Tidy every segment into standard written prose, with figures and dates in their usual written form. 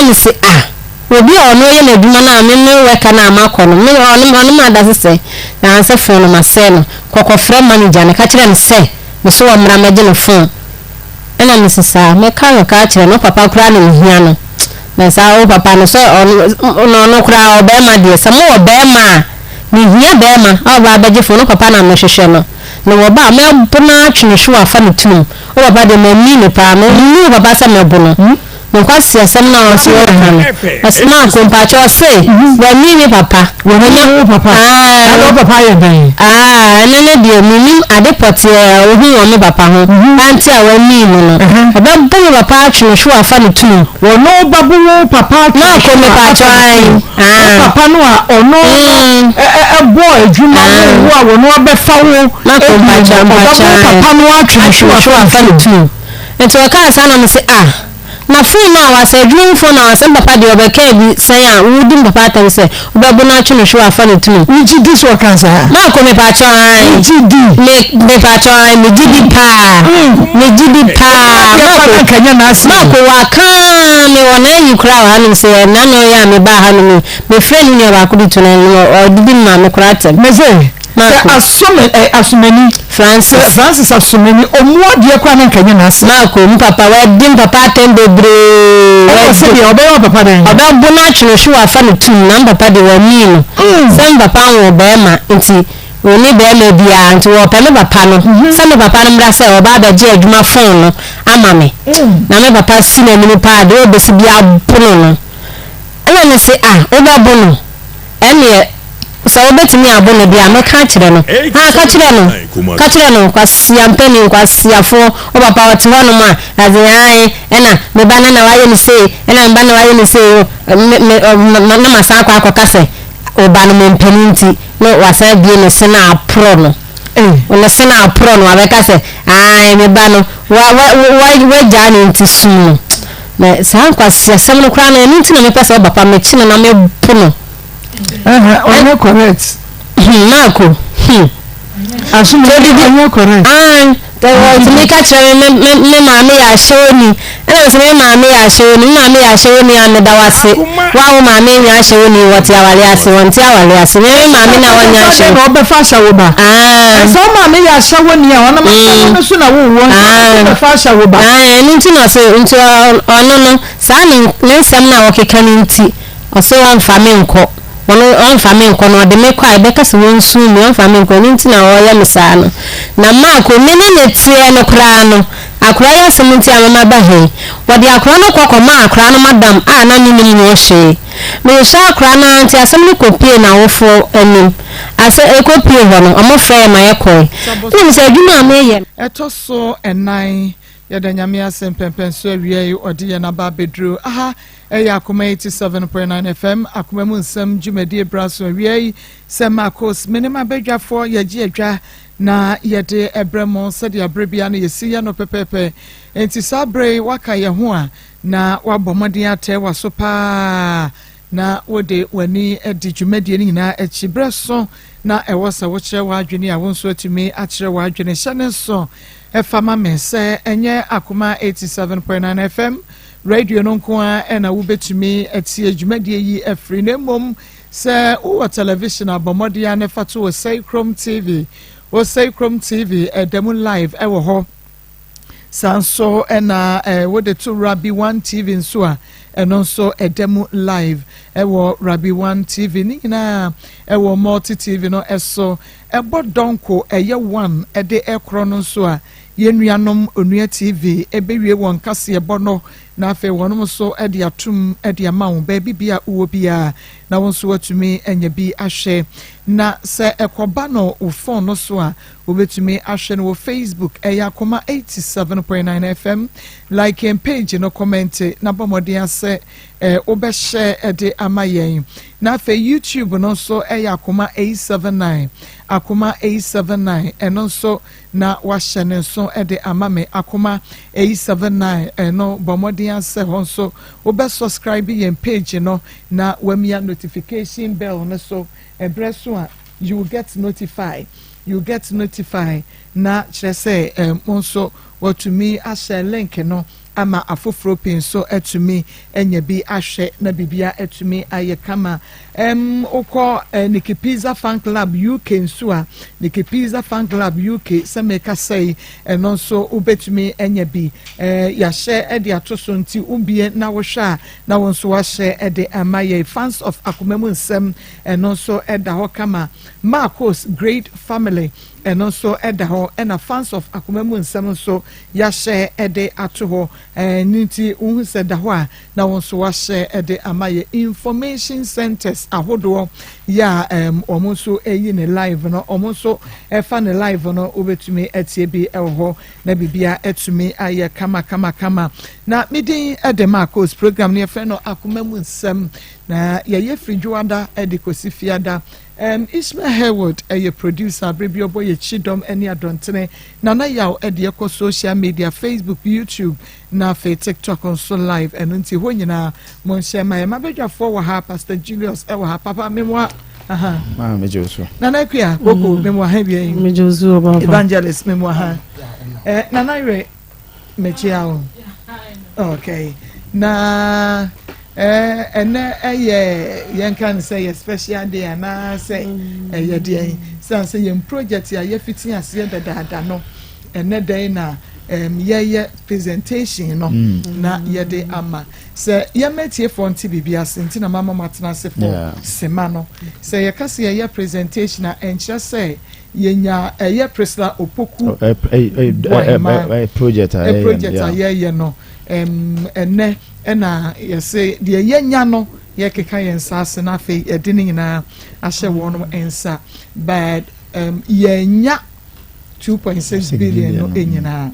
mese, ah, obi a ɔno yɛ n'adwuma no a me me wɛka no a makɔ no, me ɔno ɔno ma ada sesɛ na ansɛ phone no masɛe no. Kɔkɔfrɛ manager no ka kyerɛ no sɛ me so ɔmmra mmɛgye ne phone. Ɛna mese saa, mɛka no ka akyerɛ no, wo papa koraa na mehia no. Na saa wo papa no sɛ ɔno na ɔno koraa ɔbarima deɛ, sɛ mowɔ barima a, mehia barima a ɔba abɛgye phone, wo papa na mehwehwɛ no. Na wɔba a, mɛbo no ara atwe ne hwewa afa ne tirim. Wo papa deɛ manni no paa, menni wo papa sɛ mɛbo no. Ne nkwaseasɛm no a ɔse ɔreka no, ɔse Marko mpakyɛ ɔse wanni me papa. Wanni wo papa? Aah. Ɛna wo papa ayɛ dɛn? Aah, ɛno no deɛ mennim ade pɔtee a ɔhu wɔ me papa ho anti a wanni no no. Ɔbɛbo me papa atwe ne hwewa afa ne tirim. Ɔno bɛbo wo papa atwe ne Marko hwewa mepakyɛ afa ne ae, tirim. Wo aah. papa no a ɔno no ɛbɔɔ adwuma woo wo a ɔno abɛfa wo Marko adie mpakyɛ no, ɔbɛbo mpakyɛ wo ae. papa no atwe ne Atwe ne hwewa hwewa afa afa ne ne tirim. tirim. Nti ɔkaa saa na mese ah na phone no a wasɛe adwuma mu phone a wasɛe me papa deɛ ɔbɛkaa bi sɛn a wodi me papa atɛm sɛ wobɛbo no atwe no hwewa afa ne tirim. Wogye di sɛ ɔkaa saa? Marco mepakyɛw ae. Wogye di? Me mepakyɛw ae megye di paa megye di paa Ɛdeɛ Marco pa na nka nyɛ n'asɛm o. Marco wakaa me wɔ n'ayi koraa wɔ hanom sɛ ɛna no yɛ a mebaa hanom yi mefrɛ ne nua baako de to n'anim ɔdidi me maame koraa atɛm. Mese Marco. Sɛ Asome ɛ Asomani. Francis. Sɛ Francis Asomani, ɔmu adeɛ koraa na nka nyɛ n'asɛm. Marco, me papa, wadi me papa atɛm bebree. Ɛna ɔsɛ deɛ ɔbɛyɛ wo papa dɛn? Ɔbɛbo no atwe no hwe wafa no tum, na me papa deɛ wamii no. Sɛ me papa nwoo barima nti, ɔnni barima biara nti wɔpɛ me papa no sɛ me papa no mmra sɛ ɔba abɛgye adwuma phone no ama me. Na me papa si n'anim paa, deɛ ɔbɛsi biara bo no no. Ɛna mese, ah, wobɛbo no? Ɛnneɛ, sɛ wobɛtumi abo no deɛ a, mɛka akyerɛ no. Ah, ka kyerɛ no! Ka kyerɛ no! Kwasea mpanin, nkwaseafoɔ, wo papa ɔte hɔnom a, ɔse, ae, ɛna me ba no na wayɛ no sei, ɛna me ba no na wayɛ no sei, o, me, me, ɔ, ma, ma, na masan akɔ akɔka sɛ, wo ba no mempɛ no nti, na wasan abue ne se na aporɔ no. Ne se na aporɔ no, wabɛka sɛ, ae, me ba no, wa, wa, wa, wagyaa no nti sum no. Na saa nkwaseasɛm no koraa no, ɛno nti na mepɛ sɛ ɔba pa mekye no na mebo no. Ɛhɛ, ɔnyɛ correct. Hmm, Marco, hmm. Aso me ɔnyɛ correct. Ae, ɔtumi ka kyerɛ me me me maame yɛ ahyɛwoni. Ɛna me sɛ me maame yɛ ahyɛwoni, me maame yɛ ahyɛwoni a meda wo ase. Wo a wo maame nyɛ ahyɛwoni, wɔte aware ase, wɔnte aware ase. Me me maame na wɔnyɛ ahyɛwoni. Na ɔbɛfa ahyɛwo ba. Ae. Sɛ wo maame yɛ ahyɛwoni a, ɔnam ahyɛwo no so na wowɔ nti ɔbɛfa ahyɛwo ba. Ae, ɛno nti na ɔse, nti ɔno no, saa ne ne nsɛm no a ɔkeka no nti, ɔse ɔmfa me nkɔ, ɔno ɔmfa me nkɔ, na ɔde me kɔ a, ɛbɛka sɛ wɔnsu me, ɔmfa me nkɔ, ɛno nti na ɔyɛ me saa no. Na Marko, me ne no teɛ no koraa no, akora yi asɛm nti a mama ba ha yi, wɔde akora no kɔ kɔmaa akora no madam a na mennim ho hwee. Mehwehwɛ akora no ara nti asɛm no kɔpuee n'awofoɔ anim. Asɛ ɛkɔpuee hɔ no, wɔfrɛɛ yɛn ma yɛkɔe. Wonim sɛ adwuma a meyɛ no. Ɛtɔ so ɛnan, yɛda Nyame ase mpɛnpɛnso awia yi ɔde yɛn aba abɛduru aha. Ɛyɛ Akoma 87.9 FM, Akoma mu nsɛm dwumadie bra so awia yi sɛ Marcos, me ne m'abadwafoɔ yɛgye adwa na yɛde ɛbrɛ mo sɛdeɛ berɛ biara no yɛsi yɛ no pɛpɛɛpɛ. Enti saa berɛ yi woaka yɛn ho a na woabɔ mmɔden atɛɛ w'aso paa na wode w'ani adi dwumadie no nyinaa akyi. Berɛ so na ɛwɔ sɛ wokyerɛ w'adwene a wo nso atumi akyerɛ w'adwene. Hyɛ ne nso fa ma me sɛ ɛnyɛ Akoma 87.9 FM radio no nko ara na wobɛtumi atie dwumadie yi afiri, na mmom sɛ wowɔ television a, bɔ mmɔden ara na fa to Osei Krom TV. Osei Krom TV ɛda mu live ɛwɔ hɔ. Saa nso na wode to Rabi One TV nso a, ɛno nso ɛda mu live ɛwɔ Rabi One TV. Ne nyinaa ɛwɔ Multi TV no ɛso. Ɛbɔ dɔnko ɛyɛ one ɛde ɛkorɔ no nso a, yɛn nuanom Onua TV ɛbɛwie wɔn kaseɛbɔ no na afei wɔnom nso de atom de ama wo baabi bia wowɔ biara na wo nso woatumi anya bi ahwɛ. Na sɛ ɛkɔba no wo phone no so a, wobɛtumi ahwɛ no wɔ Facebook, ɛyɛ Akoma 87.9 FM. Like yɛn page no, kɔmɛnte na bɔ mmɔden asɛ wobɛhyɛ de ama yɛn. Na afei YouTube no nso ɛyɛ Akoma 879, Akoma 879, ɛno nso na wahyɛ ne nso de ama me. Akoma 879 no, bɔ mmɔden ara sɛ hɔ nso wobɛ subscribe yɛn page no na wamia notification bell no so. Ɛberɛ so a you will get notify, you will get notify na kyerɛ sɛ mo nso watumi ahyɛ link no. ama afoforɔ pii nso atumi anya bi ahwɛ na biribia atumi ayɛ kama. Wokɔ Nikki Pizza Fan Club UK nso a, Nikki Pizza Fan Club UK, sɛ meka sɛi, ɛno nso wobɛtumi anya bi. Yɛahyɛ de ato so, nti wobie na wohwɛ a, na wo nso wahyɛ de ama yɛ. Fans of Akoma Mu Nsɛm, ɛno nso ɛda hɔ kama. Marcos Great Family, ɛno nso ɛda hɔ, ɛna Fans of Akoma Mu Nsɛm nso yɛahyɛ de ato hɔ. Ne nti wohu sɛ da hɔ a, na wɔn nso wahyɛ de ama yɛ. Information centers ahodoɔ yɛ a wɔn nso ayi ne live no, wɔn nso ɛfa ne live no, wobɛtumi atie bi ɛwɔ hɔ na biribia atumi ayɛ kama kama kama. Na medin ɛde Marcos. Program no, yɛfrɛ no Akoma Mu Nsɛm, na yɛyɛ firi Dwoada ɛde kɔsi Fiada. Ismail Harewood ɛyɛ producer. Abere bi ɔbɔ yɛ kyidɔm ne adɔntene. Nana Yaw ɛde ɛkɔ social media, Facebook, YouTube na afei TikTok nso live. Ɛno nti hɔ nyinaa mo nhyɛ ma yɛ mabadwafoɔ wɔ ha. Pastor Julius ɛwɔ ha. Papa, memoa aha. Maa megye wo so. Nana Akua Koko, memoa ha bia yi. Megye wo so, ɔbaapa. Evangelist, memoa ha. Nana Yerɛ, mekyia wo. Okay, na ɛnɛ ɛyɛ, yɛnka no sɛ yɛ special day anaasɛ ɛyɛ deɛn, sɛ sɛ yɛn project a yɛfiti aseɛ dadaada no, ɛnɛ dɛn na yɛyɛ presentation no na yɛde ama sɛ yɛmɛtiefoɔ nte biribi ase. Nti na mama matena ase fo sema no sɛ yɛka sɛ yɛyɛ presentation a, ɛnkyerɛ sɛ yɛnya ɛyɛ Priscilla Opoku Boahema project a ɛ project a yɛyɛ no. Ɛnɛ ɛna yɛsɛ deɛ yɛnya no, yɛkeka yɛn nsa ase na afei yɛde ne nyinaa ahyɛ wɔn nsa, but yɛnya 2.6 billion no nyinaa.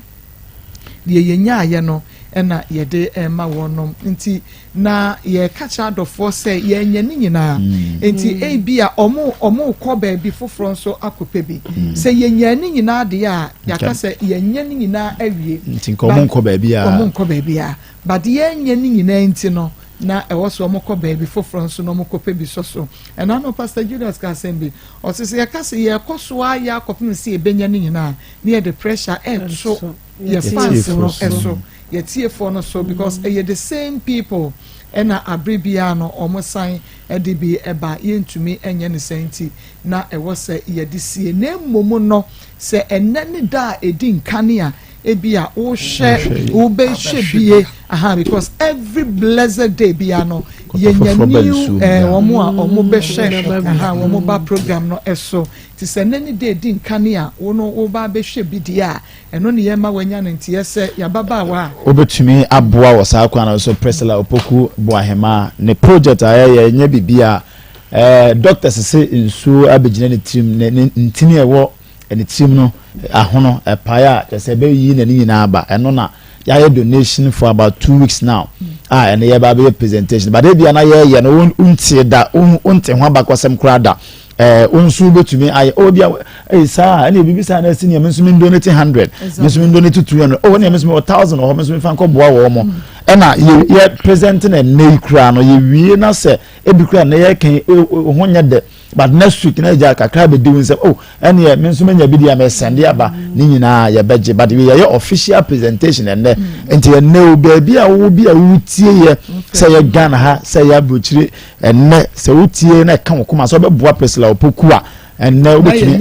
Deɛ yɛnya ayɛ no ɛna yɛde ɛma wɔn, nti na yɛka kyerɛ adɔfoɔ sɛ yɛnya ne nyinaa. Nti ebi a ɔmo kɔ baabi foforɔ nso akɔpɛ bi sɛ yɛnya ne nyinaa deɛ a, yɛaka sɛ yɛnya ne nyinaa awie. Nti nka ɔmo nkɔ baabi a. Ɔmo nkɔ baabi a, but yɛnya ne nyinaa nti no, na ɛwɔ so ɔmo kɔ baabi foforɔ nso na ɔmo kɔpɛ bi sɔ so. Ɛna no Pastor Julius ka asɛm bi, ɔsɛ sɛ yɛka sɛ yɛkɔ so a, yɛ akɔpem sɛ yɛbɛnya ne nyinaa, ne yɛde pressure ɛɛto yɛ fans no ɛso, yɛtiefoɔ no so, because ɛyɛ the same people ɛna abere biara no ɔmo san ɛde bi ɛba. Yɛntumi ɛnyɛ ne sɛn, nti na ɛwɔ sɛ yɛde sie. Na mmom no, sɛ ɛnɛ ne da a ɛdi nkane a, ebi a wohwɛ, wobɛhwɛ bie aha, because every blessed day bia no yɛnya new wɔn a wɔn bɛhwɛ aha, wɔn ba program no ɛso. Ti sɛ ɛnɛ ne da edi nkane a wɔn wɔba abɛhwɛ bi deɛ a, ɛno ne yɛn ma wɔanya no. Nti yɛsɛ yababaawa a wobɛtumi aboa wɔ saa kwan no so. Priscilla Opoku Boahema ne project a yɛyɛ nyɛ biribi a doctors sɛ nsuo abɛgyina ne tirim, ne ntini a ɛwɔ ne tirim no ahono ɛpae a, kyerɛ sɛ ɛbɛyi n'ani nyinaa aba. Ɛno na yɛayɛ donation for about 2 weeks now a ɛno yɛba abɛyɛ presentation. But ebi a na yɛyɛ no, wontie da, wonte ho abakɔsɛm koraa da. Nso wobɛtumi ayɛ o bi a ɛyɛ saa, ɛna ebibi saa na ɛsi nea, me nso mi donate 100, me nso mi donate 200, o nea me nso mi wɔ 1,000 wɔ hɔ, me nso mi fa nkɔ boa wɔn mo. Ɛna yɛ yɛ present na ɛnɛ yi koraa no, yɛ wie na sɛ ebi koraa na yɛ kɛn ho nyɛ dɛ, but next week na gya kakra bɛ di wo nsɛm o, ɛneɛ me nso menya bi di a mɛ send aba ne nyinaa yɛbɛgye. But yɛyɛ official presentation ɛnɛ, nti ɛnɛ o, baabi a wo bi a wotie yɛ, sɛ yɛ Ghana ha, sɛ yɛ aburokyire, ɛnɛ sɛ wotie na ɛka wo koma sɛ wobɛboa Priscilla Opoku a, ɛnɛ wobɛtumi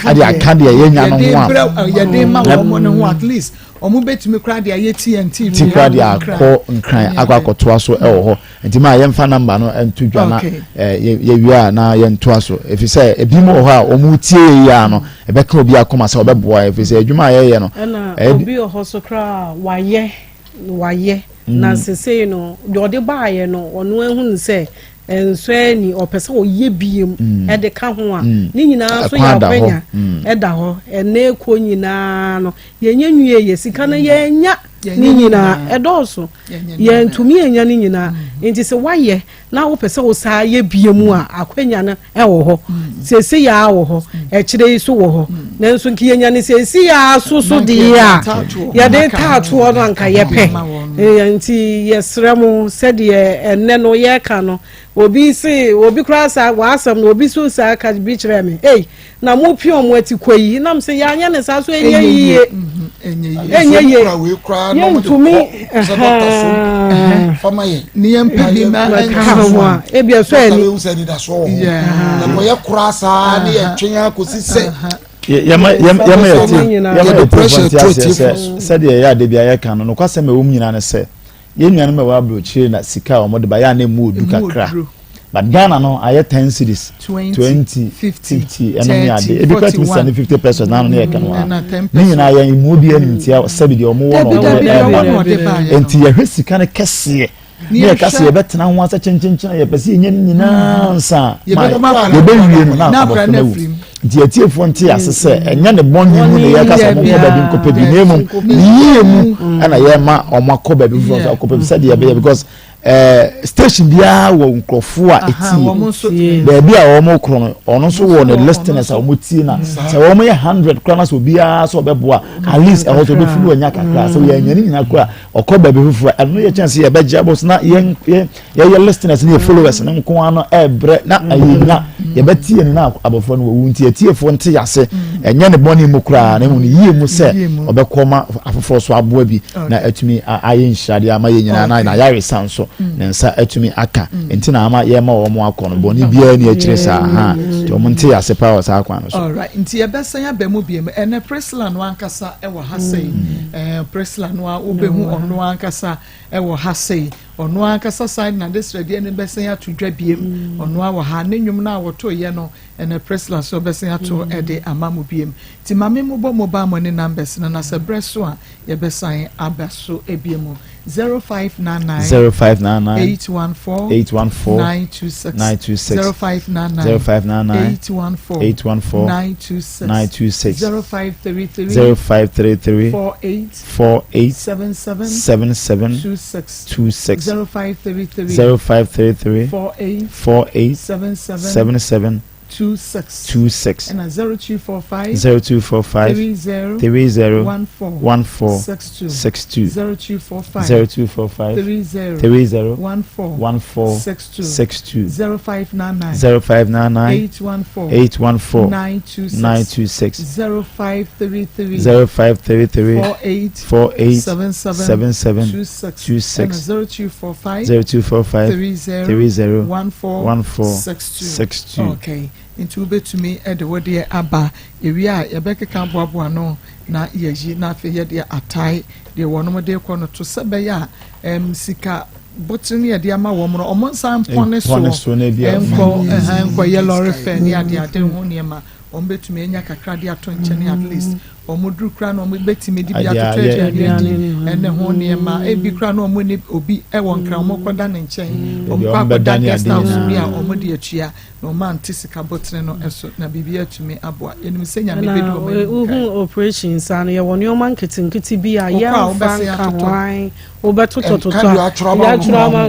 ade aka deɛ yɛnya no ho a yɛde ma wɔn no ho. At least wɔn bɛtumi kora de ayɛ TNT. Ti kora de akɔ Nkran akɔ akɔtoa so ɛwɔ hɔ. Nti maa yɛmfa number no nto dwa na yɛwie a na yɛntoa so, ɛfiri sɛ ebi mu wɔ hɔ a wɔn tie yɛ yi a no ɛbɛka obi akoma sɛ ɔbɛboa, ɛfiri sɛ adwuma a yɛyɛ no. Ɛna obi wɔ hɔ so koraa wayɛ na sesei no deɛ ɔde baayɛ no, ɔno ehunu sɛ nso ani ɔpɛ sɛ ɔyɛ biem ɛde ka ho a, ne nyinaa nso yɛ akwanya ɛda hɔ. Ɛnɛ ekɔ nyinaa no, yɛnyɛ nwie yɛ sika no, yɛnya ne nyinaa ɛdɔɔso, yɛntumi yɛnya ne nyinaa. Nti sɛ wayɛ na wopɛ sɛ wosaa yɛ bie mu a, akwanya no ɛwɔ hɔ. Sese yaa wɔ hɔ, ɛkyerɛ yi so wɔ hɔ, nanso nka yɛnya ne sese yaa so so deɛ a yɛde taatoɔ no anka yɛpɛ. Nti yɛsrɛ mo, sɛdeɛ ɛnɛ no yɛreka no, obi se obi koraa saa w'asɛm no, obi so saa ka bi kyerɛ me, ei, na mo pia ɔmo ati kɔ yi nam sɛ yɛanyɛ ne saa so ɛnyɛ yie. Ɛnyɛ yie. Yɛntumi ne yɛn mpɛ bi ma ɛnka ho a ebi ɛsɔ ɛni. Ɛkɔyɛ koraa saa ne yɛtwe akɔsi sɛ yɛma yɛma yɛti yɛma yɛti fo nti aseɛ sɛ sɛdeɛ ɛyɛ ade bi a yɛka no nokwasɛm a ɛwɔ mu nyinaa ne sɛ yɛn nuanom a ɛwɔ aburokyire na sika a wɔde ba yɛ a na emu odu kakra. But Ghana no ayɛ 10 cedis, 20, 50, ɛno ne ade ebi kora tumi send 50 pesos n'ano ne yɛ ka no ha ne nyinaa yɛn emu obi anim tia sɛbi deɛ ɔmo wɔ na ɔmo de ɛba. Nti yɛhwɛ sika no kɛseɛ ne yɛ kase yɛbɛtena ho asɛ kyenkyenkyen a yɛpɛ sɛ yɛnya ne nyinaa nsa a yɛbɛwie no na abɔfra no awu. Nti atiefoɔ nte ase sɛ ɛnyɛ ne bɔne mu ne yɛka sɛ ɔmo nkɔ baabi nkɔpɛ bi, na mmom ne yie mu ɛna yɛma ɔmo akɔ baabi foforɔ nso akɔpɛ bi sɛdeɛ ɛbɛyɛ, because station biara wɔ nkurɔfoɔ a etie baabi a wɔn korɔ no, ɔno nso wɔ ne listeners a wɔn tie, na sɛ wɔn yɛ 100 koraa na sɛ obiara sɛ ɔbɛboa, at least ɛhɔ sɛ ɔbɛfiri wɔn nya kakra sɛ wɔyɛ anya ne nyinaa koraa ɔkɔ baabi foforɔ. Ɛno yɛ kyɛn sɛ yɛbɛgye abɔ so na yɛn yɛn yɛyɛ listeners ne yɛ followers ne nko ara no ɛɛbrɛ na ɛyɛ nya yɛbɛtie no na abɔfra no wɔwu. Nti atiefoɔ nte ase, ɛnyɛ ne bɔne mu koraa na mmom ne yie mu sɛ ɔbɛkɔ ma afoforɔ so aboa bi na atumi ayɛ nhyiradeɛ ama yɛ nyinaa na ayaresa nso ne nsa atumi aka. Nti na ama yɛma wɔn akɔ no, bɔne biara ni akyire saa ha, nti wɔn nte ase paa wɔ saa kwan no so. Alright, nti yɛbɛsan aba mu biem. Ɛnɛ Priscilla no ankasa ɛwɔ ha sɛyi. Priscilla no a wobɛhu ɔno ankasa ɛwɔ ha sɛyi, ɔno ankasa san na de srɛdeɛ no bɛsan ato dwa biem. Ɔno a wɔ ha ne nnwom no a wɔtoyɛ no, ɛnɛ Priscilla so bɛsan ato ɛde ama mu biem. Nti maame mu bɔ mobile money numbers no na sɛ berɛ so a yɛbɛsan aba so ebiem: 0599 0599 814 814 926. 926. 0599 0599 814 814 926. 926. 0533 0533 48 48 77 77 26. 26. 0533 0533 48 48 77 77 26. 26. Ɛna 0245 0245 30 30 14 14 62. 62. 0245 0245 30 30 14 14 62. 62. 0599 0599 814 814 926. 926. 0533 0533 48 48 77 77 26. 26. Ɛna 0245 0245 30 30 14 14 62. 62. Okay, nti wobɛtumi de wodeɛ aba ewie a yɛbɛkeka aboaboa no na yɛyi na afei yɛde atae deɛ wɔnom de kɔ no to sɛ bɛyɛ a sika botiri ne yɛde ama wɔn no, ɔmo nsa mpɔne Mpɔne so na ebi a- nkɔ ɛhɛn nkɔyɛ lɔre fɛ ne ade ade ho nneɛma. Wɔn bɛtumi anya kakra de ato nkyɛn, at least wɔn duru kura na wɔn bɛtumi de bi Ade atoto ayɛ- aduane adi Aduane ɛne ho nneɛma. Ebi kura na wɔn ne obi ɛwɔ Nkran, wɔn kɔda ne nkyɛn, wɔn Ebi kɔ wɔn akɔda bɛda ne guest ade house bi a nyinaa. wɔn de atua na wɔn ante sika botire no ɛso na biribi atumi aboa. Yɛnim sɛ Nyame ɛna bɛdi wɔn anim kan. Wohu operation saa no, yɛwɔ nneɛma nketenkete bi a Wokɔ a yɛmfa wobɛsɛ nka atotɔ. ho an wobɛtotɔtotɔ Ɛnka deɛ atwerɛ ama wo. yɛatwerɛ ama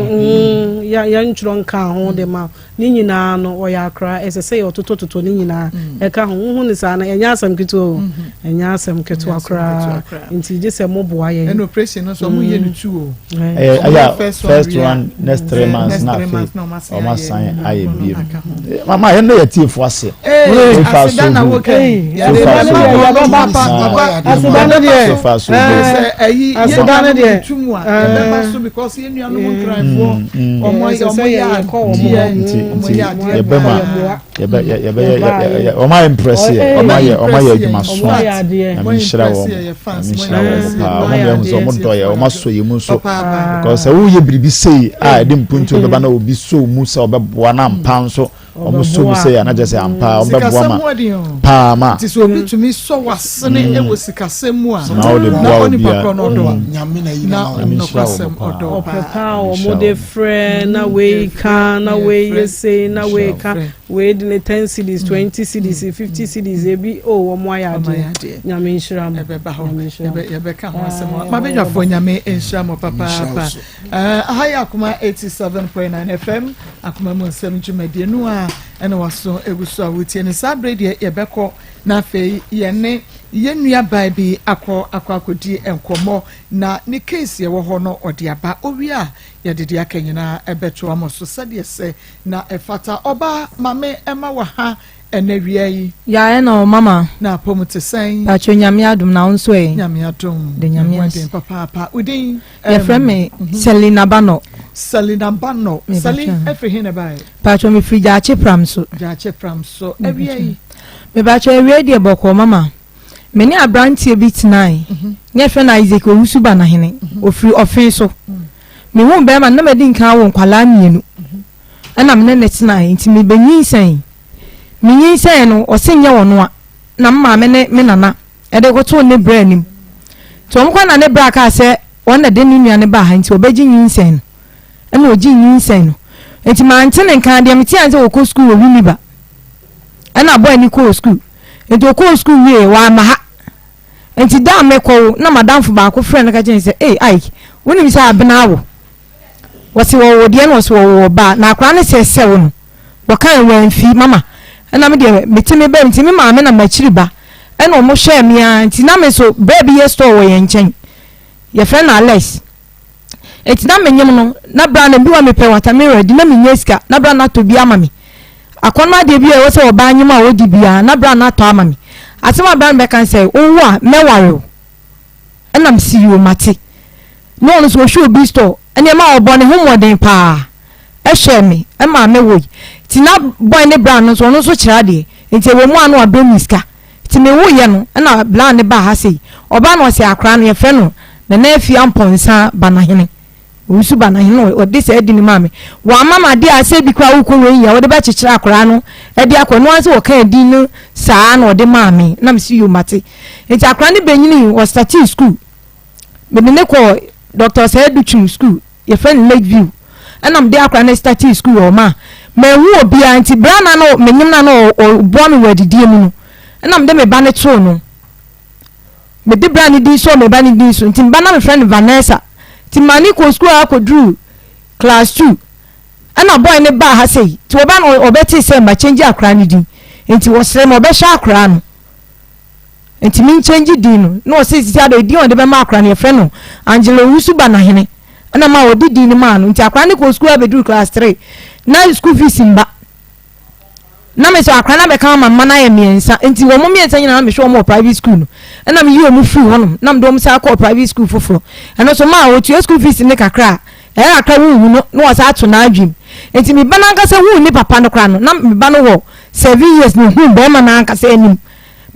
yɛntwerɛ nka ho de ma ne nyinaa no, ɔyɛ akora ɛsɛ sɛ yɛɔtotɔtotɔ ne nyinaa ɛka ho. Wohu ne saa no, ɛnyɛ asɛm ketewa o, ɛnyɛ asɛm ketewa Ɛnyɛ asɛm koraa. ketewa koraa. Nti gye sɛ moboa yɛn. Ɛna operation no nso ɔmo yɛ no two o. Ɛyɛ Ɔmo ɛyɛ yɛ first one first wie a, one, next 3 months next na 3 afei months na ɔmo asan ɔmo ayɛ asan ayɛ no biem. aka ho. Mama yɛn no yɛ tiefo ase. Ee, So far, aseda so na good. woka yi. So far, so good. Papa, papa, Aseda no deɛ. So far, so good. Sɛ ɛyi yɛn Aseda no nuanom deɛ. tu mu a yɛbɛba so because yɛn nuanom Nkranfoɔ ɔmo Ɛsɛ ɔmo sɛ yɛ yɛkɔ wɔn adeɛ hɔ. Nti ɔmo nti yɛ adeɛ yɛbɛ ma paa. Yɛbɛ yɛbɛ Yɛba yɛ ɔmo ayɛ impress yɛ, ɔmo ayɛ adwuma Ɔmo so. ayɛ adeɛ. Nyame nhyira wɔn, Ɔmo impress yɛ, fans, Nyame mo nhyira wɔn impress yɛ. paa. Ɔmo yɛ hu sɛ ɔmo dɔ yɛ, ɔmo asɔ yɛ mu nso, Papaapa. because sɛ woyɛ biribi sei a ɛde mpuntuo bɛba na obi so mu sɛ ɔbɛboa na ampa nso ɔmo so mu sɛ yɛ anagyɛ sɛ ampa ɔmo bɛboa Sikasɛm ma ho ɔden o. paa ma. Nti sɛ obi tumi sɔ wasene ɛwɔ sikasɛm mu a Na wode na boa onipa obiara. korɔ no ɔdɔ a Nyame na yi na na ma wo. Nyame nhyira nokwasɛm wɔn paa. ɔdɔ Ɔpɛ paa. paa a ɔmo de frɛ na wei ka na wei yɛ sei na wei ka wei de ne 10 cedis, 20 cedis, 50 cedis, ebi o, ɔmo ayɛ Ɔmo ayɛ adeɛ. adeɛ. Nyame nhyira mo. Ɛbɛba hɔ. Nyame nhyira mo. Yɛbɛka ho asɛm. Mabadwafoɔ, Nyame nhyira mo Nhyira wo papaapa. so. Aha yɛ Akoma 87.9 FM, Akoma mu Nsɛm dwumadie no a. a ɛna waso egu so a wotie no. Saa bere deɛ, yɛbɛkɔ na afei yɛne yɛn nua baa bi akɔ akɔdi nkɔmmɔ, na ne case yɛwɔ hɔ no, ɔde aba owie a, yɛde deɛ aka nyinaa ɛbɛto ama so sɛdeɛ sɛ na ɛfata. Ɔbaa maame, ɛma wɔ ha ɛnɛ wia yi. Ya, ɛna o mama. Na apɔm te sɛn? Patro, Nyame adom, na wo nso ɛ? Nyame adom. De Nyame ase. Ɛho papaapa. Wodin? Yɛfrɛ me Selina Bano. Selina Bano. Me Seli, patro. ɛfiri he na baɛ? Patro, mefiri Gyaakye Pram so. Gyaakye Pram so. Awia yi? Me patro, awie deɛ bɔkɔɔ mama. Me ne aberanteɛ bi tenae. Ne yɛfrɛ no Isaac Owusu Banahene. Ofiri Ɔfen so. Mehu bɛrima no na madi nkan awo nkwalaa mmienu. Ɛna me ne ne tenae nti mebɛnyinsɛn. Menyinsɛn no, ɔse nyɛ ɔno a na me maame ne me nana ɛde kɔtoo ne brɛ anim. Nti wɔn kɔ na ne brɛ kaa sɛ wɔn na de ne nua no baa ha nti ɔbɛgye nyinsɛn no. Ɛna ɔgye nyinsɛn no. Nti mante ne nka. Deɛ mete ane sɛ wɔkɔ sukuu wɔ Winneba. Ɛna abɔ ani kɔɔ sukuu. Nti ɔkɔɔ sukuu wie, wamma ha. Nti da a mekɔwo na madamfo baako frɛ no ka kyerɛ no sɛ, "Ei Ike, wonim sɛ Abena awo?" Wɔse wɔwo deɛ na wɔse wɔwo ɔbaa na akwadaa no sɛ sɛwo no. Wɔkae wɔamfi mama. Ɛna me deɛ mete me bam nti me maame na m'akyiri ba ɛna ɔmo hwɛɛ me ara. Nti na me nso berɛ bi yɛ store wɔ yɛn nkyɛn, yɛfrɛ no Alex. Nti na menyem no na bra na bi wa mepɛ watermelon di na menya sika na bra na atɔ bi ama me. Akɔnnɔ adeɛ bi a ɛwɔ sɛ ɔbaa nyem a ɔdi biara na bra na atɔ ama me. Asɛm a bra no bɛka ne sɛ, "Wowo a, mɛware wo." Ɛna mese, "Yoo, mate." Na ɔno nso ɔhwɛ obi store nneɛma a ɔbɔ ne ho mmɔden paa ɛhwɛɛ me ɛmaa me woe. Nti na boy ne bra no nso, ɔno nso kyerɛ adeɛ nti ɛwɔ mu a na wabrɛ me sika. Nti me woeɛ no ɛna bra no baa ha sei. Ɔbaa no, ɔse akwadaa no yɛfrɛ no Nana Afia Mpɔnsa Banahene, Owusu Banahene, na ɔde saa di no maa me. Wamma me adeɛ a sɛ bi koraa wokɔ wei a wɔde bɛkyekyere akwadaa no de akɔ ɛno ara sɛ wɔkaa din no saa na ɔde maa me. Na mese, "Yoo, mate." Nti akwadaa no bɛnyinii, ɔstartee school. Mede ne kɔɔ Dr. Osei Adutwum school, yɛfrɛ no Lake View. Ɛna mede akwadaa no startee school wɔ hɔ ma manhu obiara. Nti berɛ a na na menyem na na ɔboa me wɔ adidie mu no, ɛna mede me ba no too no. Mede bra no din sɔɔ me ba no din so. Nti me ba na mefrɛ no Vanessa. Nti maa ne kɔɔ school a akɔduru class two ɛna boy no baa ha sei. Nti ɔba no, ɔbɛtee sɛ ma change akwadaa no din. Nti wɔsrɛ me ɔbɛhwɛ akwadaa no nti me nkyɛngye din no. Na ɔsɛ sisi ada din a ɔde bɛma akwadaa no, yɛfrɛ no Angela Owusu Banahene. Ɛna ma ɔde din no maa no. Nti akwadaa no kɔɔ sukuu abɛduru class three na school fees mba. Na me sɛ akwadaa no abɛka ama mma no ayɛ mmiɛnsa. Nti wɔn mmiɛnsa nyinaa na mehwɛ wɔn wɔ private school no. Ɛna meyi wɔn firi hɔnom na mede wɔn san kɔɔ private school foforɔ. Ɛno nso maa wɔtua school fees ne kakra a ɛyɛ kakra wohu no na wɔsan ato n'adwene. Nti me ba no ankasa huu ne papa no koraa no, na me ba no wɔ 7 years na ohuu bɛrima no ankasa anim.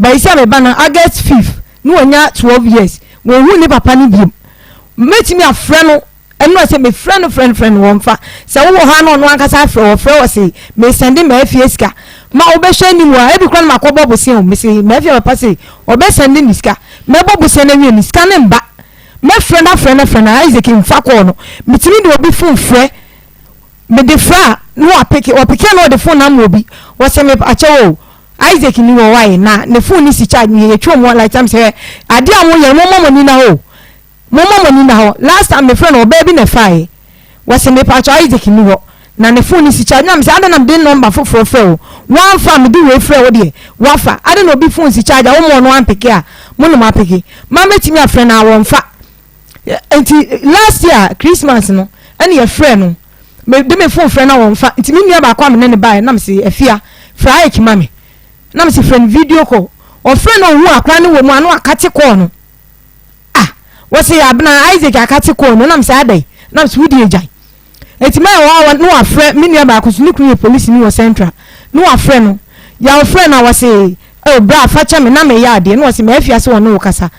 Bɛyi sɛ me ba no August 5th na wanya 12 years, wɔnhu ne papa no biom. Mɛtumi afrɛ no ɛno sɛ mefrɛ no, frɛ no, frɛ no, wɔmfa. Sɛ wowɔ hɔ a na ɔno ankasa afrɛ. Wɔfrɛ wɔ se mesɛnde maafie sika ma wobɛhwɛ anim a ebi kora no makɔbɔ bosea o. Mese maafie papa se ɔbɛsɛnde ne sika, mɛbɔ bosea no awie ne sika ne mba. Mɛfrɛ no, afrɛ no, afrɛ no, Isaac mfa kɔɔ no. Metumi de obi phone frɛ, mede frɛ a na wapeke. Ɔpeke a na ɔde phone ama obi. Wɔsɛ me akyɛw o, Isaac ni wɔ wae na ne phone ni si charge ne yɛtwa mu like time sɛ adeɛ a moyɛ no, momma mo ani na hɔ o, momma mo ani na hɔ. Last time mefrɛ no, ɔbaa bi na ɛfaeɛ. Wɔsɛ mepakyɛw, Isaac ni hɔ na ne phone ni si charge. Na mesɛ ada na mede number foforɔ frɛ wo, woamfa. Mede wei frɛ wo deɛ, wafa. Ada na obi phone si charge a woma ɔno ampeke a mo ne mo apeke ma mɛtumi afrɛ no a wɔmfa. Nti last year Christmas no ɛne yɛfrɛ no, mede me phone frɛ no a wɔmfa. Nti me nua baako a me ne ne baeɛ na mese, "Afia, frɛ Ike ma me." Na mese, "Frɛ no video call." Ɔfrɛ no, ɔhu akora no wɔ mu a na wakate call no. Ah, wɔse Abena, Isaac akate call no. Na mese, "Adɛn?" Na mese, "Wodi agyae." Nti maa wɔ hɔ na wafrɛ me nua baako so, ne kunu yɛ polisi ni wɔ Central, na wafrɛ no. Yà, ɔfrɛ no a wɔse, "Oh bra, fa kyɛ me na meyɛ adeɛ." Na wɔse maafia sɛ wɔne wo kasa.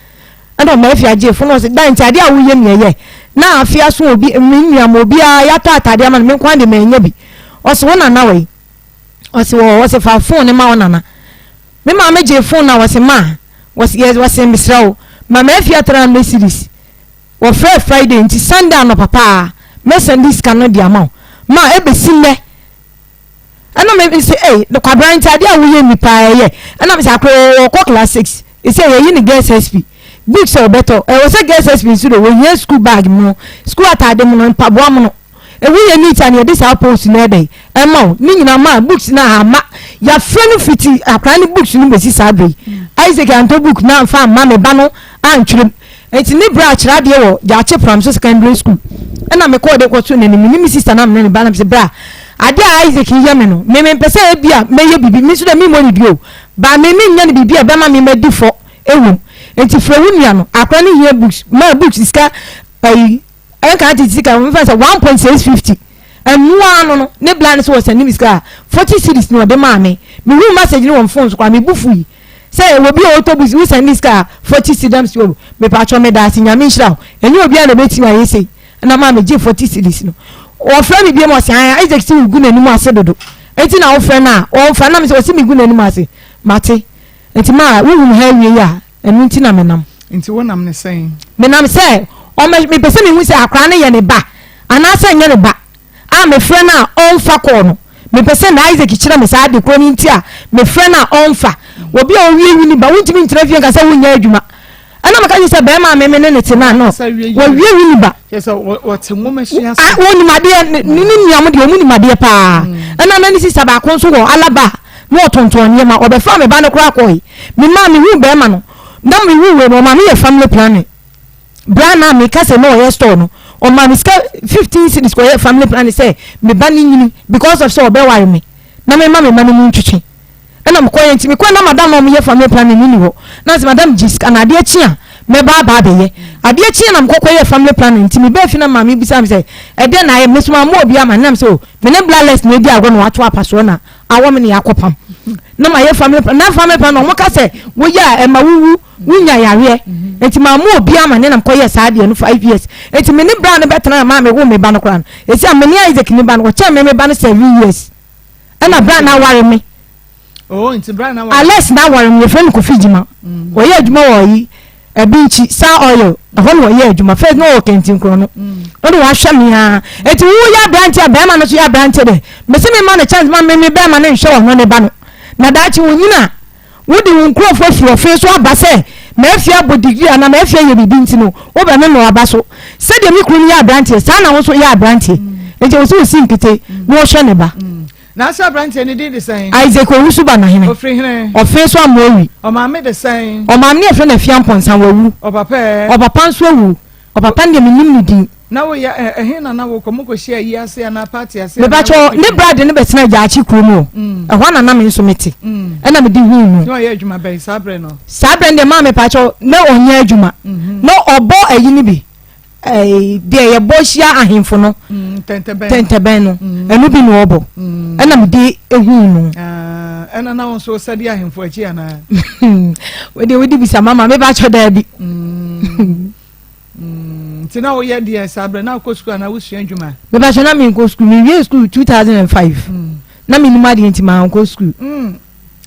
Ɛna ɔma afia gye fo na ɔse dan. Nti adeɛ a woyɛ mi ɛyɛ na afia so obi me nua ma obiara yɛatɔ atadeɛ ama no, me nko ara de manya bi. Ɔse, "Wo nana wɔ yi?" Ɔse wɔ. Ɔse, "Fa phone ne ma wo nana." Me maame gye phone na wɔse ma wɔse yɛ wɔse, "Mesrɛ wo ma ma afia 300 cedis." Wɔfrɛ Friday nti Sunday anɔpa paa mɛsɛnde sika no de ama wo. Ma ɛbɛsi nnɛ ɛna me sɛ, "Ei Kwabra, nti adeɛ a woyɛ mi paa ɛyɛ." Ɛna me sɛ akora wɔkɔ class six ɛsɛ yɛyi ne girls SP books a ɔbɛtɔ. Ɛwɔ sɛ girls SP nso de wɔhia school bag mu, school ataade mu no, mpaboa mu no. Woyɛ neat a na yɛde saa post no ɛdɛn ɛma wo. Ne nyinaa maa books no amma. Yɛafrɛ no fiti akwadaa no books no bɛsi saa berɛ yi. Isaac antɔ book no amfa amma me ba no antwerɛ mu. Nti ne berɛ a kyerɛ adeɛ wɔ Gyaakye Pramso Secondary School ɛna mekɔɔ de kɔto n'anim. Me ne me sister na me ne ne ba na mesɛ bra adeɛ a Isaac yɛ me no me mempɛ sɛ ebi a mɛyɛ biribi me nso dɛ memmɔ ne dua o ba me menyɛ no biribi a ɛbɛma me madi fɔ ɛwom nti frɛ wo nua no akora no hia books maa books sika ayi ɛnka tete sika mfa sɛ 1.650 ɛnoa no no ne bla no sɛ wɔsɛne me sika a 40 cedis na ɔde maa me. Mehuu message no wɔ me phone so koraa me bo fui sɛ obi a ɔtɔ books wo sɛne sika a 40 cedis dam si o mepatwɔ meda ase Nyame nhyira wo ɛnyɛ obiara na ɛbɛtumi ayɛ sei ɛna maa megye 40 cedis no. Ɔfrɛ me biom ɔse ae Isaac se wogu n'anim ase dodo enti na wofrɛ no a ɔmfa na me sɛ ɔse megu n'anim ase mate nti maa wohu me ha awie yi a Ɛno nti na menam. Nti wonam ne sɛn? Menam sɛ ɔmmɛ, mepɛ sɛ mehu sɛ akwadaa no yɛ ne ba anaasɛ ɛnyɛ ne ba a mefrɛ no a ɔmfa kɔɔ no. Mepɛ sɛ na Isaac kyerɛ me saa ade korɔ no nti a mefrɛ no a ɔmfa. Obi a ɔwie wi ne ba, wontumi ntena fie nka sɛ wonyɛ adwuma. Ɛna meka kyerɛ sɛ bɛrima a me me ne ne te no a no, wɔwie wi ne ba. Wɔnim adeɛ, ne ne nua mo deɛ wɔn nim adeɛ paa. Ɛna na ne sista baako nso wɔ Alaba. Na ɔtontɔn nneɛma. Ɔbɛfaa me ba no koraa kɔe. Me maa mehuu barima no. Na mehuu wei no, ɔmaa meyɛ family planning. Berɛ a na meka sɛ na ɔyɛ store no, ɔmaa me sika 15 cedis kɔyɛɛ family planning sɛ me ba no nyini because of sɛ ɔbɛware me na memma me mma no mu ntwetwe. Ɛna mekɔyɛ nti mekɔɛ na madam na ɔmeyɛ family planning no ni hɔ. Na sɛ madam gye sika na adeɛ kye a mɛba aba abɛyɛ. Adeɛ kyeɛ na mekɔkɔyɛɛ family planning nti mebaa fie na maame bisa me sɛ ɛdeɛn na ayɛ me so mammɔ obiara amanneɛ na mesɛ oh me ne Blales na ɛdi agorɔ na wato apasoɔ na awɔ me ne yɛakɔ pam na ma yɛ family plan na family plan na wɔn ka sɛ woyɛ a ɛma wowu wonya yareɛ nti maa mo obi ama ne nam kɔyɛ saa adeɛ no 5 years. Nti me ne bra no bɛtena na maa me wo me ba no koraa no esi a me ne Isaac ne ba no wɔkyɛn me me ba no 7 years ɛna bra na aware me. Oh, nti bra na aware. Alex na aware me. Yɛfrɛ no Kofi Gyima. Wɔyɛ adwuma wɔ yi ɛbi nkyi saa oil ɛhɔ na wɔyɛ adwuma first na ɔwɔ kɛntinkorɔ no ɔde wahwɛ me ara. Eti wo yɛ aberante a bɛrima no so yɛ aberante dɛ mesi me ma no chance ma me me bɛrima no nhwɛ ɔno ne ba no na daakye wɔn nyina wode wo nkurɔfoɔ afiri ɔfe so aba sɛ maafie abɔ degree anaa maafie ayɛ biribi nti no wobɛ me ma waba so. Sɛdeɛ me kunu no yɛ aberanteɛ saa na wo nso yɛ aberanteɛ nti wɔ sɛ wɔsi nkete na wɔhwɛ ne ba. Na sɛ aberanteɛ ne din de sɛn? Isaac Owusu Banahene. Ofiri hene? Ɔfe so Amoawi. Ɔmaame de sɛn? Ɔmaame ne yɛfrɛ no Afia Mpɔnsa, wawu. Ɔpapa ɛ? Ɔpapa nso awu. Ɔpapa no deɛ mennim ne din. Na woyɛ ɛ ɛhe na na wokɔ? Mokɔhyia ayi ase anaa party ase? Mepakyɛ ne bra de no bɛtena Gyaakye kurom hɔ. Ɛhɔ na na me nso mete. Ɛna mede huu no. Na ɔyɛ adwuma bɛn saa berɛ no? Saa berɛ no deɛ maa mepakyɛ na ɔnyɛ adwuma. Na ɔbɔ ayi no bi. Deɛ yɛbɔ hyia ahemfo no. Tɛntɛbɛn no. Ɛno bi na ɔbɔ. Ɛna mede ehuu no. Ah, ɛna na wo nso sɛde ahemfo akyi anaa? Wode wode bisa mama mepakyɛ daabi. Nti na woyɛ deɛ saa berɛ na wokɔ sukuu anaa wosua adwuma? Mepakyɛ na menkɔ sukuu. Mewie sukuu 2005. Na menim adeɛ nti mankɔ sukuu.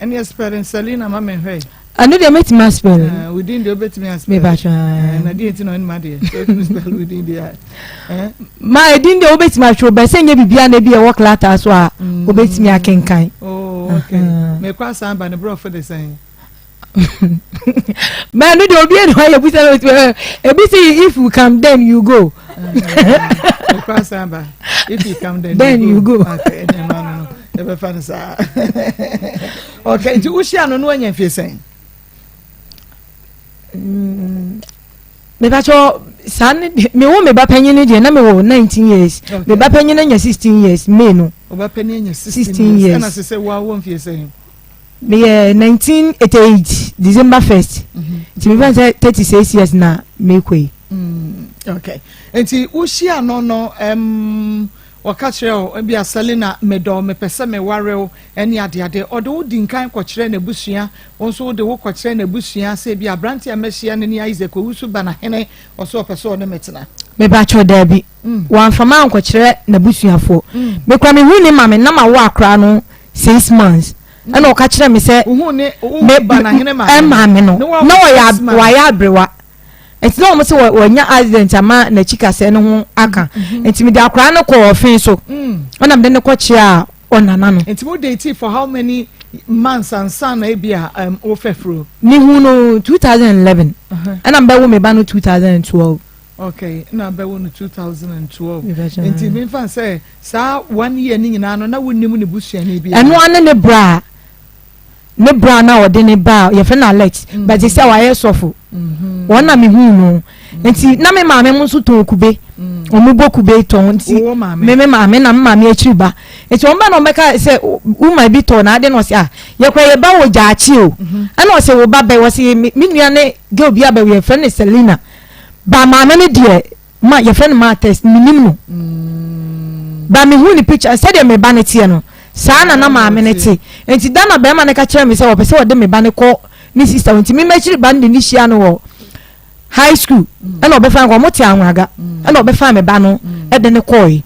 Ɛne spelling Selina ma menhwɛ. Ɛno deɛ mɛtumi aspell. Ah, wo din deɛ wobɛtumi aspell. Mepakyɛ. Na deɛ nti na ɔnim adeɛ sɛ wotumi spell wo din deɛ a. Ma ɛdin deɛ wobɛtumi atwerɛ bɛ sɛ nyɛ biribia na bi ɛwɔ krataa so a wobɛtumi akenkan. Oh, okay. Mekɔ asan ba ne borɔfo de sɛn? Mɛ no deɛ obi ɛni hɔ yɛ busa na otu ebi si if you come then you go. Mekɔ asan ba if you come then, then you go. Okay, ɛnɛ no no ɛbɛfa no saa. Okay, nti wohyia no no wanya mfie sɛn? Mepakyɛ saa ne mewo me ba panyin no deɛ na mewɔ 19 years. Me ba panyin no anya 16 years May no. Ɔba panyin anya 16 years. Ɛna sɛ sɛ woawɔ mfie sɛn? Meyɛ 1988 December 1st nti mefa sɛ 36 years na mekɔ yi. Okay, nti wohyia no, wɔka kyerɛ wo ebi a Selina medɔ mepɛ sɛ meware wo ɛne adeade ɔde wo di nkan kɔkyerɛ n'abusua, wo nso wode wo kɔkyerɛ n'abusua sɛ ebi aberante a mɛhyia no ne Isaac Owusu Banahene ɔso ɔpɛ sɛ ɔne me tena? Mepakyɛw daabi. Wɔamfa me ankɔkyerɛ n'abusuafoɔ. Mekura mehu ne maame na ma wo akora no 6 months ɛna ɔka kyerɛ me sɛ wohu ne wo Banahene maame? Maame no na ɔyɛ wayɛ aberewa nti na wɔn sɛ wɔnya accident ama n'akyi kasɛɛ no ho aka nti mede akora no kɔɔ ɔfen so ɛna mede no kɔkyea a ɔnana no. Nti mo date for how many months ansa na ebi a wofɛ furo? Mehu no 2011 ɛna mbɛwo me ba no 2012. Okay, na abɛwo no 2012. Nti memfa sɛ saa one year ne nyinaa no na wonnim ne busuani bi. Ɛno ano ne bra ne bra na ɔde ne ba yɛfrɛ no Alex mm. but sɛ wayɛ sɔfo mm-hmm. wɔn na mehu no mm. nti na me maame mo nso tɔn kube mm. wɔn bɔ kube tɔn nti me me maame na me maame akyiri ba nti wɔn ba na wɔn bɛka sɛ wuma bi tɔn na ade na ɔsɛ a yɛkɔ yɛ ba wɔ gyaakye o mm-hmm. ɛna ɔsɛ wo ba bɛ wɔsɛ me nua ne girl bi abɛ yɛfrɛ no Selina ba maame no deɛ ma yɛfrɛ no maa test menim no ba mehu ne picture sɛdeɛ me ba no teɛ no saa na na maame no te nti da na bɛrima no ka kyerɛ me sɛ wɔpɛ sɛ wɔde me ba no kɔ ne sister nti me m'akyiri ba no de ne hyia no wɔ high school ɛna ɔbɛfa no kɔ wɔn te anwaga ɛna ɔbɛfa me ba no ɛde ne kɔɔe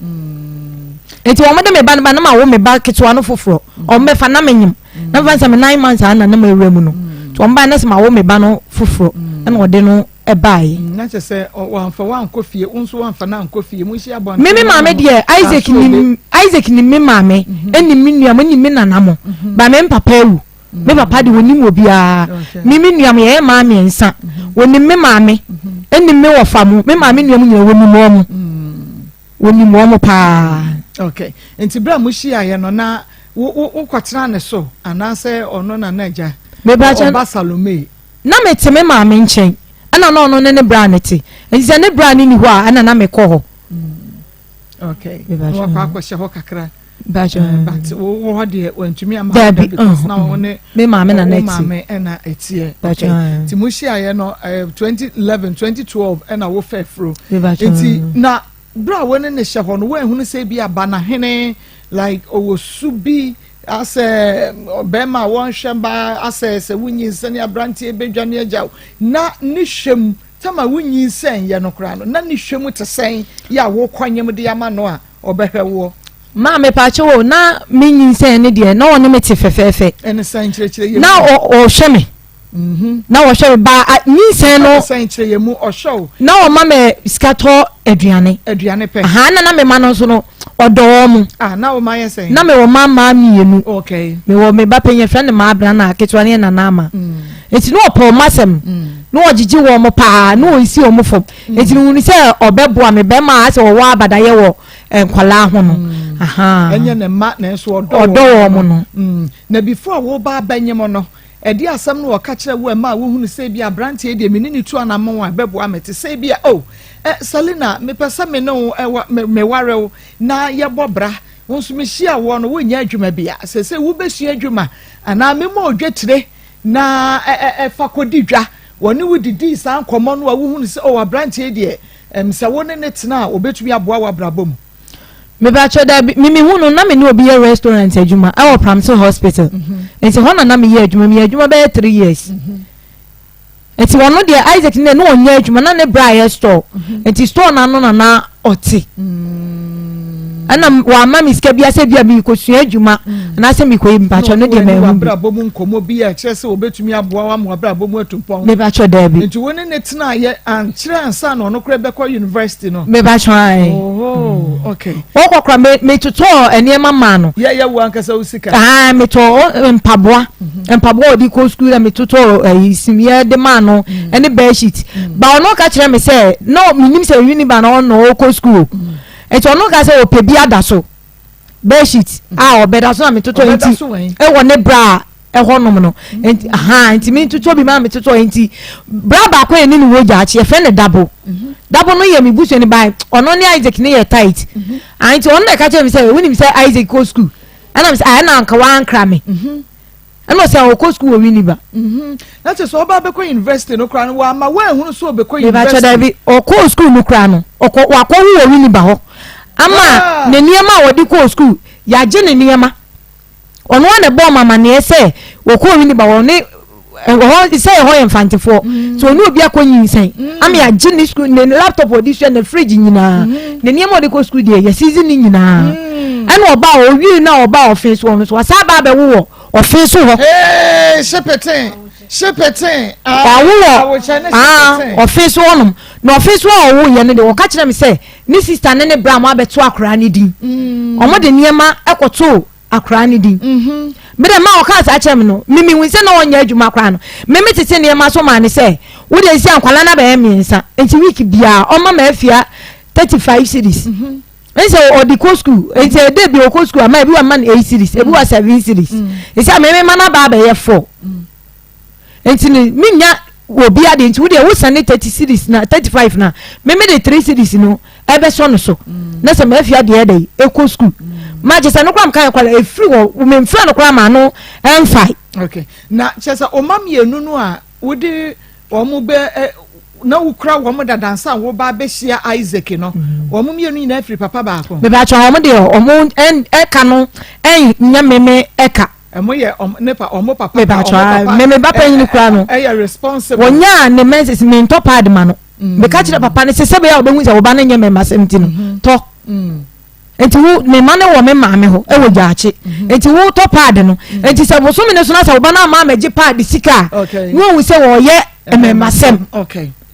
nti wɔn de me ba no ba na ma wo me ba ketewa no foforɔ wɔn bɛfa na menyim na mefa sɛ me nine months a na na ma ewura mu no nti wɔn ba na sɛ ma wo me ba no foforɔ ɛna ɔde no ɛbaeɛ. Mm, na kyerɛ sɛ wamfa wankɔ fie, wo nso wamfa no ankɔ fie, monhyia abɔnten. Me me maame deɛ Isaac nim Isaac nim me maame, mhm. ɛnim me nua mo, ɛnim me nana mo, mhm. ba me papa awu. Me mhm. papa de wɔnim obiara. Me me nua mo yɛyɛ maa mmiɛnsa. Wɔnim me maame, ɛnim me wɔfa mo, me maame nua mo nyinaa wɔnim wɔn mo. Wɔnim wɔn paa. Okay, nti berɛ a mohyiaeɛ no na wokɔtena ne so anaasɛ ɔno na na agya ɔba Salome? Na mete me maame nkyɛn, ɛna na ɔno ne ne bra no te. Nti sɛ ne bra no nni hɔ a, ɛna na mekɔ hɔ. Mm. Okay. Na wakɔ akɔhyɛ hɔ kakra. But eh, wo hɔ deɛ wantumi ama wo da because na wo ne me maame na na ɛte. Maame ɛna ɛteɛ. Okay. Nti mo hyiaeɛ no 2011, eh, 2012 ɛna wo fɛ furo. Nti na Berɛ a wo ne no hyɛ hɔ no, woanhunu sɛ ebia banahene, like ɔwɔ su bi asɛ bɛrima a wɔnhwɛ mmaa, asɛ sɛ wonyinsɛn aberanteɛ bɛdwane agya wo, na ne hwɛ mu, tam a wonyinsɛn yɛ no koraa no, na ne hwɛ mu te sɛn yɛ a wokɔ nyem de ama no a ɔbɛhwɛ woɔ? Maa mepaakyɛw o, na me nyinsɛn no deɛ na ɔne me te fɛfɛɛfɛ. Ɛne sɛn kyerɛkyerɛ yɛ mu? Na ɔhwɛ me. Mhm. Na wɔhwɛ me ba nyinsɛn no. Sɛn kyerɛ yɛ mu ɔhwɛ o. Na ɔma me sika tɔ aduane. Aduane pɛ. Aha na na me ma no nso no ɔdɔ wɔn mo. Ah na wɔn ayɛ sɛn. Na me wɔ mma mmaa mmienu. Okay. Me wɔ me ba panyin fɛn ne maa abena na ketewa ne yɛ nana ama. Mm. Eti na ɔpɛ wɔn asɛm. Mm. Na ɔgyegye wɔn mo paa na ɔnsi wɔn fam. Mm. Eti mehunu sɛ ɔbɛboa me bɛrima a sɛ ɔwɔ abadayɛ wɔ eh, nkwadaa ho no. Mm. Aha. Ɛnyɛ ne mma nanso ɔdɔ wɔn no. Mm. Na before wo ba abɛnyem no. Ɛdeɛn asɛm na wɔka kyerɛɛ wo a ɛmaa wohunu sɛ ebia aberanteɛ yi deɛ me ne no tu anammɔn a ɛbɛboa me te sɛ ebia, Oh, eh, Selina, mepɛ sɛ me ne wo, eh, wa, me, meware wo na yɛbɔ bra. Wo nso mehyiaa woɔ no, wonyɛ adwuma bia. Seesei wobɛsua adwuma anaa mema wo dwetire na ɛ, ɛ, ɛ, fa kɔdi dwa. Wɔne wo didii saa nkɔmmɔ no a wohunu sɛ, oh, aberanteɛ yi deɛ, em, sɛ wo ne no tena a, ɔbɛtumi aboa w'abrabɔ mu. Mepakyɛw dabi, me mehu no na me ne obi yɛ restaurant adwuma ɛwɔ Pramso hospital. Nti hɔ na na meyɛ adwuma, meyɛ adwuma bɛyɛ 3 years. Nti ɔno deɛ Isaac ne na ɔnyɛ adwuma na ne bra yɛ store. Nti store n'ano na na ɔte. Ɛna wama me sika bi asɛ bi a merekɔsua adwuma anaasɛ merekɔyɛ mepakyɛw no deɛ mahu bi. W'abrabɔ mu nkɔmmɔ bi a ɛkyerɛ sɛ wɔbɛtumi aboa wo ama w'abrabɔ mu atu mpɔn. Mepakyɛw daabi. Nti wo ne ne tenaeɛ ankyerɛ ansa na ɔno koraa bɛkɔ university no? Mepakyɛw ae. Oh, okay. Wɔkɔ koraa me metotɔɔ nneɛma maa no. Yɛyɛ wo ankasa wo sika? Ae, metɔɔ mpaboa. Mpaboa a ɔde kɔ sukuu na metotɔɔ ɛyi simiɛ de maa no ɛne bedsheet. Ba ɔno ka kyerɛ me sɛ na menim sɛ Winneba na ɔno ɔkɔ sukuu. Nti ɔno ka sɛ ɔpɛ bi ada so bedsheet a ɔbɛda so na metotɔ nti ɛwɔ ne bra ɛhɔ nom no nti ha nti mi ntotɔ bi maa mi totɔ nti bra baako yɛ ne ne wɔ gyaakye yɛfrɛ no dabo mhm. Dabo no yɛ mi busua ne ba ɔno ne Isaac ne yɛ tight mhm. ah nti ɔno na ɛka kyerɛ mi sɛ wonim sɛ Isaac kɔ school ɛna mi sɛ ah ɛna anka wankra mi mhm. Ɛna ɔsɛ ɔkɔ sukuu wɔ Winneba. Mhm. Na kyerɛ sɛ ɔba bɛkɔ university no koraa no wama woanhunu sɛ ɔbɛkɔ university. Mebakyɛ dabi ɔkɔɔ sukuu no koraa no ɔkɔ wakɔwo wɔ Winneba hɔ ama ah. Ne nneɛma a wɔde kɔɔ sukuu yɛagye ne nneɛma ɔno ara na ɛbɔɔ ma amaneɛ sɛ wɔkɔɔ Winneba wɔ ne ɛhɔ sɛ ɛhɔ yɛ mfantefoɔ mm. so ɔne obi akɔ nyinsɛn mm. ama yɛagye ne sukuu ne laptop ɔde sua ne fridge nyinaa mm. Ne nneɛma ɔde kɔ sukuu deɛ yɛsizi ne nyinaa ɛna ɔba a ɔwie na ɔba ɔfe so ɔno so wasan aba abɛwo wɔ ɔfe so hɔ. Ee hyepeten hyepeten. Wawo wɔ aa ɔfe so hɔnom na ɔfe so a ɔwo yɛ no deɛ ɔka kyerɛ mi sɛ ne sista ne ne bra mo abɛto akwaraa ne din wɔn de nneɛma ɛkɔto akwaraa ne din mi dɛ maa ɔka saa kyerɛ mi no mi mi hu sɛ na ɔnyɛ adwuma koraa no mi mi tete nneɛma so maa ne sɛ. Wo deɛ nsi a nkwadaa no abɛyɛ mmiɛnsa nti week biara ɔma ma afia 35 cedis. Nsɛ ɔde kɔ school nti ɛdɛ bi ɔkɔ school ama ebi wa ma no 8 cedis ebi wa 7 cedis. Nsi a mɛmɛ ma no aba abɛyɛ 4. Nti no menya obi adeɛ nti wo deɛ wo sɛne 30 cedis na 35 na mɛmɛ de 3 cedis no ɛbɛsɔ no so. Na sɛ ma afia deɛ ɛdɛ ɛkɔ school. Ma kyɛ sɛ no koraa mka yɛ koraa ɛfiri hɔ memfrɛ no koraa ma no ɛmfae. Okay. Na kyɛ sɛ ɔma mmienu no a wode wɔn bɛ ɛ na wokura wɔn dada ansa a woba abɛhyia Isaac no, wɔn mmienu nyinaa firi papa baako. Mepakyɛ wɔn deɛ wɔn ɛka no ɛnyɛ meme ɛka. Ɛmo yɛ ɔmo ne pa ɔmo papa. Mepakyɛ meme ba panyin kura no. Ɛyɛ responsible. Wɔnyaa ne menses mentɔ pad ma no. Meka kyerɛ papa no sɛ sɛ bɛyɛ a wɔbɛhu sɛ wɔba no nyɛ mɛmasɛm ti no tɔ. Nti wo me ma no wɔ me maame hɔ ɛwɔ gyaakye mhm. nti wo tɔ paadi no mhm. nti sɛ bosome no so na sɛ wo ba no ama amagye paadi sika a na ohu sɛ wɔyɛ mmɛmasɛm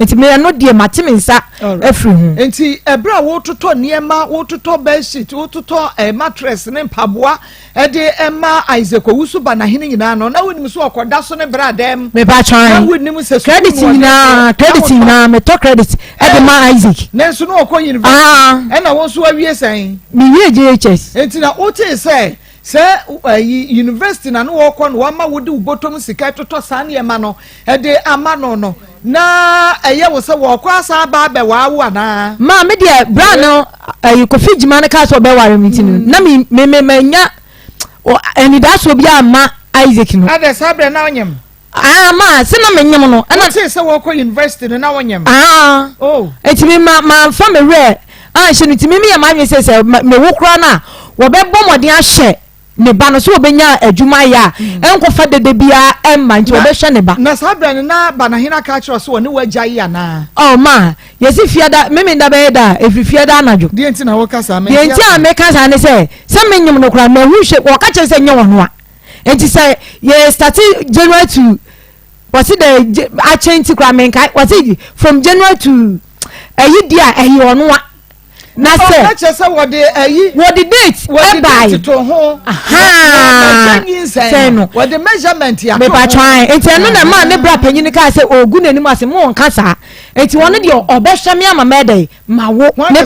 nti me ɛno deɛ mate me nsa afiri ho. Nti ɛberɛ a wototɔ nneɛma wototɔ bedsheet wototɔ eh, mattress ne mpaboa ɛde ɛma Isaac Owusu ba n'ahene nyinaa no na wonim so ɔkɔda so ne bra dɛm. Mepa kyan. Na wonim sɛ credit nyinaa credit nyinaa metɔ credit ɛde ma Isaac. Nanso na ɔkɔ university. Ah. Ɛna wɔn nso awie sɛn. Mewie JHS. Nti na wotee sɛ sɛ ɛyi university na no wɔkɔ no wɔama wode wo bɔtɔm sika totɔ saa nneɛma no ɛde ama no no na ɛyɛ wo sɛ wɔkɔ asan aba abɛwaa wo anaa. Maa me deɛ bra no ɛyi Kofi Gyima no kaa sɛ ɔbɛware me nti no na me me me manya anidasoɔ bi ama Isaac no. Adɛ saa berɛ na ɔnyem. Ah ma sɛ na menyem no. Ɛna wotee sɛ wɔkɔ university no na wonyem. Ah. Oh. Eti me ma ma nfa me werɛ anhyɛ no ti me meyɛ m'adwene sɛ sɛ mewo koraa no a wɔbɛbɔ mmɔden ahyɛ ne ba no sɛ wɔbɛnya adwuma ayɛ a mm. ɛnkɔfa dede biara ɛmma nti wɔbɛhwɛ ne ba. Na saa berɛ no na Banahene aka akyerɛ sɛ ɔne wagya yi anaa? Oh ma yɛsi fiada meme nda bɛyɛ da a ɛfiri fiada anadwo. Deɛ nti na woka saa? Deɛ nti a meka saa ne sɛ sɛ menyem no koraa mahu hwɛ wɔka kyerɛ sɛ nyɛ wɔn a nti sɛ yɛ starte January to wɔsi dɛ akyɛ nti koraa menkae wɔsi from January to ɛyi di a ɛyɛ ɔno a na sɛ ɔka kyerɛ sɛ wɔde ɛyi wɔde date wɔde date to ho sɛn no wɔde measurement ato ho mepatwan nti ɛno na ɛmaa ne bra panyin kaa sɛ ogu n'anim ase mo nka saa nti wɔn deɛ ɔbɛhwɛ me ama mɛdɛ ma wo ne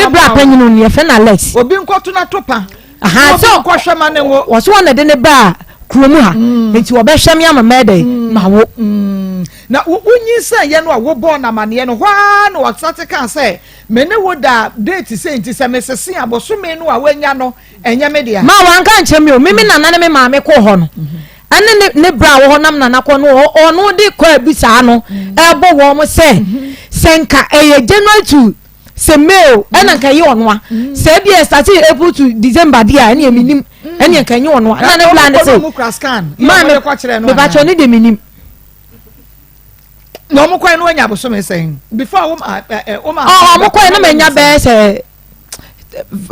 bra panyin no yɛfɛ no Alex obi nkɔto na to pa Ahaa sɛ ɔkɔhwɛ ma ne ngo. Wɔso wɔn na ɛde ne baa kurom ha mm. nti wɔbɛhwɛ me ama mɛyɛ dɛ mm. ma wo. Mm. Na wonyinsɛn yɛ no a wobɔɔ no amanneɛ no hɔ ara na wɔsate kaa sɛ me ne wo da date sɛ nti sɛ mesese a bosome no a woanya no ɛnyɛ me dea. Ma wanka nkyerɛ me o me me nana ne me maame kɔɔ hɔ no ɛne ne ne bra wɔ hɔ nam nana kɔ no ɔno de kɔ abi saa no ɛbɔ wɔn sɛ sɛ nka ɛyɛ January to sɛ may o ɛna nka ɛyɛ ɔno a mm. sɛ ebi ɛsate april to december deɛ a ɛne ɛmi nim mm. ɛne nka ɛnyɛ ɔno a ɛna ne plan ne sɛ maa mi mebakyɛ ne deɛ mi nim. Na ɔmo kɔɛ no wanya abosome sɛn before wɔn a ɛ wɔn a. Ɔ ɔmo kɔɛ no ma nya bɛyɛ sɛ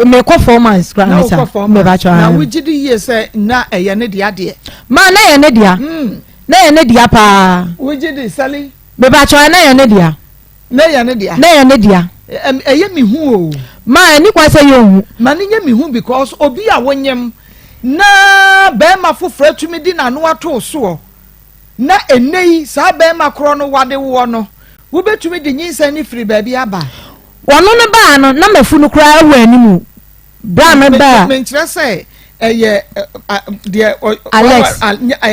mekɔ 4 months kora ne sa mebakyɛ. Na wogye di yie sɛ na ɛyɛ ne dea deɛ. Maa na ɛyɛ ne dea mm. na ɛyɛ ne dea paa. Wogye di sɛli. Mebakyɛ na ɛyɛ ne dea. Na ɛyɛ ne dea. Na ɛyɛ ne dea. Ɛyɛ me hu o. Ma ɛni kwan sɛ yɛ ohu. Ma ne nyɛ me hu because obi a wonyem na bɛrima foforɔ atumi di n'ano ato soɔ na ɛnɛ yi saa bɛrima korɔ no wade woɔ no wobɛtumi de nyinsɛn no firi baabi aba. Ɔno no baa no na mafu no koraa wɔ anim bra no baa. Menkyerɛ sɛ ɛyɛ deɛ Alex.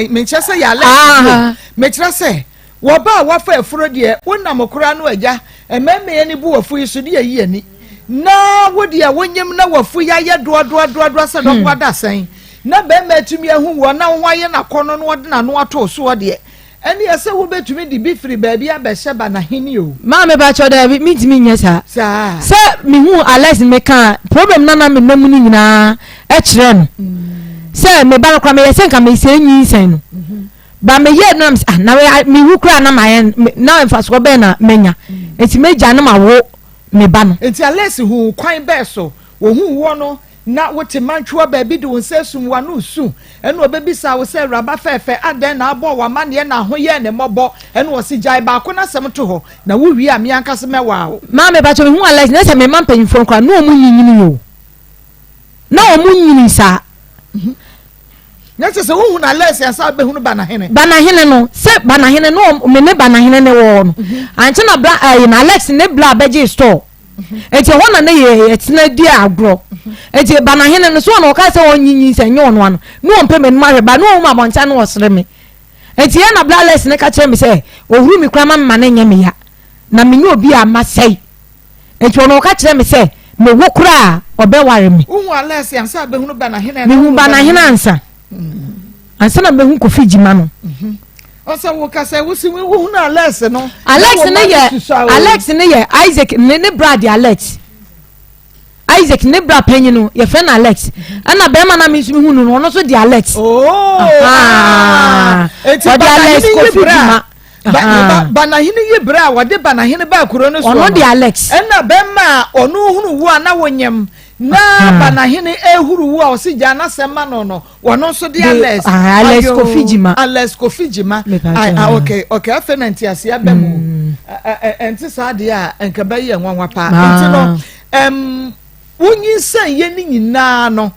Menkyerɛ sɛ yɛ Alex. Mekyerɛ sɛ Wɔ ba a wafa afuro deɛ, wonam koraa no agya, mmarima yi ani bu w'afu yi so de ayi ani. Na wo deɛ wonyem na w'afu yi ayɛ doadoadoadoa sɛ dɔko adasɛn, na barima atumi ahu woɔ na wo ho ayɛ no akɔnnɔ na ɔde n'ano ato wo soɔ deɛ, ɛnneɛ sɛ wobɛtumi de bi firi baabi abɛhyɛ ba n'ahenni o. Maame pakyɛw daabi mentumi nyɛ saa. Saa. Sɛ mehuu Alex no mekaa problem no a na menam mu no nyinaa kyerɛɛ no. Sɛ me ba no koraa meyɛ sɛ nka mesɛe nyinsɛn no. Ba me yɛ no na ah na me wu koraa na mayɛ na mfasoɔ bɛn na manya nti megya no ma wo me ba no. Nti Alice huu kwan bɛɛ so? Ohuu woɔ no na wote mantwewa baabi de wo nsa asum w'ano resu ɛna ɔbɛbisaa wo sɛ awuraba fɛɛfɛ adɛn na abɔɔ w'amaneɛ na ho yɛɛ ne mmɔbɔ ɛna ɔse gyae baako no asɛm to hɔ na wo wie a me ankasa mɛwaa wo. Maame pakyɛ mehu Alice na sɛ me mma mpanyinfoɔ no koraa na ɔmo nyinyini o na ɔmo nyini saa. Na. kyerɛ sɛ wohunu Alex ansa wobɛhunu Banahene. Banahene no sɛ Banahene no me ne Banahene ne wɔ hɔ no mhm. ankyɛ na bla ɛyi na Alex ne bla bɛgye store mhm. nti ɛhɔ na ne yɛ yɛtena di agorɔ mhm. nti Banahene no so ɔna ɔka sɛ ɔnyinyin sɛ nyɛ ɔno ano ne ɔmpɛ m'anim ahwɛ ba ne ɔhu abɔnten ne ɔsere me nti yɛ na bla Alex ne ka kyerɛ me sɛ ɔhuru me kura ma me ma ne nyɛ me ya na menyɛ obi a masɛe. Enti ɔno ɔka kyerɛɛ me sɛ mewo koraa a, ɔbɛware me. Wohu Alex ansa bɛhunu Banahene anaa? Mehu Banahene ansa. Ansa na mehu Kofi Gyima no. Ɔsɛ wo kasa wosi wohunu Alex no. Alex ne yɛ Alex ne yɛ Isaac ne ne bra de Alex. Isaac ne bra panyin no yɛfrɛ no Alex. Ɛna bɛrima na me nso mehu no no ɔno nso de Alex. Oh. Ɔde Alex Kofi Gyima. Ba, Banahene yi berɛ a wɔde Banahene baa kuro no soɔ no, ɔno de Alex. Ɛna bɛrima a ɔno hunu wo a na wonyam na Banahene ehuru wo a ɔsi gyaa n'asɛm ma no no, ɔno nso de Alex. Alex Kofi Gyima. Alex Kofi Gyima. Ah, okay, okay, afei na nteaseɛ aba mu. Ɛnte saa deɛ a nka bɛyɛ nwanwa paa. Nti no, ɛm, wonyinsɛn yɛ ne nyinaa no.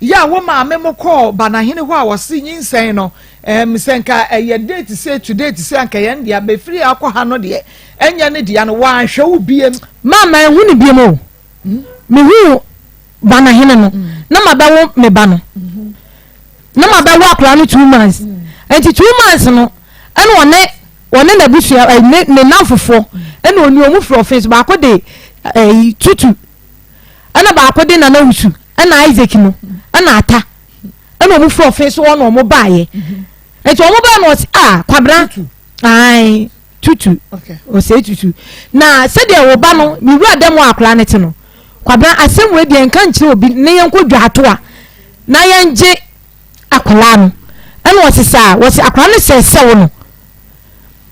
Yɛ a wo maame mo kɔɔ Banahene hɔ a wɔse nyinsɛn no ɛɛm sɛ nka ɛyɛ date sei to date sei anka yɛn dea bɛfiri akɔ ha no deɛ ɛnyɛ ne dea no wanhwɛ wo biem. Ma manhu no biem o. Mehuu Banahene no na mabɛwo me ba no. Na mabɛwo akwadaa no 2 months. Nti 2 months no ɛna ɔne ɔne n'abusua ɛ ne ne namfofoɔ ɛna ɔni ɔmo firi ɔfin so baako de ɛyi tutu ɛna baako de Nana Wusu ɛna Isaac no ɛna Ata ɛna ɔmo firi ɔfin so hɔ na ɔmo baayɛ nti ɔmo baa na ɔsi a Kwabena ayi tutu ɔsɛ tutu na sɛdeɛ ɔba no ne wura dɛm wɔ akwadaa ne te no Kwabena asɛm wei deɛ nka nkyerɛ obi ne yɛn kɔ dwa ato a na yɛn gye akwadaa no ɛna ɔsi saa wɔsi akwadaa no sɛ sɛw no.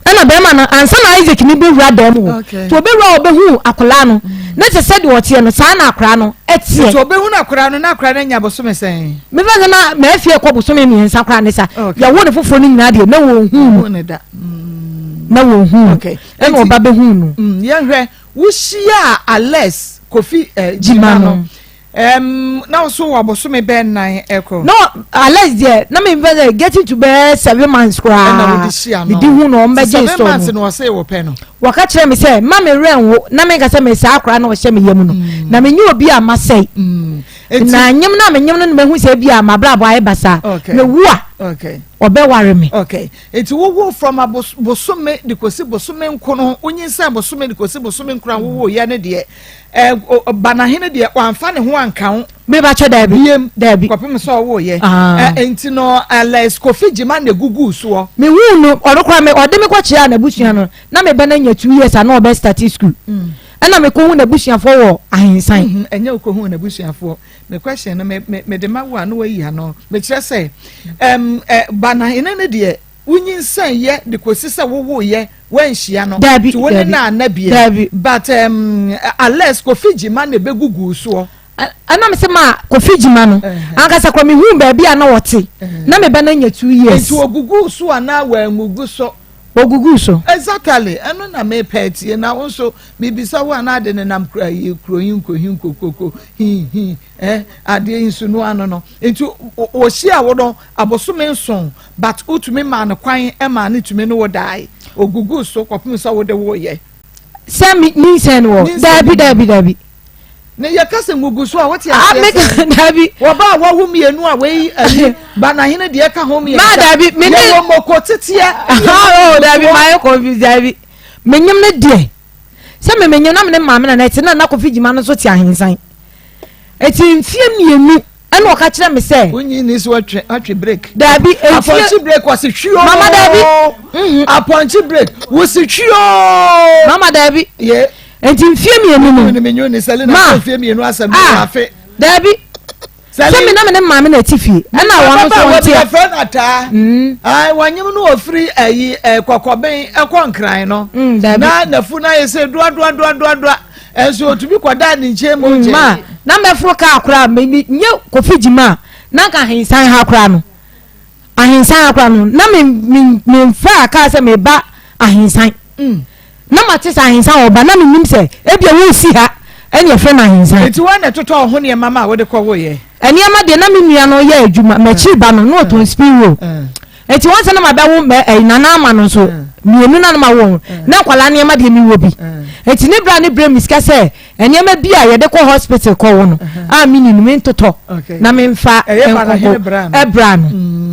Ɛna bɛrima no ansa na Isaac ne bɛwura dan mu hɔ nti ɔbɛwura hɔ ɔbɛhu akwadaa no ne te sɛ deɛ ɔteɛ no saa na akwadaa no ɛteɛ. Nti ɔbɛhunu akwadaa no na akwadaa no anya bosome sɛn? Mefa sɛ na mafie kɔ bosome 3 koraa ne sa yɛwo ne foforɔ no nyinaa deɛ na wɔnhu no na wɔnhu no ɛna ɔba bɛhu no. Yɛnhwɛ wohyiaa Alex Kofi Gyima no Um, na wo so wɔ bosome bɛɛ nan ɛkɔ. No, Alex deɛ na mi nfɛ sɛ getting to bɛɛ 7 months koraa. Ɛna wodi hyia no. Mi di hu na ɔmo bɛ gye store no. 7 months na ɔsɛ wɔ pɛ no. Wɔka kyerɛ mi sɛ mma mi werɛ nwo na mi nka sɛ mi saa akora na ɔhyɛ mi yam no. Na mi nye obi a ma sɛe. Na nyem na mi nyem no na ma hu sɛ ebi a ma abrabɔ ayɛ basaa. Mi wu a. Ɔbɛware mi. Okay. Eti wowo from abos bosome de kosi bosome nkono wonyinsɛn bosome de kosi bosome nkron a wowo yɛ ne deɛ. Ɛ Banahene deɛ wamfa ne ho anka ho. Mebakyɛ daabi. Biem. Daabi. Kɔpem sɛ ɔwoo yɛ. Ah. Ɛ nti no Alex Kofi Gyima na egugu soɔ. Mehuu no ɔno koraa me ɔde me kɔ kyerɛ n'abusua no na me ba no anya 2 years a na ɔbɛ start school. Ɛna me kɔhu n'abusuafoɔ wɔ Ahensan. Ɛnyɛ wokɔhu n'abusuafoɔ. Me question no me me mede ma wo a na wayi ano. Mekyerɛ sɛ ɛm ɛ Banahene no deɛ wonyinsɛn yɛ de kɔsi sɛ wowoo yɛ wanhyia no Dabi, nti wo ne dabi, no anna biem dabi. But um, Alex Kofi Gyima na ɛbɛguguu soɔ. Ɛna me sɛ ma Kofi Gyima no ankasa kora mehuu baabi a na ɔte na me ba no anya 2 years. Nti ɔguguu so anaa wangugu so? Ɔguguu so. Exactly, ɛno na mepɛ atie na wo nso mebisa wo a na ade nenam kura yi kuro yi nko hi nkokoko hi hi eh adeɛ yi nso no ano no nti wɔhyia wo no abosome 7 but wotumi maa no kwan maa no tumi ne wo dae oguguu so kɔpem sɛ wode woyɛ. Sɛ me nyinsɛn no wɔ daabi daabi daabi. Ne yɛ kasa ngugu so a wote aseɛ sɛ daabi. Wɔba a wɔwo mmienu a wei ayi banahene deɛ ka ho mmiɛnsa. Maa daabi me ne yɛwɔ moko teteɛ. Oh daabi maa yɛ confuse daabi menyim ne deɛ sɛ me menyim na me ne maame na na ɛte na na Kofi Gyima no nso te ahensan eti mfie 2. Ɛna ɔka kyerɛ me sɛ. Wonyi ni so atwe atwe break. Daabi efie. Apɔnkye break wɔsi hwi oo. Mama daabi. Mhm. Apɔnkye break wɔsi hwi oo. Mama daabi. Ye. Nti mfie 2 no. Mi nyu ni sɛli na mfie 2 asɛm mi ah, afe. Daabi. Sɛ mi na mi ne maame na eti fie. Ɛna wɔn nso wɔn ti a. Ababaawa bi yɛfrɛ no Ataa. Mm. Ayi wɔnyim no ofiri ayi kɔkɔben ɛkɔ nkran no. Mm, daabi. Na nafu na ayɛ sɛ doa doa doa doa doa. Ɛnso otumi kɔdaa ne nkyɛn mu gyee. Ma na mɛforo kaa koraa me me nye Kofi Gyima a na nka ahensan ha koraa no ahensan ha koraa no na me me me nfa kaa sɛ meba ahensan mm. na ma te sɛ ahensan wɔ ba na me nim sɛ ebi a wosi ha ɛna ɛfrɛ no ahensan. Eti wɔn na ɛtotɔ ɔho nneɛma ma a wɔde kɔ woyɛ. Nneɛma deɛ na me nua no yɛ adwuma, m'akyiri ba no na ɔtɔn spring roll. Nti wɔn sɛ na ma bɛwo mɛ ɛyi nana ama no nso mmienu na na ma wɔn na nkwadaa nneɛma deɛ mi wɔ bi. Nti ne bra ne brɛ mi sika sɛ nneɛma bi a yɛde kɔ hospital kɔ wo no a mi ni no mi ntotɔ na mi nfa nkɔkɔ ɛbra no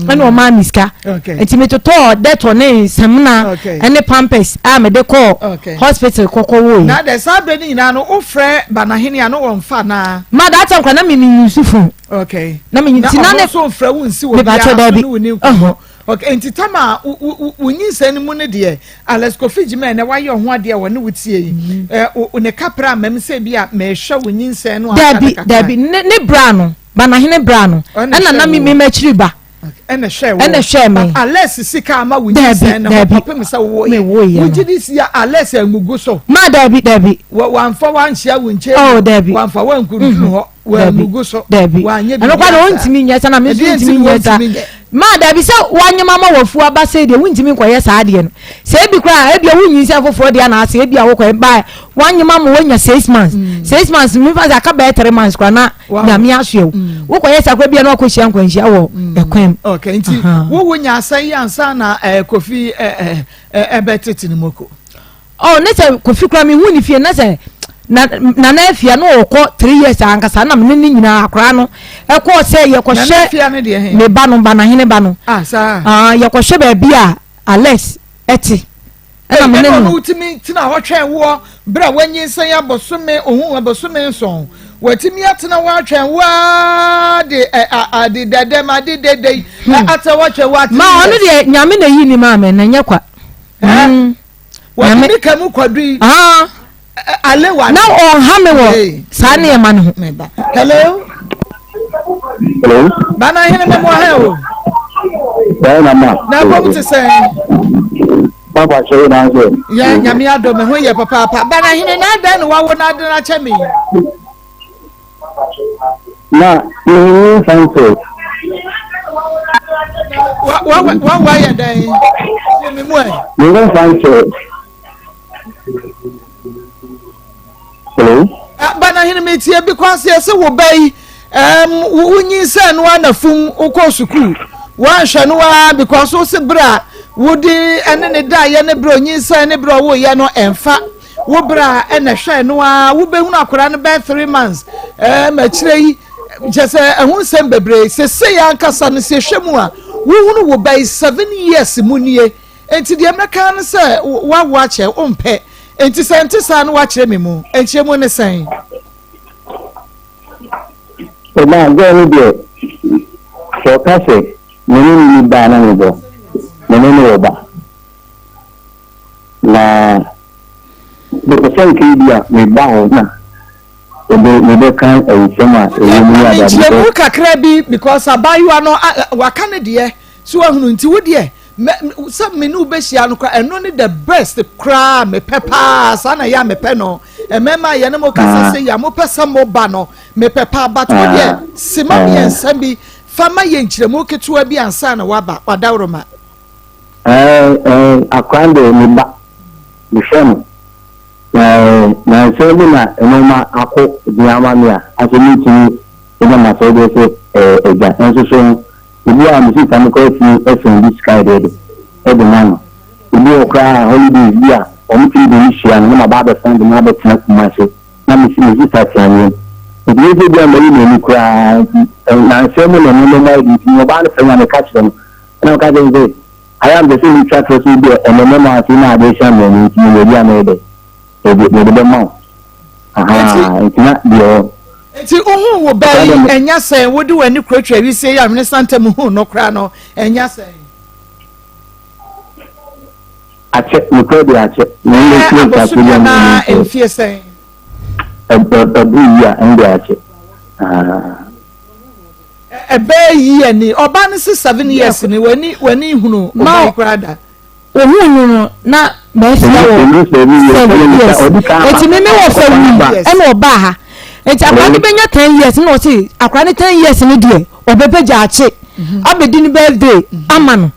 ɛna ɔmaa mi sika. Nti mi totɔ dɛtɔ ne samina ɛne pampers a mi de kɔ hospital kɔkɔ wo yi. Na dɛ saa abirɛ ne nyinaa no wofrɛ banahene a no wɔn fa naa. Ma that time kora na mi mi use phone. Okay. Na mi nti na ne nso nfrɛ wo nsi wɔ biara so ne wo ni nkɔmɔ. Okay, nti tam a wo nyinsɛn no mu no deɛ Alex Kofi Gyimah ɛnɛ wayɛ ɔho adeɛ wɔ ne wo tie yi. Mm-hmm. Ne kapra amam sɛ bi a mehwɛ wo nyinsɛn no aka ne kakra. Dabi dabi ne ne bra no banahene bra no ɛna na mi mi m'akyiri ba. Ɛna hwɛ wo. Ɛna hwɛ me. But Alex sika ama wo nyinsɛn no ho kɔpem sɛ wo yɛ. Wo gyi di si a Alex angugu so. Ma dabi dabi. Wamfa wanhyia wo nkyɛn. Oh dabi. Wamfa wankuntunu hɔ. Dabi, Wɔangugu so. dabi. Wɔanyɛ Ɛno koraa biribiara deɛ saa. wɔntumi nyɛ saa na me nso Ɛdeɛn nti ntumi na nyɛ saa. wɔntumi nyɛ? Ma dabi sɛ wɔanyem ama wafu aba sei deɛ wontumi nkɔyɛ saa adeɛ no. Sɛ ebi koraa ebi a wonyinsɛn foforɔ deɛ anaasɛ ebi a wokɔyɛ ba wɔanyem ama woanya 6 months. 6 months mefa sɛ aka bɛyɛ 3 months koraa na Wow. Nyame asoɛ wo. Wokɔyɛ saa koraa bi a na wakɔhyia nkwanhyia wɔ ɛkwan mu. Okay, nti Aha. wo wo nya asɛn yi ansa na eh, Kofi eh, eh, eh, ɛbɛtete ne moko. Oh ne sɛ Kofi koraa mehu ne fie na sɛ na Nana Afia na ɔkɔ 3 years ankasa na mene ne nyinaa akora no ɛkɔɔ sɛ yɛkɔhwɛ ne ba no Banahene ba no ah, saa. Ah, yɛkɔhwɛ baabi a Alex ɛte ɛna mene no wotumi tena hɔ twɛn woɔ berɛ a wanyinsɛn abosome ohun abosome 7 watumi atena hɔ atwɛn woa de ade dɛdɛm ade dɛdɛ yi atena hɔ atwɛn woa. Ma ɔno deɛ Nyame na eyi ni maa me na nyɛ kwa. Wɔde mi ka mu kwadu yi. Ah. Alewa. Na ɔnha me wɔ saa nneɛma no ho. Hello. Hello. Bana hene mɛ mo ahɛ o. Bɛyɛ na ma. Na ɛkɔm te sɛn. Papa kyerɛ na sɛ. Yɛ Nyame adɔ me ho yɛ papaapa. Bana hene na adɛn na wawo na adɛn akyɛ me. Na mehu nfa nso. Wa wa wa wa yɛ dɛn? Yɛ me mu ɛ. Mehu nfa nso. Hello. Banahene metie bi kɔ aseɛ sɛ wo ba yi um, wonyinsɛn no ara na fum wokɔ sukuu woanhwɛ no ara because wo se berɛ a wode ɛne ne daeɛ ne berɛ onyinsɛn ne berɛ ɔwoyɛ no ɛmfa Wo bra na hwɛ no ara wobɛhunu akwadaa no bɛyɛ 3 months ɛɛm akyire yi kyɛ sɛ ɛho nsɛm bebree sese yɛ ankasa no sɛ hwɛ mu a wohunu wo ba yi 7 years mu nie. Nti deɛ mɛka no sɛ woawo akyɛ wompɛ nti sɛ nte saa no woakyerɛ me mu nkyerɛ mu ne sɛn? Ɔbaa girl no deɛ sɛ ɔka sɛ me ne no ni ba a na mebɔ me ne no wɔ ba. Na mepɛ sɛ nka ebi a meba hɔ na ebe mebɛka nsɛm a ɛwɔ mu ne ade ade. Nkyerɛmu kakra bi because abaayewa no waka ne deɛ so ahunu nti wo deɛ sɛ me ne wo bɛhyia no koraa ɛno ne the best koraa mepɛ paa saa na yɛ a mepɛ no mmarima a yɛne mo kasa sɛ yɛ a mopɛ sɛ mo ba no mepɛ paa but wo deɛ sima 3 bi fa ma yɛ nkyerɛmu ketewa bi ansa na waba wadaworoma. Ɛɛ ɛɛ akwadaa deɛ me ba, mehwɛ no. Na ɛɛ nansa bi na nneɛma akɔ den ama me a, asɛ mentumi nyɛ m'asɛdeɛ sɛ ɛɛ agya. Nso so no, ebi wɔ a me sista no koraa tumi sɛn bi sika deɛ de de ma no. Ebi wɔ koraa a holidays bi a wɔtumi de me hyia no na maba abɛsan de no abɛtena Kumasi na me me sista te anwea mu. Nti nyɛ sɛ ebi a mayi m'ani koraa nti nansa mu na nneɛma mu ayɛ den nti ɔbaa no frɛ me a meka kyerɛ no. Ɛnna ɔka kyerɛɛ no sɛ, Ayɛ a mepɛ sɛ mitwa torɔ sɛ ebia ɛnnɛ mɛma ase na ade resa me ani nti menya bi a mɛyɛ dɛn? Mede mede bɛma wo. Ahaa, nti na deɛ ɔ. Nti wohuu wo ba yi ɛnya sɛn? Wode w'ani kuratwa wisie yi ahwene santam huu no koraa no ɛnya sɛn? Akyɛ, nokorɛ deɛ akyɛ. Na ɛnde Ɛɛ nti nka abosome akyɛ bi a anaa mene mfie sɛn? Ɛboro yi a ɛnde akyɛ. Ahaa. Ɛbɛyɛ year ni ɔbaa no si 7 years ni w'ani w'ani hunu ɔbaa yi koraa da. Ohun no no na mɛfia wɔ 7 years eti mi mi wɔ fɛ wi ɛna ɔbaa ha eti akora no bɛnya 10 years na ɔsi akora no 10 years no deɛ ɔbɛbɛ gyaakye abɛdi ne birthday ama no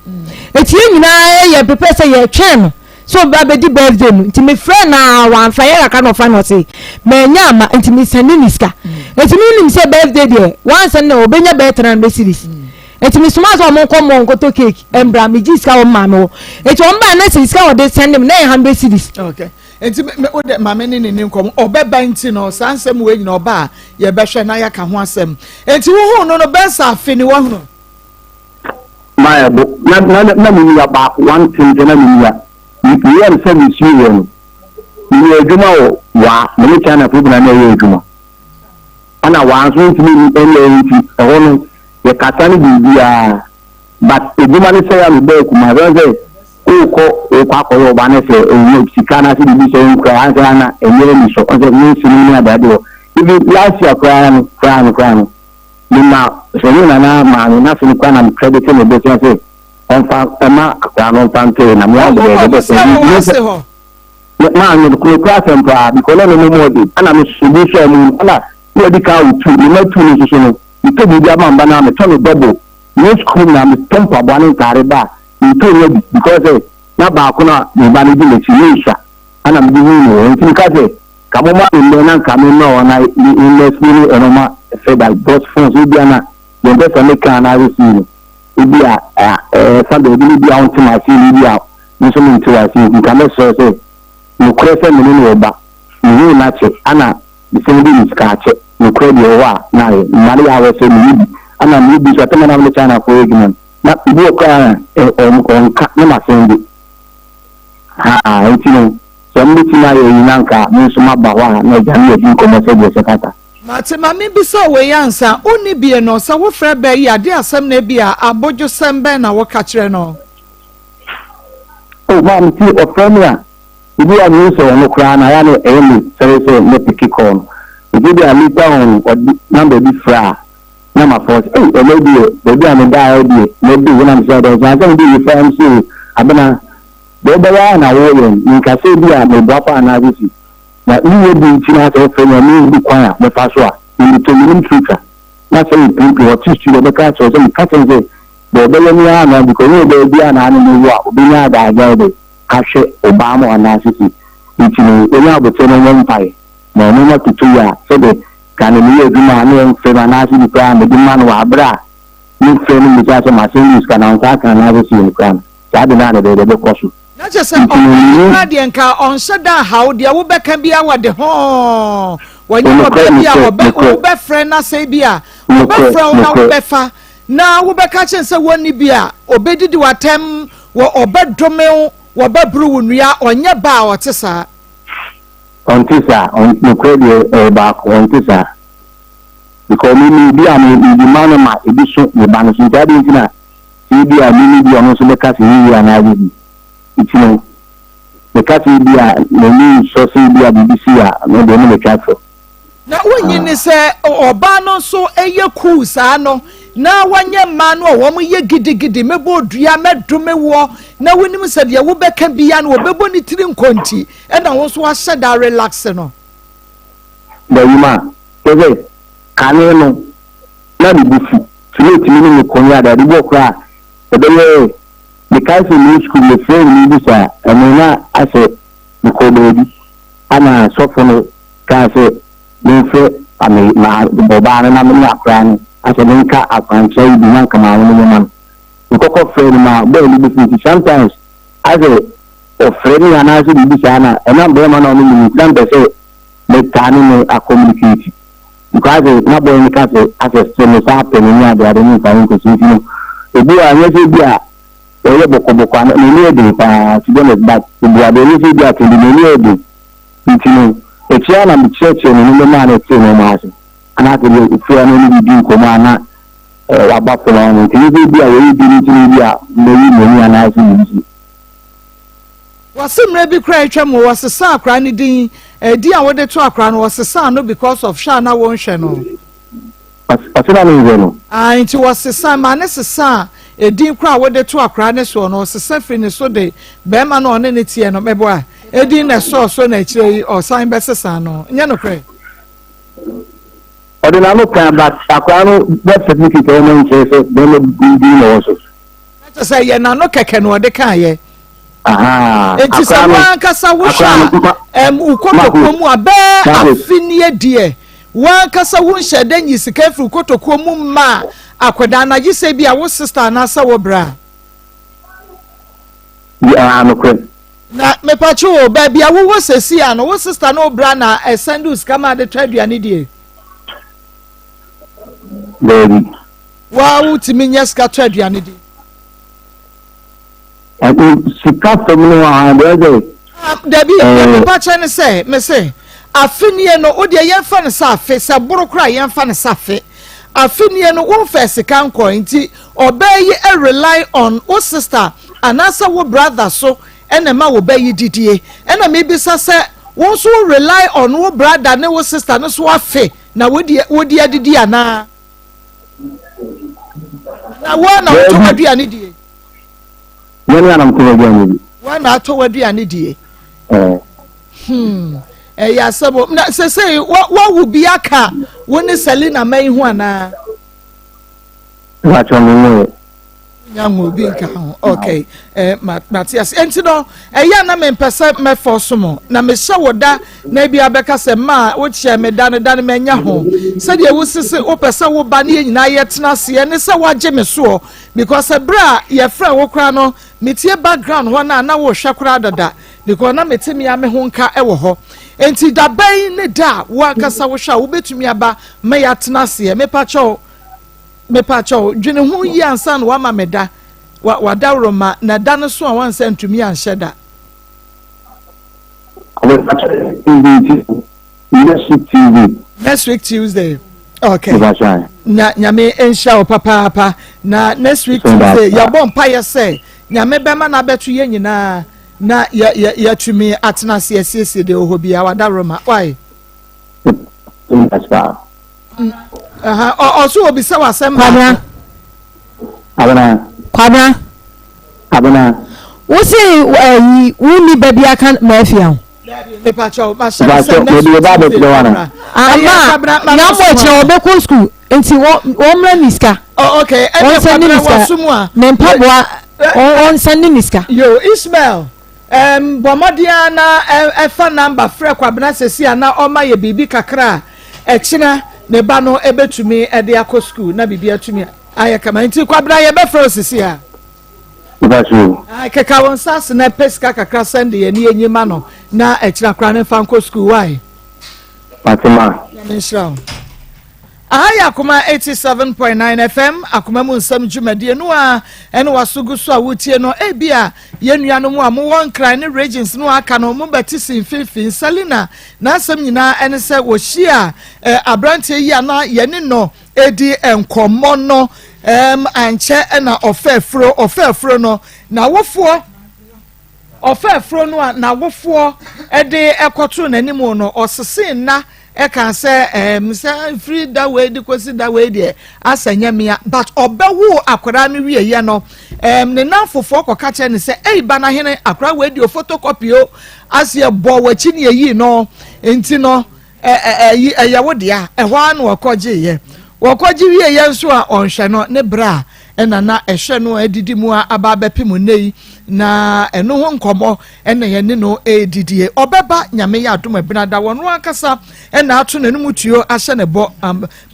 eti yɛn nyinaa yɛ prepare sɛ yɛtwɛn no sɛ ɔbɛ abɛdi birthday no nti mefrɛ na wamfa yɛ kakra na ɔfa na ɔse manya ama nti mesɛnde ne sika. Eti me nim sɛ birthday deɛ wansɛn na ɔbɛnya bɛyɛ 300 cedis. Eti me somaa sɛ ɔmo nkɔ mall nkɔtɔ cake mbra me gye sika wɔ me maame hɔ. Eti ɔmo baa na sɛ sika a ɔde sɛnde me na ɛyɛ 100 cedis. Okay. Nti me wo de maame ne ne ni nkɔmɔ ɔbɛba nti no saa nsɛm wei nyina ɔba a yɛbɛhwɛ na yɛaka ho asɛm. Nti wohuu no no bɛyɛ sɛ afe ni wahunu? Mayɛ bo na na na me nua baako one thing sɛ na me nua me yɛ no service yi wɔ no me yɛ adwuma wɔ waa me ne China fo bi na na ɛyɛ adwuma ɛna waa nso ntumi ɛnyɛ nti ɛhɔ no yɛ kasa no biribiara but adwuma no sɛ ya me bɛɛ kuma sɛ sɛ wokɔ wokɔ akɔyɛ ɔba no sɛ ɛnyɛ sika no ase biribi sɛ nkura ansɛ ana ɛnyɛ ani sɔ ɔsɛ ne nsɛm ne adeade wɔ even last year koraa no koraa no koraa no Mema sɛ me nana maame n'ase no koraa na me credit ne bosea sɛ ɔmfa ɔma akwadaa no ɔmfa ntoe na me ara de bɛyɛ bɛsɛ Ɔmo ase hɔ. Maame no kuro kura asɛm paa because na ne mo ɔde ɛna me so bi nso ɔmo ɛna na ɔdi kan awo tu ne ma tu no nso so no metɔ biribi ama mba na metɔ no double me sukuu na metɔ mpaboa ne ntaare ba a metɔ nya bi because sɛ na baako na me ba no di n'akyi ne nsua ɛna mede hu no nti meka sɛ Ka mo ma me mmɛ na nka me mma wɔn na me mmɛ sukuu ne ɛno ma fɛ da because phones ebi a na deɛ mpɛ sɛ me ka anaa sɛ no ebi a ɛfa baabi no bi a wɔnte ma ase no ebi a me nso me nte wɔ ase nti nka mɛsrɛ sɛ nokorɛ sɛ me ne no wɔ ba me hu no akyɛ ana me sɛn de ne sika akyɛ nokorɛ deɛ ɛwɔ hɔ a na ayɛ mma no yɛ awɔ sɛ me ne bi ana me ne bi nso atɛmɛ na me ne China foɔ yɛ adwuma no na ebi wɔ koraa ɔnka ne ma sɛn de ha nti no Sɛ mobɛtumi ayɛ eyi na anka me nso maba hɔ a na agya ne yɛadi nkɔmmɔ sɛdeɛ ɛsɛ fata. Mate, ma mebisa wo wei ansa, wonni bie no, sɛ wofrɛ bɛ yi a, deɛ asɛm na ebia abodwosɛm bɛn na woka kyerɛ no? Oh, maame, tie, ɔfrɛ me a, ebi a mehu sɛ ɔno koraa no, ayɛ a na ɛyɛ me sɛre sɛ mɛpeke call no. Nti ebia later on no, ɔde number bi frɛ a, na mafrɛ sɛ, ei, ɛnnɛ deɛ, baabi a medaeɛ deɛ, mɛdu hɔ na mesɛ dɛn, sɛ ansa mede refrɛ a, mese o, Abena, Deɛ wobɛyɛ ara na woreyɛ no, menka sɛ ebia meboa pa anaa sisi, na menyɛ bi nti na sɛ wofrɛ me a menhu kwan a mɛfa so a, memetɔ menim tiri twa, na sɛ mepimpim ɔte studio ɔbɛka akyerɛ wo sɛ meka kyerɛ no sɛ deɛ ɔbɛyɛ me ara na because ɔnyɛ ɔbaa biara na ane ne wo a ɔbɛnya adagyaw de ahwɛ ɔbaa mo anaa sisi nti no ɔnya aboterɛ no ɔmmɔ mpaeɛ na ɔno ma toto yi a sɛdeɛ kane meyɛ adwuma a na ɔmfrɛ me anaa sɛ bi koraa mede ma no wɔ aberɛ a mefrɛ no mmisa sɛ masɛn ne sika na ɔnsa aka anaa sɛ sei no koraa no Saa ade no ara na ɛbɛyɛ dɛ ɛbɛkɔ so. Na kyerɛ sɛ Nti no, ɔbaa no me. koraa deɛ nka ɔnhyɛ da nhaw deɛ wobɛka biara wɔde hoo wɔnyɛ Nokorɛ, ɔbaa bi a nokorɛ, ɔbɛ nokorɛ. wobɛfrɛ no asɛe bi a Nokorɛ, ɔbɛfrɛ wo na nokorɛ. wobɛfa na wobɛka kyerɛ no sɛ wɔnni bi a ɔbɛdidi w'atɛm wɔ ɔbɛdome wo wɔbɛboro wo nnua ɔnyɛ baa a ɔte saa. Ɔnte saa, ɔn, nokorɛ deɛ ɛyɛ baako, ɔnte saa. Because me, me, ebi a me, mede ma no ma ebi so me ba no so, nti adɛn nti na Sɛ ebia me ne bi a ɔno nso bɛka sɛ yiye anaa dabi. Nti no, meka sɛ ebia m'ani nsɔ sɛ ebia biribi sei a, me deɛ me na etwa to. Na wonnye nni sɛ ɔbaa no nso yɛ cool saa no na wanyɛ mmaa no a wɔyɛ gidigidi, mɛbɔ dua, mɛdome woɔ, na wonim sɛ deɛ wobɛka biara no wɔbɛbɔ ne tiri nkɔnti, ɛna wo nso wahyɛ da relax no. Dabi ma, kyerɛ sɛ kane no na ne bo fu, nti na otumi ne me ko ne ade ade. Bi wɔ koraa a, ɛbɛyɛ mekae sɛ mewɔ sukuu mefrɛɛ no mebisaa ɛno na asɛ mekɔɔ baabi ana sɔfo no kaa sɛ memfrɛ ame ma ɔbaa no na me ne akwadaa no asɛ menka akwankyerɛ yi bi na nka maame no nyɛma no. Mekɔkɔ frɛɛ no ma bɔɔ ne bo fu nti sometimes asɛ ɔfrɛ me anaasɛ biribi saa na ɛnam bɛrima no a ɔne me no nti na mepɛ sɛ metaa ne no acommunicate. Because asɛ na boy no ka sɛ asɛ sɛ me saa pɛ no ne ade ade ne nfa nkosi nti no ebi wɔ a nyɛ sɛ ebi a ɔyɛ bɔkɔbɔkɔ ana n'ani yɛ den paa to be honest but obu ade nyɛ sɛ ebi a kɛnde n'ani yɛ den nti no akyire a na mekyerɛkyerɛ no nneɛma maa no tee nneɛma ase ana afei deɛ ofiri ano ne biribi nkɔmɔ a na ɛɛ waba fam ano nti nyɛ sɛ ebi a wɔyɛ bi no nti no ebi a mɛyi m'ani anaasɛ biribi si. Wɔse mmerɛ bi koraa atwam o, wɔsesaa akwaraa no din, din a wode to akwaraa no wɔsesaa no because of hwɛ a na wonhwɛ no. Ɔse na menhwɛ no. Ah, nti wɔsesa, maa ne sesaa edin koraa a wode to akwaraa no soɔ no, ɔsesa firi ne so de bɛrima no a ɔne no teɛ no, meboa, edin na ɛsɔɔ so na akyire yi ɔsan bɛsesaa no, nyɛ nokorɛ? Ɔde n'ano kaa but akwaraa no birth certificate a ɛwɔ no nkyerɛ sɛ bɛrima din na ɛwɔ so. Na kyerɛ sɛ ɛyɛ n'ano kɛkɛ na ɔde kaeɛ. Enti sɛ wo ankasa wohwɛ a, ɛm, wo kotokuo mu a, bɛɛ afe nie deɛ, W'ankasa wonhyɛɛ da nyii sika mfiri wo kotokuo mu mmaa akwadaa no, agye sɛ ebia wo sister anaasɛ wo bra. Yeah, nokorɛ. Na mepatwo o, baabi a wowɔ sɛsi a no, wo sister ne wo bra na ɛsɛnde wo sika ma ade tɔ aduane die? Daabi. Waa wotumi nya sika tɔ aduane di? Sika fam no deɛ sɛ. Dabi, deɛ mepa kyɛ ne sɛ, mese afe nie no, wo deɛ yɛmfa no sɛ afe, sɛ boro koraa yɛmfa no sɛ afe. Afe nie no, womfaa sika nkɔe nti ɔbaa yi rely on wo sister anaasɛ wo brother so na ɛma wo ba yi didie. Ɛna mebisa sɛ wo nso wo rely on wo brother ne wo sister no so afe na wode adidi anaa? Na wo na wotɔ w'aduane die? Mene na metɔ w'aduane di. Wo na atɔ w'aduane die? Hmm. Ɛyɛ asɛm o. Na sesei wawu bi aka wo ne Selina ma yi ho anaa? Wakyɛ me mu yɛ. Nya ho bi nka ho. Okay. Eh, mate ase. Enti no, ɛyɛ na mempɛ sɛ mɛfɔ so mo. Na mehyɛ wo da na ebi abɛka sɛ ma wokyɛ me da no da no manya ho. Sɛdeɛ wosese wopɛ sɛ wo ba ne yɛn nyinaa yɛtena aseɛ ne sɛ woagye me soɔ. Because ɛberɛ a yɛfrɛ wo koraa no, metie background hɔ no a na wohwɛ koraa dada. Because na mete me ara me ho nka wɔ hɔ. Enti da bɛn ne da a wo ankasa wohwɛ a wobɛtumi aba ma yɛatena aseɛ? Mepakyɛw, mepakyɛw, dwene ho yie ansa na woama me da. Wa, wadaworoma, na da no so a woansa ntumi anhyɛ da. Next week Tuesday. Next week Tuesday. Okay. Na nyame nhyira wo papaapa. Na next week Tuesday yɛbɔ mpaeɛ sɛ nyame bɛma no abɛto yɛn nyinaa na yɛ yɛ yɛatumi atena ase asiesie deɛ wɔ hɔ biara wadaworo why. Ɔso obisa w'asɛm baako. Abena. Kwabena. Abena. Wo se ayi wo ni ba bi aka mafia ho. Ama na mo akyina wɔbɛkɔ sukuu nti wɔmmra ne sika. Wɔnsan ne ne sika. Ne mpaboa wɔnsan ne ne sika. Yo Ismail um, bɔ mmɔden ara na ɛfa namba frɛ Kwabena sɛsi a na ɔma yɛ biribi kakra a ɛkyena ne ba no ɛbɛtumi de akɔ sukuu na biribi atumi ayɛ kama nti Kwabena yɛbɛfrɛ wo sisi a. Keka wo nsa ase na pɛ sika kakra sɛnde yɛ ne yɛnyi ma no na ɛkyena koraa ne mfa nkɔ sukuu wae. Fatima. Nyame nhyira wo. Aha yɛ Akoma 87.9 FM, Akoma mu nsɛm dwumadie no a ɛne waso gu so a wotie no. Ebi a yɛn nuanom a mowɔ Nkran ne regions no aka no mobɛte si mfimfini. Selina n'asɛm nyinaa ɛne sɛ wɔhyia eh, aberanteɛ yi a na yɛne no edi nkɔmmɔ no um, ankyɛ ɛna ɔfɛ afuro ɔfɛ afuro no n'awofoɔ Ɔfaa afuro no a n'awofoɔ de kɔtoo n'anim no, ɔsesee nna kaa sɛ, ɛɛm, sɛ firi da wei de kɔsi da wei deɛ, asɛ nyɛ mea. But ɔbɛwoo akwadaa no wieeɛ no, ɛɛm, ne nnamfofoɔ kɔka kyerɛ no sɛ, ei, Banahene, akwadaa wei deɛ ɔphotocopy o, aseɛ bɔɔ w'akyi ne yɛyii no, nti no, ɛyi ɛyɛ wo dea. Ɛhɔ ara na wɔkɔgyeeɛ. Wɔkɔgye wieeɛ nso a ɔnhwɛ no, ne berɛ a ɛna na ɛhwɛ no adidi mu a aba abɛpem nnɛ yi, na ɛno ho nkɔmmɔ ɛna yɛne no ɛredidie. Ɔbɛba Nyame yɛ adom ɛbenada, wɔno ankasa ɛna ato n'anum tuo ahyɛ ne bɔ,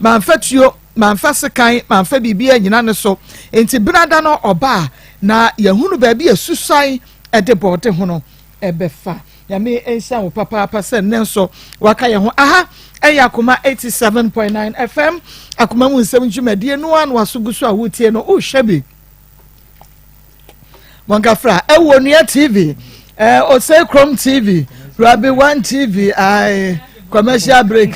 mamfa tuo, mamfa sekan, mamfa biribi anyina ne so, nti benada no ɔba a na yɛhunu baabi a susan ɛde bɔɔde ho no ɛbɛfa. Nyame nhyira wo papaapa sɛ nnɛ nso waka yɛn ho. Aha ɛyɛ Akoma 87.9 FM, Akoma mu nsɛm dwumadie no a na waso gu so a wotie no, wohwɛ bi. Mɔnkafra ɛwɔ Onua TV, eh, Osei Krom TV, Rabi One TV, aye, commercial break,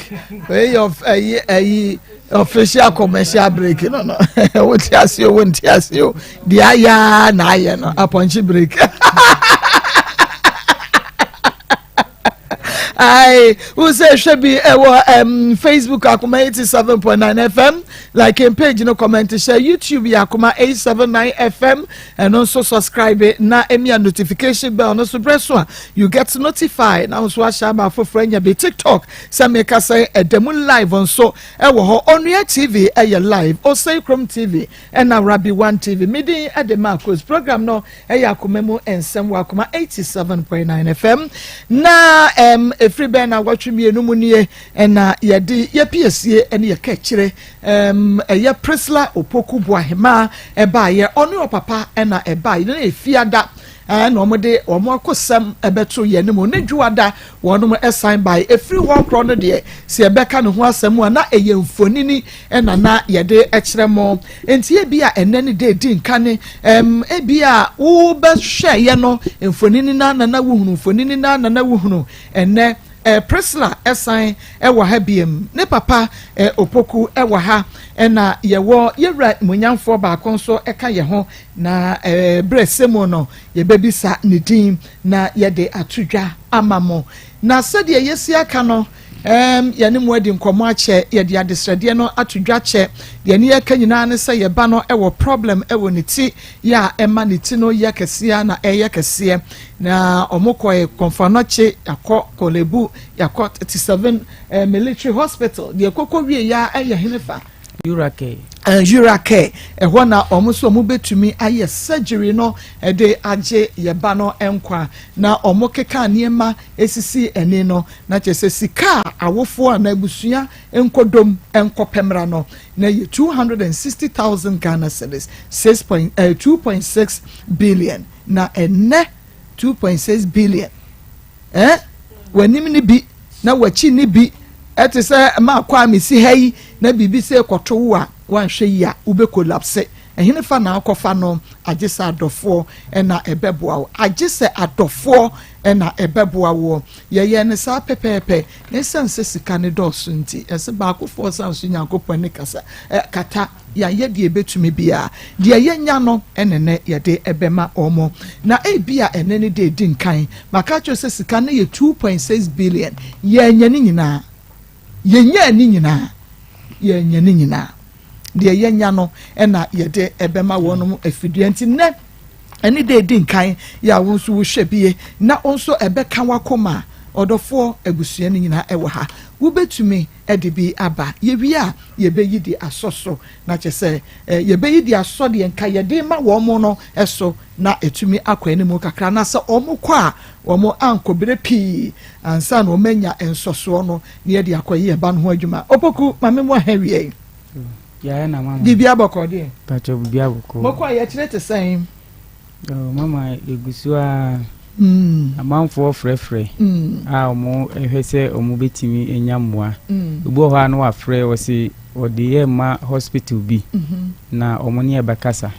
ɛyɛ ɛyi ɛyi official commercial break no no wote ase o wonte ase o deɛ ayɛ na ayɛ no apɔnkye break Aye, wo sɛ hwɛ bi ɛwɔ um, Facebook Akoma 87.9 FM like in page no comment hyɛ YouTube yɛ Akoma 879 FM ɛno nso subscribe na emia notification bell no so brɛ so a you get notified na nso ahyɛ ama afoforɔ anya bi TikTok Sɛ meka sɛ ɛda mu live nso ɛwɔ hɔ. Onua TV ɛyɛ live, Osei Krom TV ɛna Rabi One TV. Me din ɛde Marcos. Program no ɛyɛ Akoma mu Nsɛm wɔ Akoma 87.9 FM. Na ɛm. Ɛfiri bɛn nnawɔtwe mmienu mu nie na yɛde yɛ piesie ne yɛ kaakyire ɛyɛ Priscilla Opoku Boahemaa ɛbaeɛ. Ɔne ɔpapa na ɛbaeɛ na Efiada na wɔde wɔn akosɛm ɛbɛto yɛn anim ne Dwoada wɔnom ɛsan baeɛ. Ɛfiri hɔ korɔ no deɛ sɛ yɛbɛka ne ho asɛm a na ɛyɛ mfonini na na yɛde kyerɛ mo. Enti ebia ɛnnɛ ne da edi nkan, ɛm, ebia wobɛhwɛeɛ no mfonini no ara na na wohunu, mfonini no ara na na wohunu. Ɛnnɛ, eh, Priscilla san wɔ ha biom, ne papa eh, Opoku wɔ ha, ɛna yɛwɔ yɛwura munyamfoɔ baako nso ka yɛn ho, na eh, berɛ sɛ mu no yɛbɛbisa ne din na yɛde ato dwa ama mo. Na sɛdeɛ yɛsi aka no, Ɛɛm, yɛne mo adi nkɔmmɔ akyɛ, yɛde adesrɛdeɛ no ato dwa kyɛ. Deɛ ne yɛreka nyinaa ne sɛ yɛn ba no wɔ problem wɔ ne ti yɛ a ɛma ne ti no yɛ kɛseɛ ara na ɛreyɛ kɛseɛ. Na wɔn kɔɛ Komfo Anokye, yɛakɔ Korle-Bu, yɛakɔ 37 eh, Military Hospital. Deɛ ɛkɔkɔ wie yɛ ara ɛyɛ henefa? Euracare. Eh, Euracare, ɛhɔ na wɔn nso wɔn bɛtumi ayɛ surgery no de agye yɛn ba no nkwa. Na wɔn keka nneɛma esisi ani no, Na kyerɛ sɛ sika a awofoɔ anaa abusua nkɔdɔm nkɔpɛ mmra no, na ɛyɛ 260,000 Ghana cedis, six point, eh, 2.6 billion. Na ɛnnɛ 2.6 billion, eh, w'anim ne bi na w'akyi ne bi, ɛte sɛ maakɔ a mesi ha yi na biribi sɛ kɔto wo a, woanhwɛ yi a wobɛ collapse. Ɛhene fa na akɔfa no, agye sɛ adɔfoɔ na ɛbɛboa wo, agye sɛ adɔfoɔ na ɛbɛboa woɔ. Yɛyɛɛ no saa pɛpɛɛpɛ, na esiane sɛ sika no dɔɔso nti, ɛsɛ baakofoɔ san so Nyankopɔn ani kasa, ɛ, kata. Yɛayɛ deɛ yɛbɛtumi biara. Deɛ yɛanya no na ɛnnɛ yɛde bɛma wɔn. Na ebia ɛnnɛ ne da a ɛdi nkan. Maka akyerɛ wo sɛ sika no yɛ 2.6 billion. Yɛannya ne nyinaa. Yɛnyaa ne nyinaa. Yɛannya ne nyinaa. Deɛ yɛanya no na yɛde bɛma wɔn afidua. Nti nnɛ, Ɛne da edi nkan yɛ a wo nso wohwɛ bie na wo nso ɛbɛka w'akoma a, ɔdɔfoɔ, abusua no nyinaa ɛwɔ ha. Wobɛtumi de bi aba. Yɛwie a, yɛbɛyi de asɔ so. Na kyerɛ sɛ, yɛbɛyi de asɔ deɛ nka yɛde rema wɔn no so na atumi akɔ anim kakra. Na sɛ wɔkɔ a, wɔn ankɔ berɛ pii ansa na wɔanya nsɔsoɔ no na yɛde akɔyɛ yɛn ba no ho adwuma. Opoku, ma me mmoa ha awiei. Yɛayɛ na mama. Biribi abɔkɔ deɛ. Pakyɛ biribi abɔkɔ. Mokɔ a yɛkyerɛ te sɛn? Oh, mama yɛgu so a. Amanfoɔ frɛfrɛ a wɔn hwɛ sɛ wɔn bɛtumi anya mmoa. Ebi wɔ hɔ a na wafrɛ ɔse ɔde yɛ ma hospital bi na wɔn ne ɛbɛkasa.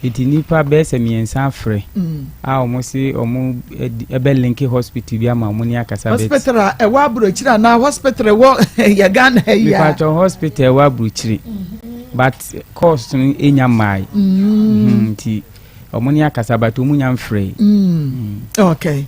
Eti nipa bɛyɛ sɛ mmiɛnsa afrɛ a wɔn se wɔn ɛbɛ linki hospital bi ama wɔn ne akasa. Hospital a ɛwɔ aburokyire anaa hospital ɛwɔ yɛ Ghana yi a. Mipatɔ hospital ɛwɔ aburokyire but course no enya mmaa yi. Nti wɔn ne akasa but wɔn nya nfrɛ. Okay.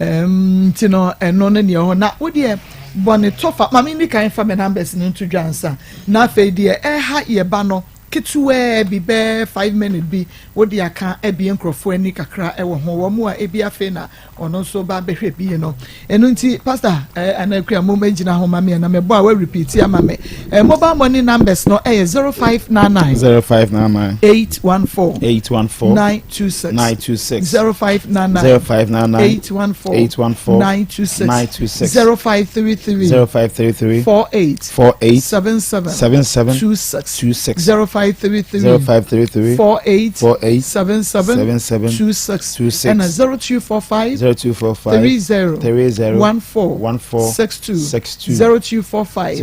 Nti no ɛno ne nea ɛwɔ na wo deɛ bɔ ne tɔfa maame ni kan fa me numbers no nto dwa nsa na afei deɛ ɛha yɛ ba no ketewaa bi, bɛyɛ five minute bi, wode aka abue nkurɔfoɔ ani kakra wɔ ho, wɔn a ebi afei na ɔno nso ba bɛhwɛ bi no. Ɛno nti, Pastor eh, anaa Akua, mo gyina ho ma me na mebɔ a wa repeat ama me. Eh, mobile money numbers no ɛyɛ 0599 0599 814 814 926 926 0599 0599 814 814 926 926 0533 0533 48 48 77 77 26 26 0533 0533 48 48 77 77 26 26 ɛna 0245 0245 30 30 14 14 62 62 0245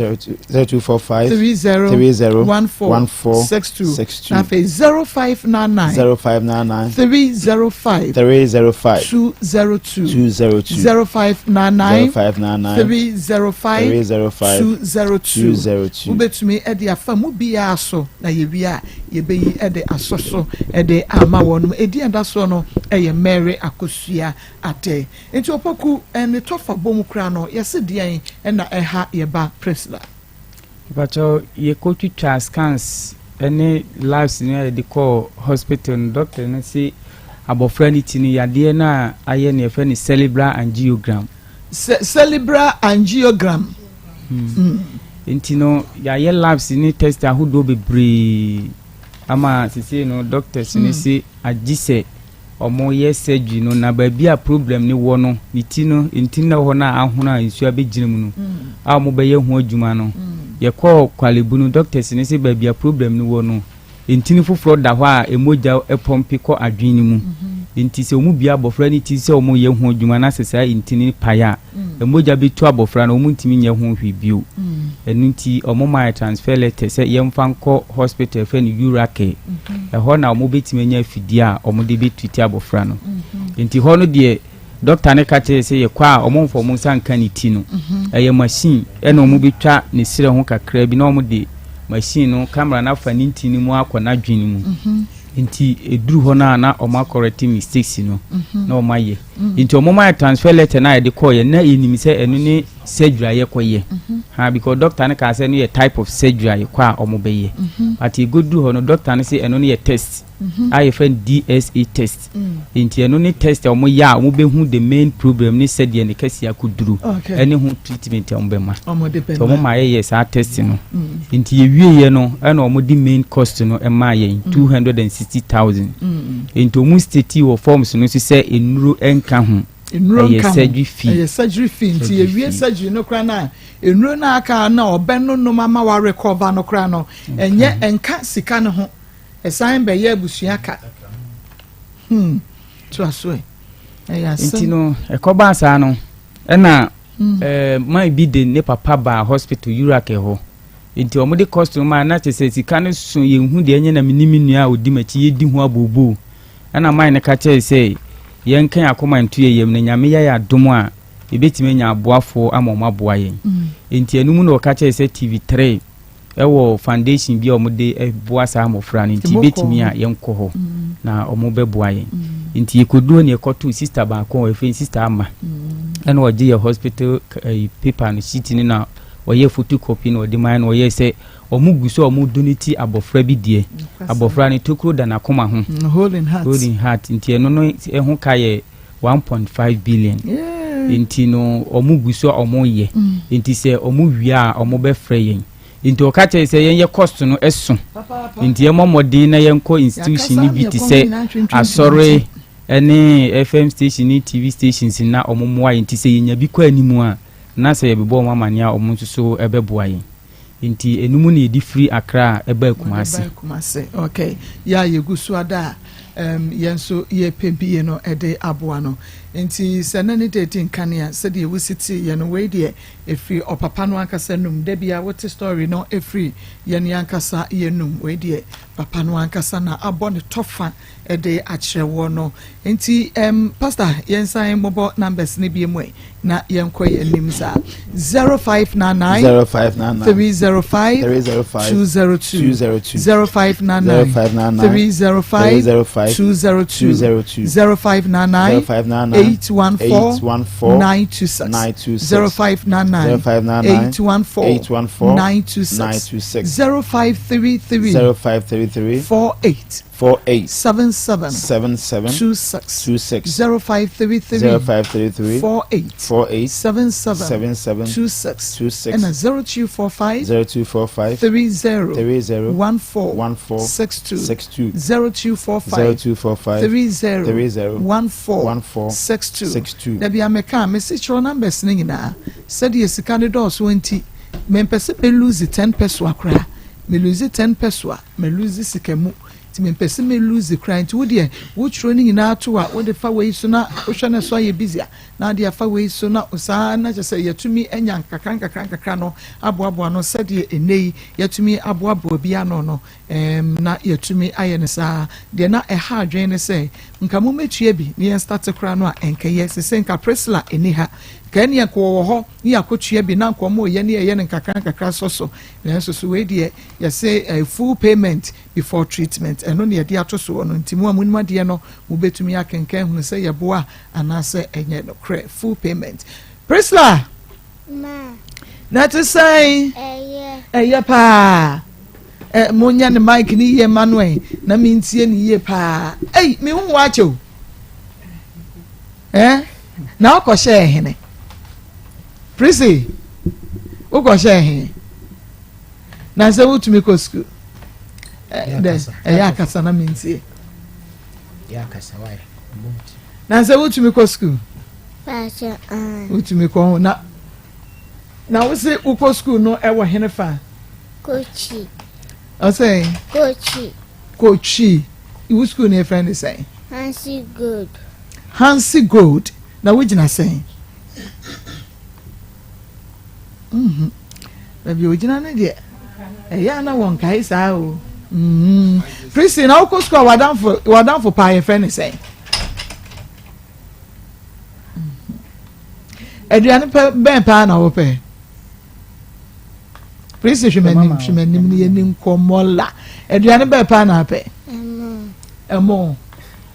0245 30 30 14 14 62 62 na afei 0599 0599 305 305 202 202 0599 0599 305 305 202 202 wobɛtumi de afa mu biara so na yɛwie a yɛbɛyi de asɔ so de ama wɔn. Ɛdi ɛda soɔ no yɛ Mary Akosua Adeh. Nti Opoku ne tɔfa bɔ mu koraa no yɛse deɛn na ɛha yɛba Priscilla? Mpakyɛw yɛkɔtwitwaa scans ne labs no a yɛde kɔɔ hospital no, doctor no se abɔfra no ti no yadeɛ no a ayɛ no yɛfrɛ no cerebral angiogram. Cerebral angiogram. Nti no yɛayɛ labs ne test ahodoɔ bebree ama sesei no doctors no se agye sɛ Wɔyɛ surgery no na baabi a problem no wɔ no, ne ti no, ntini na ɛwɔ hɔ no a ahono a nsuo abɛgyina mu no a wɔbɛyɛ ho adwuma no, yɛkɔɔ Korle Bu no, doctors no se baabi a problem no wɔ no, ntini foforɔ da hɔ a mogya pɔmpe kɔ adwene no mu. Nti sɛ wɔbue abɔfra no ti sɛ wɔreyɛ ho adwuma na sɛ saa ntini no pae a, mogya bɛtu abɔfra no, wɔntumi nyɛ ho hwee bio. Ɛno nti wɔmaa yɛ transfer letter sɛ yɛmfa nkɔ hospital yɛfrɛ no Euracare. Ɛhɔ na wɔbɛtumi anya afidie a wɔde bɛtriti abɔfra no. Nti hɔ no deɛ dɔkta no ka kyerɛɛ sɛ yɛkɔ a wɔmfa wɔn nsa nka ne ti no. Ɛyɛ machine ɛna wɔbɛtwa ne serɛ ho kakra bi na wɔde machine no camera no afa ne ntini no mu akɔ n'adwene mu. Nti ɛduru hɔ no a na wɔakɔrɛte mistakes no na wɔayɛ. Nti wɔma yɛ transfer letter no a yɛde kɔɔyɛ na yɛnim sɛ ɛno ne surgery a yɛkɔyɛ. Ha because doctor no kaa sɛ ɛno yɛ type of surgery a yɛkɔ a wɔbɛyɛ. But yɛkɔduru hɔ no doctor no sɛ ɛno no yɛ test a yɛfrɛ no DSA test. Nti ɛno ne test a wɔyɛ a wɔbɛhu the main problem ne sɛdeɛ ne kɛseɛ akɔduru ɛne ho treatment a wɔbɛma. Nti wɔma yɛyɛ saa test no. Nti yɛwieɛ no ɛna wɔde main cost no maa yɛn 260,000. Nti wɔn state wɔ forms no so sɛ nnuro nka ho. Nnuro Ɛyɛ nka ho. surgery fee. Ɛyɛ surgery fee. Nti Surgery yɛwie fee. surgery no koraa no a, nnuro no aka na ɔbɛnonom ama wa recover no koraa no, ɛnyɛ ɛnka sika no ho. Ɛsan bɛyɛ abusua ka. To aso ɛ. Ɛyɛ asɛm. Nti no ɛkɔbaa saa no ɛna ɛɛ man bi de ne papa baa hospital Urac hɔ. Nti wɔn de cost no maa na kyerɛ sɛ sika no so yɛn hu deɛ ɛnyɛ na me ne me nua a odi m'akyi yɛdi ho abooboo. Ɛna man no ka kyerɛ sɛ yɛnka yɛn akoma nto yɛn yam na Nyame yɛ yɛn adom a yɛbɛtumi anya aboafoɔ ama wɔn aboa yɛn. Nti ɛno mu na wɔka kyerɛ sɛ TV3 ɛwɔ foundation bi a wɔde boa saa mmɔfra no nti bɛtumi a yɛnkɔ hɔ na wɔn bɛboa yɛn. Nti yɛkɔduro ne yɛkɔtoo sister baako a wɔfrɛ sister Ama ɛna ɔgye yɛ hospital paper no sheet no na ɔyɛ photocopy na ɔde maa na ɔyɛ sɛ wɔn gu so a wɔn donate abɔfra bi deɛ abɔfra no tokuro da n'akoma ho hole in heart hole in heart nti ɛno no ɛho ka yɛ 1.5 billion nti no wɔn gu so a wɔn yɛ nti sɛ wɔn wie a wɔn bɛfrɛ yɛn nti ɔka kyerɛ sɛ yɛn yɛ cost no ɛso nti yɛn mmɔ mmɔden na yɛn kɔ institution no bi te sɛ asɔre ɛne fm station ne tv stations na wɔn mmoa yɛn nti sɛ yɛnya bi kɔ anim a na sɛ yɛbɛbɔ wɔn amaneɛ a wɔn nso so ɛbɛboa yɛn nti enum na yɛde firi Accra a ɛbaa Kumasi. Ɛbaa Kumasi okay yɛ a yɛgu so ada a um, yɛn nso yɛpɛ bie no ɛde aboa no nti sɛ na ne de di nkanea sɛdeɛ wosi te yɛn no wei deɛ efiri ɔpapa no ankasa num dabi a wote story no efiri yɛn ankasa yɛn num wei deɛ papa no ankasa na abɔ ne tɔfa ɛde akyerɛ wɔ no nti pastor yɛn san mmɔbɔ numbers ne bi mu ɛ na yɛn kɔ yɛn anim saa 0599 0599 305 305 202 202 0599 0599 305 305 202 202 0599 0599 814 814 926 926 0599 0599 814 814 926 926 0533 0533 48 48 77 77 26 26 0533 0533 48 48 77 77 26 26 ɛna 0245 0245 30 30 14 14 62 62 0245 0245 30 30 14 14 62 62 Dabi ameka a mesi kyerɛ numbers no nyinaa sɛdeɛ sika no dɔɔso nti mempɛ sɛ me lose 10 pesewa koraa me lose 10 pesewa me lose sika mu nti mempɛ sɛ me lose koraa nti wodeɛ wotwerɛ no nyinaa to a wode fa wei so na wohwɛ no so ayɛ busy a na ade afa wei so na saa na kyerɛ sɛ yɛtumi anya nkakra nkakra nkakra no aboaboa no sɛdeɛ ɛnɛ yi yɛtumi aboaboa bi ano no na yɛtumi ayɛ no saa deɛ na ɛha adwene ne sɛ nka mommɛtua bi ne yɛn start koraa no a ɛnkɛyɛ sɛ nka Priscilla ɛni ha nka ɛne yɛn wɔ hɔ ne yɛakɔtua bi na nka ɔmo yɛ ne yɛyɛ no nkakra nkakra sɔ so nanso so wei deɛ yɛsɛ full payment before treatment ɛno ne yɛde ato soɔ no nti mu a monim adeɛ no mobɛtumi akenkan hunu sɛ yɛboa anaasɛ ɛnyɛ nokorɛ full payment Priscilla Ma. Na te sɛn? Ɛyɛ. Ɛyɛ paa ɛ monyɛ ne mic ne yie ma no ɛ na mentie ne yie paa ei mehu wo akyɛ o ɛ na wokɔhyɛ hene Prissy wokɔhyɛ hene na sɛ wotumi kɔ sukuu ɛ dɛ ɛyɛ akasa na mentie. Yɛ akasa wae. Na sɛ wotumi kɔ sukuu? Wotumi kɔ ho na na wose wokɔ sukuu no ɛwɔ hene fa? Kochi. Ɔsɛ? Kochi. Kochi. Wo sukuu no yɛfrɛ no sɛn? Hansi Gold. Hansi Gold. Na wogyina sɛn? Mhm. Baabi a ogyina no deɛ ɛyɛ a na wɔn nkae saa o. Mhm. Prisi na wokɔ sukuu a wadamfo wadamfo paa yɛfrɛ no sɛn? Mhm. Aduane pɛ bɛn paa na wopɛ? Prisi hwɛ m'anim hwɛ m'anim ne yɛni nkɔmmɔ la. Aduane bɛn paa na apɛ? Ɛmo. Ɛmo.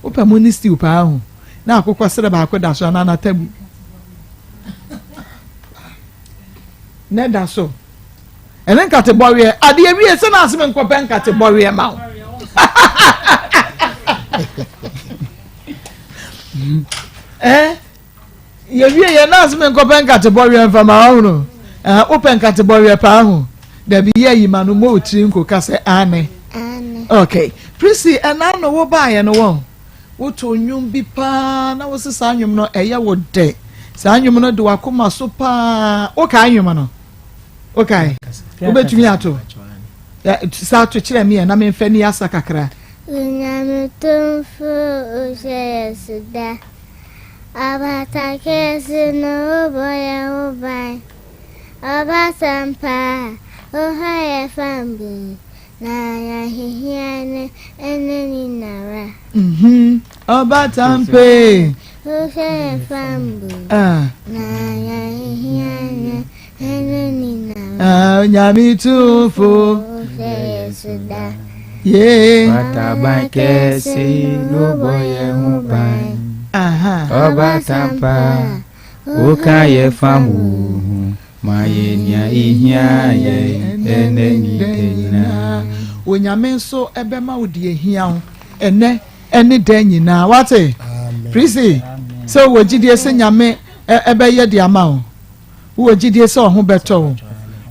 Wopɛ mo ne stew paa ho. Na akokɔ srɛ baako da so anaa n'atabu. Na ɛda so. Ɛne nkate bɔweɛ. Adeɛ wie sɛ na asem nkɔpɛ nkate bɔweɛ ma wo. Eh? Yɛwie yɛ na asem nkɔpɛ nkate bɔweɛ mfa ma wo no. Eh, wopɛ nkate bɔweɛ paa ho. Dabi yɛ yi ma no mmɔ wo tiri nko ka sɛ aane. Aane. Okay. Prissy, ɛna no wo baayɛ no wɔn. Woto nnwom bi paa na wose saa nnwom no ɛyɛ wo dɛ. Saa nnwom no de w'akoma so paa. Wokae nnwom no? Wokae? Wobɛtumi ato? Saa to kyerɛ me ɛ na memfa ni asa kakra. Onyame Tumfo wohyɛ yɛn so da. Ɔbata kɛse no wobɔ yɛn ho ban. Ɔbasampa woha yɛ fambu. Na yɛahehia no ɛnɛ nyinara. Mhm, ɔbatampe. Wohwɛ yɛn fambo. Ah. Na yɛahehia no ɛnɛ nyinara. Ah, Onyame tumfo. Wohwɛ yɛn so da. Yeah. Bataban kɛse no bɔ yɛn ho ban. Aha. Ɔbatampa, woka yɛ fam wo ho. Ma yɛn nea ehia yɛn ɛnnɛ ne da nyinaa. Onyame nso bɛma wo deɛ ehia wo ɛnnɛ ne da nyinaa. Wate? Prissy, sɛ wowɔ gyidie sɛ Nyame bɛyɛ de ama wo? Wowɔ gyidie sɛ ɔho bɛtɔ wo?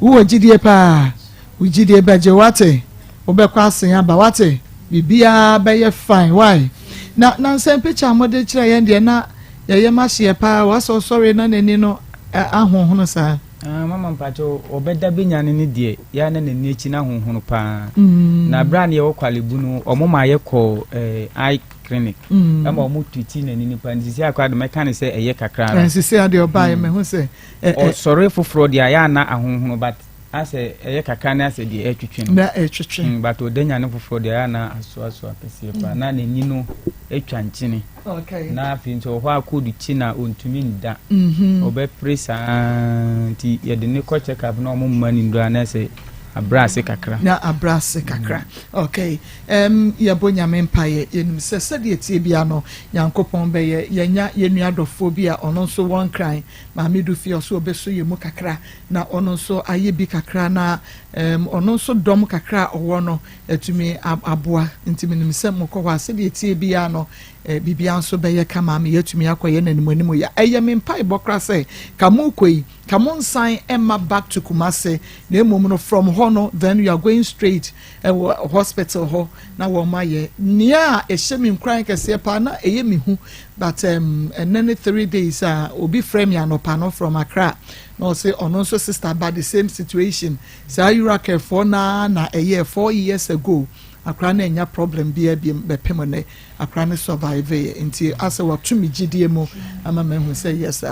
Wowɔ gyidie paa? Wo gyidie bɛgye wo, wate? Wobɛkɔ asen aba, wate? Biribiara bɛyɛ fine, why? Na nansa picture a mode kyerɛ yɛn deɛ na yɛyɛ ma hyeɛ paa, wasɛ ɔsɔre na n'ani no ahonhono saa. Ah, mama mpakyɛ ɔbɛda bɛnyane no deɛ yɛ na n'ani akyi no ahonhono paa. Na berɛ a ne yɛwɔ Kwalebu no ɔmo ma yɛkɔ eh, eye clinic ɛma ɔmo treati n'ani no paa nti sisi akora de mɛka ne sɛ ɛyɛ kakra ara. Sisi adeɛ ɔbaeɛ mahu sɛ Ɔsɔre foforɔ deɛ ayɛ ana ahonhono but asɛ ɛyɛ kakra ne asɛ deɛ ɛtwetwe no. Na ɛtwetwe. But ɔda nyane foforɔ deɛ ayɛ ana asoasoa kɛseɛ paa na n'ani no atwa nkyene. Okay. Na afei nso ɔhɔ a cold kyi na ɔntumi nda. Ɔbɛpere saa nti yɛde ne kɔ check up na ɔmo mma ne nnuro na sɛ abrɛ ase kakra. Na abrɛ ase kakra. Okay. Um, yɛbɔ Nyame mpaeɛ. Yɛnim sɛ sɛdeɛ ɛteɛ biara no, Nyankopɔn bɛyɛ. Yɛanya yɛn nua dɔfoɔ bi a ɔno nso wɔ Nkran, Maame Dufie, ɔso ɔbɛso yɛn mu kakra na ɔno nso ayɛ bi kakra na um, ɔno nso dɔm kakra a ɔwɔ no atumi aboa. Nti menim sɛ mokɔ hɔ a sɛdeɛ ɛteɛ biara no, eh, biribiara nso bɛyɛ kama ama yɛatumi akɔyɛ no animuanimu yɛ. Ɛyɛ me mpaebɔ koraa sɛ ka mokɔ yi, ka monsan mma back to Kumasi, na mmom no from hɔ no then you are going straight ɛwɔ hospital hɔ na wɔn ayɛ. Nea ɛhyɛ me nkuran kɛseɛ paa na ɛyɛ me hu but um, ɛnɛ ne 3 days a obi frɛ me anɔpa no from Accra na ɔse ɔno nso sister ba the same situation saa Euracare naa na ɛyɛ 4 years ago akora no anya problem biara bi bɛpem nnɛ akora no survive yɛ nti asɛ wato me gyidie mu ama mahu sɛ yes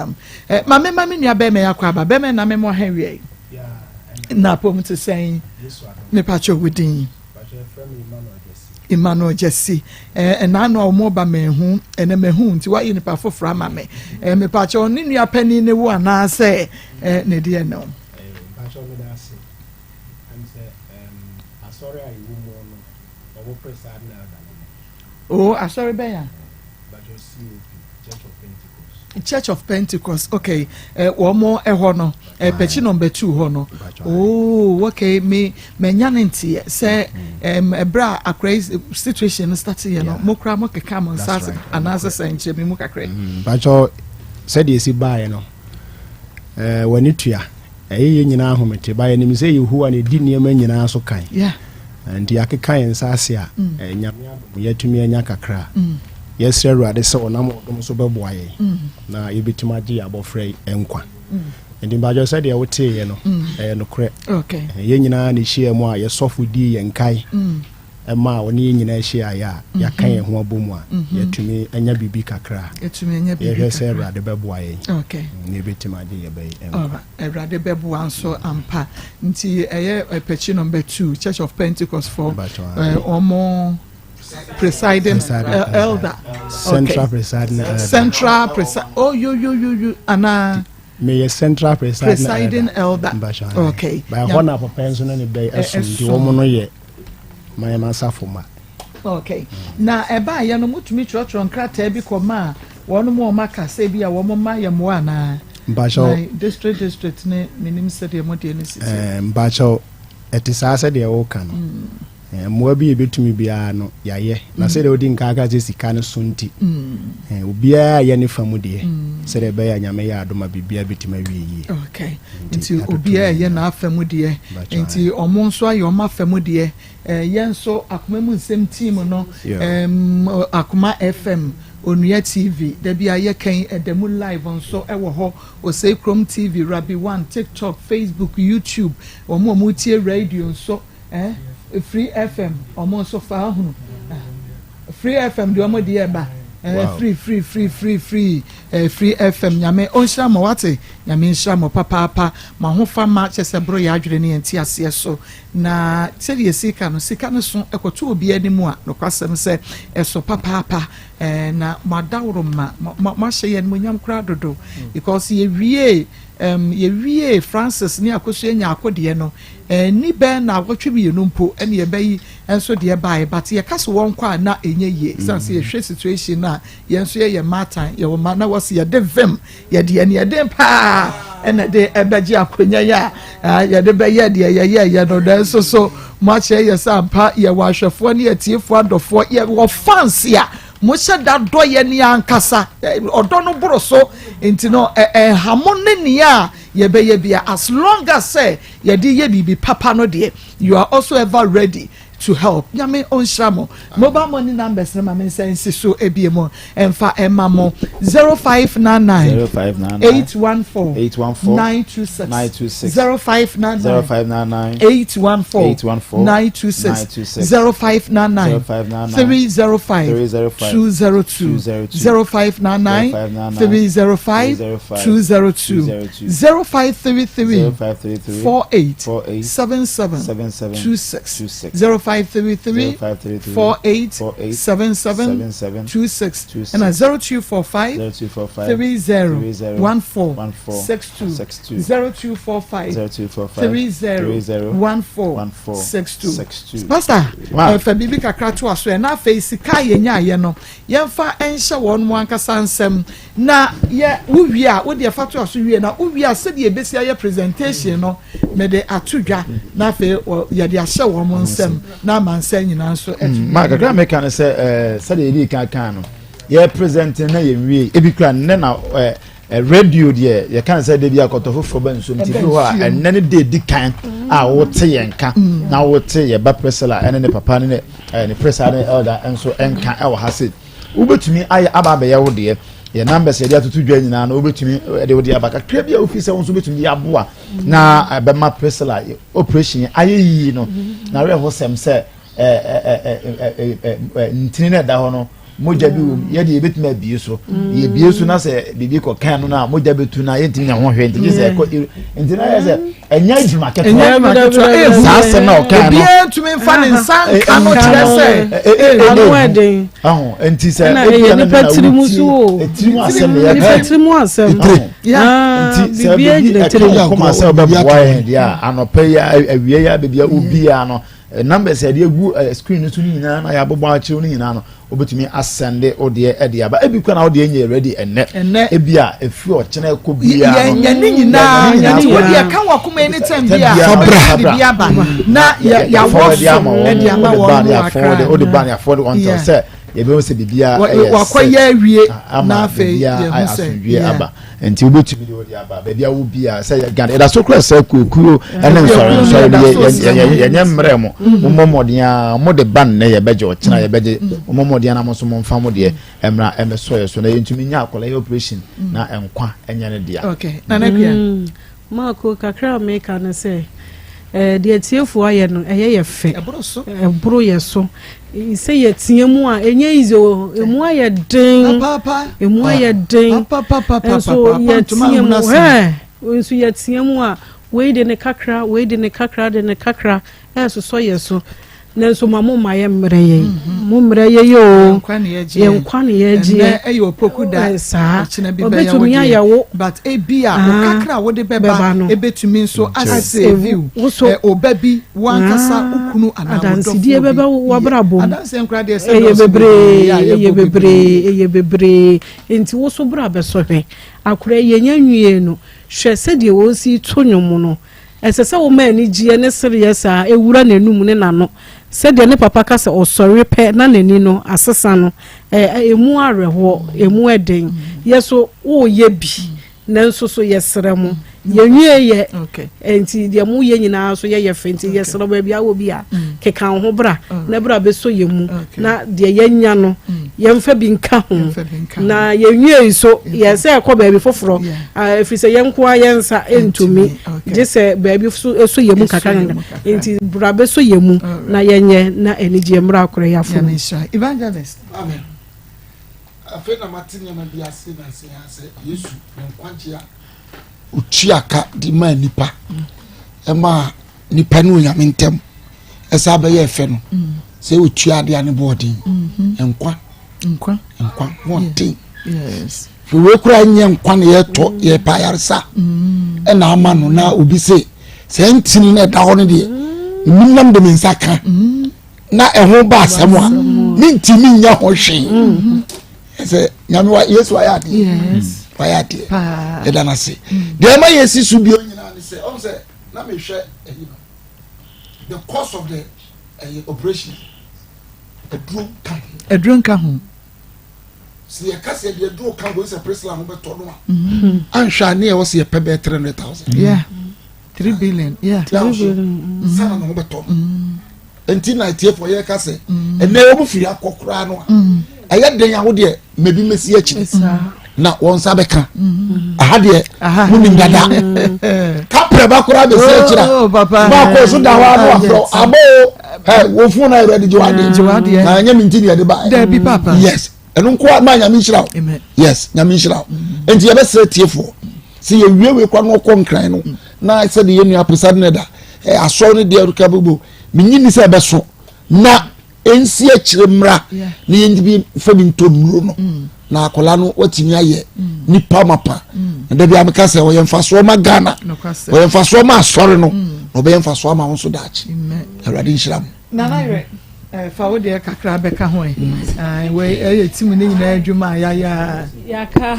ma me ma me nua bɛrima yi akɔ aba bɛrima na me mo ha wie na apom te sɛn mepakyɛ wo din? Emmanuel Jesse. Ɛna no a wɔn ba mehu ɛnɛ mehu nti wayɛ nipa foforɔ ama me. Mepakyɛ ne nua panin ne wo anaasɛ ne deɛ no? Mpakyɛ meda ase. Ɛm sɛ asɔre a ɛwɔ mu no ɔmo presiding elder no no. O asɔre bɛn a? Mpakyɛ COP, Church of Pentecost. Church of Pentecost, okay. Wɔn mo ɛhɔ no pɛkyi number 2 hɔ no. Oh, okay, me manya ne nteɛ sɛ ɛberɛ a akora yi situation no start yɛ no mo kora mo keka mo nsa ase anaasɛ sɛ nkyerɛ mi mu kakra. Mpakyɛ sɛdeɛ ɛsi baeɛ no w'ani tua ɛyɛ yɛ nyinaa ahomete ba yɛnim sɛ Yehowa na ɛdi nneɛma nyinaa so kan. Nti yɛakeka yɛn nsa ase a Nyame adom yɛatumi anya kakra. Yɛsrɛ Awurade sɛ ɔnam ɔdom so bɛboa yɛn na yɛbɛtumi agye yɛn abɔfra yi nkwa. Nti mpakyɛw sɛdeɛ woteeɛ no, ɛyɛ nokorɛ. Yɛn nyinaa na ɛhyiaa mu a yɛn sɔfo dii yɛn kae maa ɔne yɛn nyinaa hyiaeɛ a yɛaka yɛn ho abɔ mu a yɛatumi anya biribi kakra a yɛhwɛ sɛ Awurade bɛboa yɛn na yɛbɛtumi agye yɛn ba yi nkwa. Awurade bɛboa nso ampa. Nti ɛyɛ Pɛkyi number 2 Church of Pentecost foɔ wɔn presiding elder. Central presiding elder. Central presiding oh yo yo yo yo anaa. Meyɛ central presiding, presiding elder. Okay. By hɔ na papa nso ne ne bɛyɛ ɛsom nti wɔn no yɛ mayɛ m'asafo ma. Okay. Na ɛbaa yɛ no mutumi twerɛtwerɛ nkrataa bi kɔ maa wɔn mu wɔn aka sɛ bi a wɔn ma yɛ mmoa anaa. Mpakyɛw. Na district district ne menim sɛdeɛ mo deɛ ne si teɛ. Mpakyɛw ɛte saa sɛdeɛ woka no. Mm. Mmoa bi a yɛbɛtumi biara no, yɛayɛ. Na sɛdeɛ wodi nkan aka sɛ sika no so nti, obiara yɛ ne fa mu deɛ, sɛdeɛ ɛbɛyɛ a Nyame yɛ adom a biribiara bɛtumi awie yie. Okay. Nti obiara yɛ n'afa mu deɛ. Nti ɔmo nso ayɛ ɔmo afa mu deɛ. Yɛn nso Akoma mu Nsɛm team no, Akoma FM, Onua TV, da bi a yɛkɛn ɛda mu live nso ɛwɔ hɔ. Osei Krom TV, Rabbi One, TikTok, Facebook, YouTube, wɔn a wɔtie radio nso. Eh free fm ɔmo nso fa ahunu free fm deɛ ɔmo deɛ ɛba eh free free free free free eh free fm nyame ɔnhyira mo wate nyame nhyira mo papaapa mo ahofa ma kyɛ sɛ boro yɛ adwene ne yɛn ti aseɛ so na sɛdeɛ sika no sika no so ɛkɔto obi anim a nokwasɛm sɛ ɛso papaapa eh na mo adaworo ma mo ahyɛ yɛn mo nyam koraa dodo because yɛwie um yɛwie Francis ne Akosua Nyarko deɛ no Ɛnni bɛyɛ nnawɔtwe mienu mpo ɛna yɛbɛyi nso deɛ baeɛ but yɛka sɛ wɔnkɔ a na ɛnyɛ yie ɛsiane sɛ yɛhwɛ situation no a yɛn nso yɛyɛ mmaatan yɛwɔ mma na wɔsi yɛde vim yɛde yɛn yɛden paa ɛna ɛde ɛbɛgye akonnwa yi a yɛde bɛyɛ deɛ yɛyɛɛyɛ no nanso so mo akyerɛ yɛ sɛ ampa yɛwɔ ahwɛfoɔ ne atiefoɔ adɔfoɔ yɛwɔ fans a mohyɛ da dɔ yɛ ne ankasa ɔdɔ no boro so nti no ɛha mo ne nea a yɛbɛyɛ bia as long as sɛ yɛde yɛ biribi papa no deɛ you are also ever ready to help nyame ɔnhyira mo mobile money numbers no ma me nsa nsi so ebie mu ɛmfa ɛma mo 0599 814 926 0599 814 926 0599 305 202 0599 305 202 0533 48 77 26 0533 48 77 26 ɛna 0245 30 14 62 0245 30 14 62 Pastor, fa biribi kakra to aso ɛ na afei sika a yɛnyaeɛ no yɛmfa nhyɛ wɔn ankasa nsam Na yɛ wo wie a, wo deɛ fa to aso wie na wo wie a sɛdeɛ ɛbɛsi ayɛ presentation no mede ato dwa na afei yɛde ahyɛ wɔn nsam na amansan nyinaa nso atumi. Ma kakra meka no sɛ eh, sɛdeɛ yɛdii kan kan no yɛ present na yɛnwie ebi kura nnɛ na eh, eh, radio deɛ yɛka no sɛ da bi akɔtɔ foforɔ ba nsuom nti bi hɔ a ɛnnɛ ne da ɛdi kan a wote yɛn ka mm. na wote yɛba Priscilla ɛne ne papa ne ne eh, Priscilla ne elder nso nka ɛwɔ ha se Wobɛtumi ayɛ aba abɛyɛ wo deɛ. Yɛ numbers yɛde atoto dwa nyinaa no wobɛtumi de wo deɛ aba kakra bi a wofi sɛ wo nso wobɛtumi de aboa na ɛbɛma Priscilla operation ayɛ yie no na awerɛhosɛm sɛ ntini no ɛda hɔ no mogya bi wɔ mu yɛde yɛbɛtumi abie so yɛbie so na sɛ biribi kɔ kan no no a mogya bɛtu no a yɛntumi nya ho hwɛ nti gye sɛ ɛkɔ nti na yɛ sɛ ɛnyɛ adwuma ketewa saa asɛm na ɔka no obiara ntumi nfa ne nsa nka no kyerɛ sɛ ano ɛden ɔho nti sɛ ɛyɛ nipa tiri mu so o tiri mu asɛm na yɛ nipa tiri mu asɛm nti sɛ biribi ɛka kɔma sɛ ɔbɛboa yɛn deɛ a anɔpɛ yi awia yi abɛbia obiara no numbers yɛde agu screen no so no nyinaa na yɛabobɔ akyerɛw no nyinaa no wobɛtumi asɛnde wo deɛ ɛde aba ebi kora na wo deɛ nyɛ ready ɛnnɛ ebi a efiri ɔkyena ɛkɔ biara no yɛnyɛ ne nyinaa nti wo deɛ ka wɔ akoma any time bi a wobɛtumi de bi aba na yɛawɔ so ɛde ama wɔn mu akra wode ba ne afɔde until sɛ. yɛbɛhu sɛ biribiara ɛyɛ wakɔyɛ awie ama biribiara ayɛ asomdwie aba nti wobɛtumi de wode aba baabi a wo bia sɛ yɛ Ghana yɛda so kora sɛ kuokuo ɛne nsɔre nsɔre no yɛnyɛ mmerɛ mo mommɔ mmɔden a mode ba nnɛ yɛbɛgye ɔkyena yɛbɛgye mommɔ mmɔden na mo nso momfa mo deɛ ɛmmra ɛmmɛsɔ yɛ so na yɛntumi nyɛ akwadaa yɛ operation na nkwa ɛnyɛ ne dea. Okay. Nana Kua. Marko, kakra a meka ne sɛ, eh, deɛ atiefoɔ ayɛ no, ɛyɛ yɛ fɛ. Ɛboro so. Ɛboro yɛ so. Sɛ yɛteɛ mu a, ɛnyɛ easy o. Emu ayɛ den. Emu ayɛ den. Nso yɛteɛ mu, hɛ, nso yɛteɛ mu a, wei de ne kakra, wei de ne kakra, de ne kakra. Ɛresosɔ yɛ so, nanso ma mo mma yɛ mmerɛ yɛn. Mhm. Mo mmerɛ yɛ yɛ o. Yɛn nkwa ne yɛ gyeɛ. Ɛnɛ ɛyɛ opoku da. Saa. Ɔkyena bi bɛyɛ wo deɛ. Obetumi wo. But ebi a wo ah. kakra a wode bɛba no ebetumi nso asave you. Ɔba bi wankasa ah. okunu anaa wodɔfo bi. Adansidie bɛbɛ wabrabɔ mu. Adansi nkura deɛ sɛ ɛyɛ bebree ɛyɛ bebree ɛyɛ bebree nti woso bra bɛsɔ hwɛ akora yɛn nyɛ nwie no hwɛ sɛdeɛ wɔsi to nnwom no. Ɛsɛ sɛ woma anigyeɛ ne sereɛ saa wura n'anum ne n'ano. Sɛdeɛ ne papa ka sɛ ɔsɔre pɛ na n'ani no asesa no, ɛ, ɛmu awerɛhoɔ, ɛmu ɛden. Yɛ so woreyɛ bi, nanso so yɛsrɛ mo. Yɛnwie yɛ, nti deɛ moyɛ nyinaa so yɛyɛ fɛ, nti yɛsrɛ baabi a wɔ bi a, keka wo ho bra, na bra bɛsɔ yɛn mu, na deɛ yɛanya no, yɛmfa bi nka ho. Na yɛnwiei so, yɛn sɛ ɛkɔ baabi foforɔ, ɛfiri sɛ yɛn nko ara yɛn nsa ntumi, gye sɛ baabi so ɛsɔ yɛn mu kakra kakra. Nti bra bɛsɔ yɛn mu na yɛnyɛ na anigyeɛ mmra akora yɛn afono. Evangelist. Amen. Afei na mate nneɛma bi ase nansa yi sɛ Yesu ne nkwagye a otua ka de maa nipa ɛmaa nipa ne onyame ntam ɛsɛ abɛyɛ ɛfɛ no sɛ otua adeɛ a ne bɔ ɔden nkwa nkwa nkwa ho ɔden wei koraa nyɛ nkwa na yɛtɔ yɛpɛ ayaresa mm. ɛna ama no na obi se sɛ ntini na ɛda hɔ no deɛ menim nam de me nsa ka mm. na ɛho ba asɛm a mentumi nyɛ ho hwee mm. sɛ nyame wa yesu wayɛ adeɛ wayɛ adeɛ yɛda no ase deɛ ɛma yɛsi so bio nyinaa ne sɛ ɔm sɛ na mehwɛ ɛyi no the cost of the ɛyɛ operation aduro nka ho. Aduro nka ho. Sɛ yɛka sɛ yɛde aduro ka ho sɛ Priscilla ho bɛtɔ no a. Mm-hmm. Anhwɛ a ne yɛwɔ sɛ yɛpɛ bɛyɛ 300,000. Yeah. 3 billion. Yeah. 3 billion. Mm-hmm. Sana ne ho bɛtɔ no. Mm-hmm. Nti na atiefoɔ yɛka sɛ ɛnɛ wɔn firi akɔ koraa no a ɛyɛ den a wo deɛ mɛbi mɛsi akyiri na wɔn nsa bɛka aha deɛ mo nim dada kaprɛ ba koraa bɛsi akyiri a baako so da hɔ a na wafrɛ abo ɛ wɔn fon na yɛrɛ de gye wadeɛ na ɛnyɛ mi nti deɛ de ba yes ɛno nko a maa nyame nhyira o yes nyame nhyira o nti yɛbɛsrɛ tiefoɔ sɛ yɛwie wei kora na ɔkɔ nkran no na sɛde yɛ nua apesa ne da asɔre no deɛ ka bɛbɔ menyi ni sɛ ɛbɛso na ɛnsi akyire mmra na yɛntumi fa bi ntɔ nnuro no mm. na akwadaa no watumi ayɛ mm. nipa mapa mm. na dabi ameka sɛ ɔyɛ mfasoɔ ma Ghana ɔyɛ mfasoɔ ma asɔre no na ɔbɛyɛ mfasoɔ ama wo nso daakye awurade nhyira mo. Nana yerɛ eh, fa wo deɛ kakra bɛka ho ɛ wei ɛyɛ tim ne nyinaa adwuma a yɛayɛ a yɛaka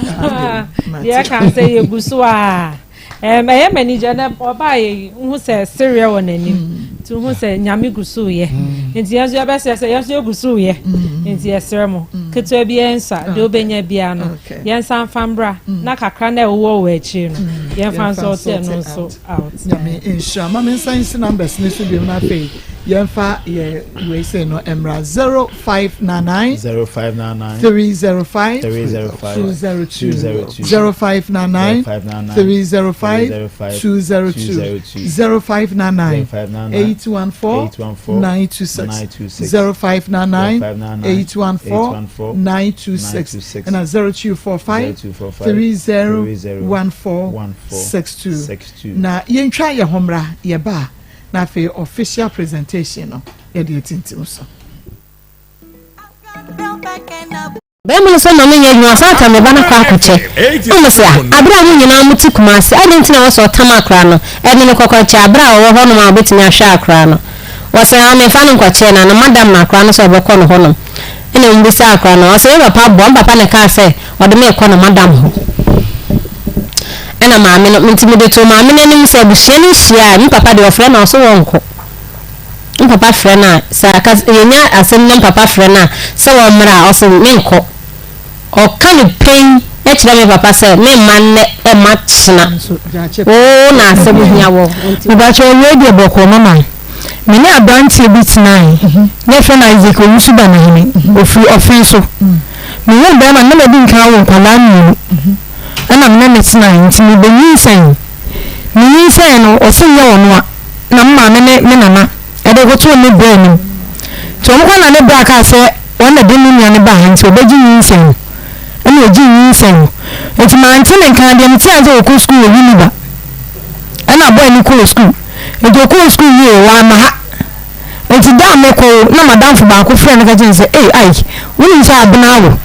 deɛ ka sɛ yɛgu so a Ɛyɛ me anigye na ɔbaa yɛ yi nhu sɛ sereɛ wɔ n'anim mm. nti nhu sɛ nyame gu so yɛ mm. nti yɛn nso yɛbɛsrɛ sɛ yɛn nso yɛgu so yɛ mm. nti yɛsrɛ mo ketewa bi yɛn nsa deɛ wobɛnya biara no yɛn nsa nfa mbra na kakra na ɛwowɔ wɔ akyire no yɛn fa nso ɔte ɛno nso out. Nyame nhyira ma me nsa nsi numbers ne so biom na afei yɛmfa yɛ wei sei no mmra 0599 0599 305 305 202 202 0599 0599 305 305 202 202 0599 0599 814 814 926 926 0599 0599 814 814 926 926 ɛna 0245 0245 3014 62 62 na yɛntwa yɛ ho mmra yɛba a na afei official presentation no yɛde atintim so. Barima no sɛ ma menyɛ adwuma ɔsan ata me ba no kɔ akɔkyɛ. Na mese a, aberɛ a mo nyinaa mote Kumasi, adɛn nti na ɛwɔ sɛ ɔtam akora no de no kɔkɔkyɛ aberɛ a ɔwɔ hɔnom a ɔbɛtumi ahwɛ akora no? Wɔse aa memfa no nkɔkyɛ na na madam no akora no sɛ ɔbɛkɔ no hɔnom. Ɛna mebisaa akora no, ɔse me papa boa, me papa na ɛkaa sɛ ɔde me rekɔ ne madam hɔ. Ɛna maame no, nti mede too maame no anim sɛ abusua no hyia a, me papa deɛ ɔfrɛ no a ɔse wɔnkɔ. Me papa frɛ no a, sɛ aka yɛnya asɛm na me papa frɛ no a sɛ ɔmmra a, ɔse menkɔ. Ɔka no pen kyerɛ me papa sɛ memma nnɛ mma kyena. Oo na asɛm hia wɔ nti. Mepakyɛw wei deɛ bɔkɔɔ mama. Me ne abranteɛ bi tenae na yɛfrɛ no Isaac Owusu Banahene ɔfiri Ɔfen so. Mehuu bɛrima no na madi nkan awo nkwadaa mmienu ɛna me ne no tenae nti mebɛnyinsɛn. Menyinsɛn no ɔse nyɛ ɔno a na me maame ne me nana de kɔtoo ne bra anim. Nti wɔn kɔ na ne bra kaa sɛ wɔn na de ne nua no baa ha nti ɔbɛgye nyinsɛn no. Ɛna ɔgyee nyinsɛn no. Nti mante ne nka deɛ metee ara ne sɛ ɔkɔ sukuu wɔ Winneba. Ɛna boy no kɔɔ sukuu. Nti ɔkɔɔ sukuu wieeɛ wamma ha. Nti da a mekɔ wo na madamfo baako frɛ no ka kyerɛ no sɛ ei Ike wonim sɛ Abena awo?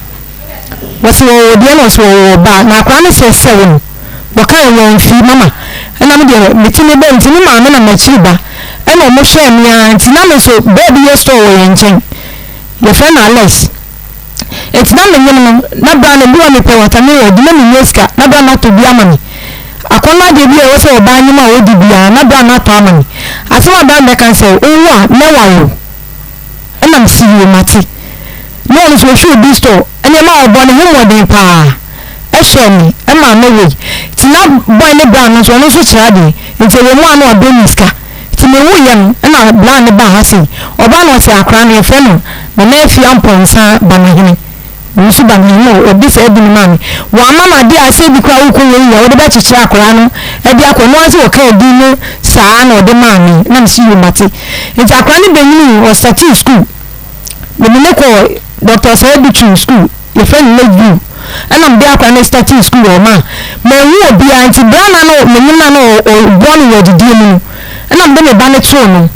Wɔse wɔwɔ deɛ na ɔse wɔwɔ ɔbaa na akwadaa no sɛ sɛ wo no wɔkae wɔamfii mama ɛna me deɛ mete me ba nti me maame na m'akyiri ba ɛna ɔmo hwɛɛ me ara nti na me nso baa bi yɛ store wɔ yɛn nkyɛn yɛfrɛ no Alex nti na menyem no na bra no bi wɔ mepɛ watermelon di na menyɛ sika na bra no atɔ bi ama me akɔnnɔ adeɛ bi a ɛwɔ sɛ ɔbaa nyem a ɔdi biara na bra no atɔ ama me asɛm a bra no bɛka sɛ wowo a mɛware wo Ɛna mese yoo mate. Na ɔno nso ɔhwɛ obi store nneɛma a ɔbɔ ne ho mmɔden paa ɛhwɛɛ me ɛmaa me wei nti na boy ne bra no nso ɔno nso kyerɛ adeɛ nti ɛwɔ mu a na wadɔ me sika nti me wuiɛ no ɛna bra no baa ha sei ɔbaa na ɔse akora no yɛfrɛ no Nana Afia Mpɔnsa Banahene. Nso ba me ho ɔde saa bi no maa me. Wamma me adeɛ a sɛ bi koraa wokɔ wei a wode bɛkyekyere akwadaa no de akɔ. Ɛno ara sɛ ɔkaa din no saa na ɔde maa me na mese yoo mate. Nti akwadaa no bɛnyinii ɔstartee school. Mede no kɔɔ Doctor Osei Adutwum school yɛfrɛ no Lake View ɛna mede akwadaa no startee school wɔ hɔ ma manhu obiara nti berɛ a na menim no a na ɔboa me wɔ adidie mu no ɛna mede me ba no too no.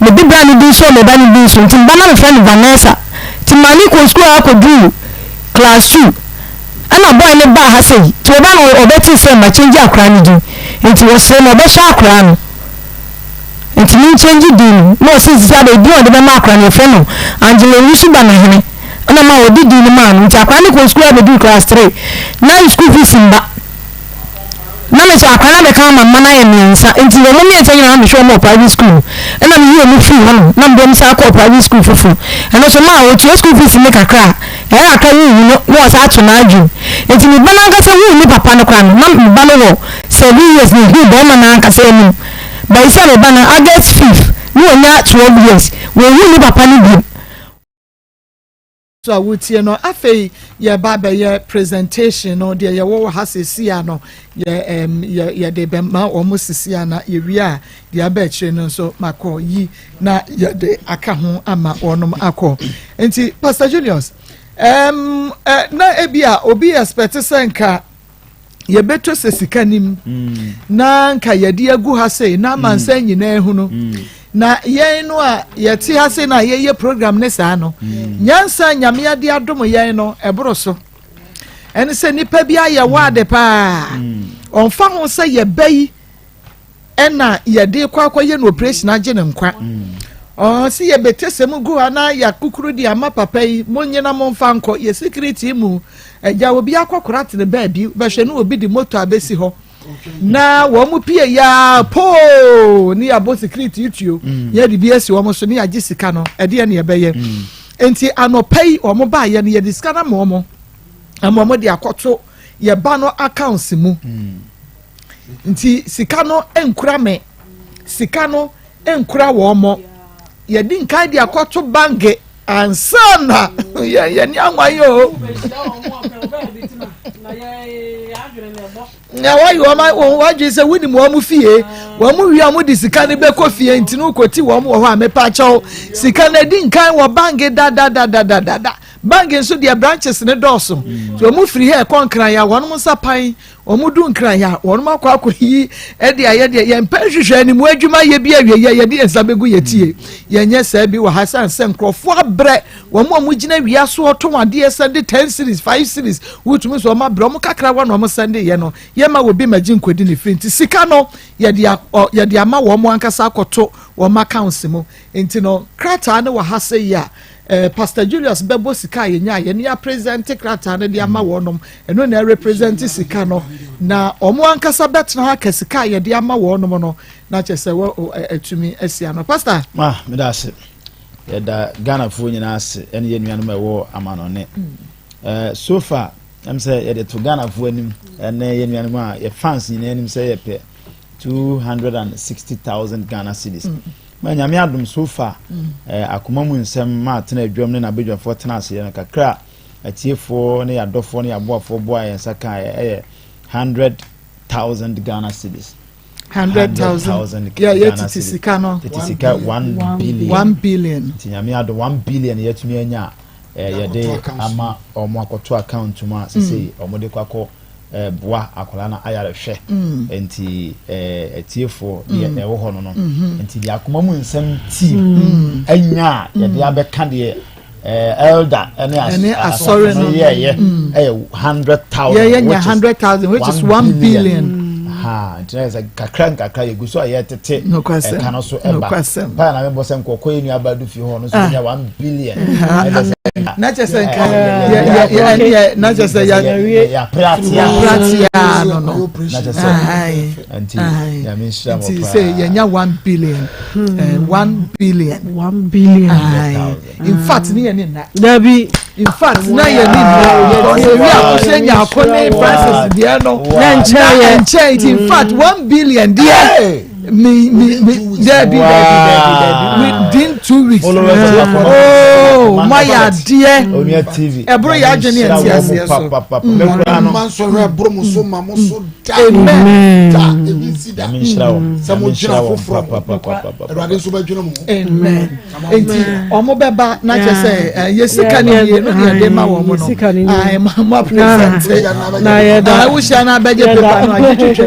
Mede bra no din sɔɔ me ba no din so nti me ba no na mefrɛ no Vanessa nti maa no kɔɔ sukuu ara kɔduruu class two ɛna boy no baa ha sei nti ɔbaa no ɔbɛtee sɛ ma change akwadaa no din nti ɔsrɛ me ɔbɛhwɛ akwadaa no nti me change din no na ɔse sisi ada edin a ɔde bɛma akwadaa no yɛfrɛ no Angela Owusu Banahene ɛna ma ɔde din no maa no nti akwadaa no kɔɔ sukuu ara bɛduruu class three na school fees mba. Na me nso akwadaa no abɛka ama mma no ayɛ mmiɛnsa nti wɔn mmiɛnsa nyinaa na mehwɛ wɔn wɔ private school no ɛna meyi wɔn firi hɔ nom na mede wɔn san kɔɔ private school foforɔ ɛno nso maa wɔtua school fees ne kakra a ɛyɛ kakra wohu no na wɔsan ato n'adwene nti me ba no ankasa huu ne papa no koraa no na me ba no wɔ 7 years na ohuu bɛrima no ankasa anim bayi sɛ me ba no August 5 na wɔnya 12 years wɔnhu ne papa no bio. So a wotie no afei yɛba abɛyɛ presentation no deɛ yɛwɔ wɔ ha sisi a no yɛ ɛm yɛ yɛde bɛma wɔn sisi a na yɛwie a deɛ aba akyire no nso makɔ yi na yɛde aka ho ama wɔn akɔ nti Pastor Julius ɛm ɛ na ebi a obi expect sɛ nka. yɛbɛtɔ sɛ sika nim mm. na nka yɛde agu ha sei na amansan mm. nyinaa ehunu mm. na yɛn no a yɛte ha sei na yɛyɛ program ne saa no nyansa nyame ade adom yɛn no ɛboro so ɛne sɛ nipa bi ayɛ wɔ ade paa ɔnfa ho sɛ yɛbɛ yi ɛna yɛde kɔ akɔyɛ no operation agye ne nkwa ɔsi yɛbɛte sɛ mu gu ha na yɛakukuru de ama papa yi mo nyina mo mfa nkɔ yɛ security mu agya obi akɔkora tene baabi bɛhwɛ ne obi de moto abɛsi hɔ na wɔn mu pie yaa poo ne yɛabɔ security tuo mm. yɛde bi asi wɔn so ne yɛagye sika no ɛdeɛ ne yɛbɛyɛ mm. nti anɔpa yi wɔn baayɛ no yɛde sika no ama wɔn ama wɔn de akɔto yɛba no accounts mu. Mm. Nti sika no nkura me, sika no nkura wɔn mo. Yɛdi nkan de akɔto bange ansa na yɛn yɛn ni anwa yi o. Na wɔyi wɔn wɔn wadwi sɛ wonim wɔn fie wɔn wie wɔn de sika no bɛkɔ fie nti no kɔti wɔn wɔ hɔ a mepa kyɛw sika no adi nkan wɔ bange dadadadadada bange nso deɛ branches ne dɔɔso nti wɔn firi ha ɛkɔ nkran ya wɔn nsa pan Wɔn du Nkran a, wɔn akɔ akɔyi de ayɛ deɛ yɛn pɛ nhwehwɛ animu adwuma yɛ bi awie yɛ yɛde yɛn nsa bɛgu yɛ tie. Yɛnyɛ saa bi wɔ ha sane sɛ nkurɔfoɔ abrɛ wɔn a wɔgyina wia so ɔtɔn adeɛ sɛnde ten series five series wotumi sɛ wɔn abrɛ wɔn kakra wa na wɔn sɛnde yɛ no yɛma obi ma gye nkɔdi ne firi nti sika no yɛde yɛde ama wɔn ankasa akɔto wɔn accounts mu nti no krataa no wɔ ha sɛ yi a. Eh, Pastor Julius bɛbɔ sika a yɛnya yɛne yɛapresente krataa no de ama mm. wɔnom ɛno na ɛrepresente sika no na wɔn ankasa bɛtena ha ka sika a yɛde ama wɔnom no na kyerɛ sɛ wɔ atumi asi ano pastor. Ma meda ase yɛda Ghanafoɔ nyinaa ase ɛne yɛn nuanom a ɛwɔ amanɔne mm. eh, so far ɛm sɛ yɛde to Ghanafoɔ anim ɛne yɛn nuanom a yɛ fans nyinaa anim sɛ yɛpɛ 260,000 Ghana cedis. Mm. Ma Nyame adom so far eh, akoma mu nsɛm ma atena adwam ne n'abadwafoɔ tena aseɛ no kakra a atiefoɔ ne yɛadɔfoɔ ne yɛaboafoɔ boa yɛn nsa kaa ɛyɛ 100,000 Ghana cedis. 100,000 yɛ yɛ tete sika no tete sika 1 billion 1 billion nti Nyame adom 1 billion yɛatumi anya a eh, yɛde ama ɔmo akɔto account mu a sesei ɔmo de kɔ akɔ boa akwadaa no ayarehwɛ mm. nti atiefoɔ deɛ mm. ɛwɔ hɔ no no mm-hmm. nti deɛ akoma mu nsɛm tii mm. anya a yɛde abɛka deɛ elder ɛne asɔre no yɛyɛ ɛyɛ 100,000 yɛyɛ nya 100,000 which is 1 billion ha nti na yɛ sɛ kakra nkakra yɛgu so a yɛtete ɛka no so ɛba paa na mebɔ sɛ nkɔkɔ yɛ nua ba du fie hɔ no so nya 1 billion na kyɛ sɛ nka yɛ na kyɛ sɛ yɛapratea no no nti nyame nhyira mo paa nti sɛ yɛnya 1 billion 1 billion 1 billion in fact ne yɛ ne nna dabi in fact na yɛ ne nna because ewi akosɛ nyako ne Francis deɛ no na nkyɛn yɛ nkyɛn nti in fact 1 billion deɛ mi mi mi dabi dabi dabi dabi within 2 weeks oh mo ayɛ adeɛ ɛboro yɛ adwene yɛn ti aseɛ so. mma nsɔhwɛ ɛboro mo so ma mo so da amen da ebi nsi da sɛ mo gyina foforɔ awurade nso bɛdwene mo ho. Amen. Nti ɔmo bɛba na kyɛ sɛ yɛ sika ne yie no deɛ de ma wɔn no ayi ma mo present ayi wuhyia na abɛgye paper no ayi twitwa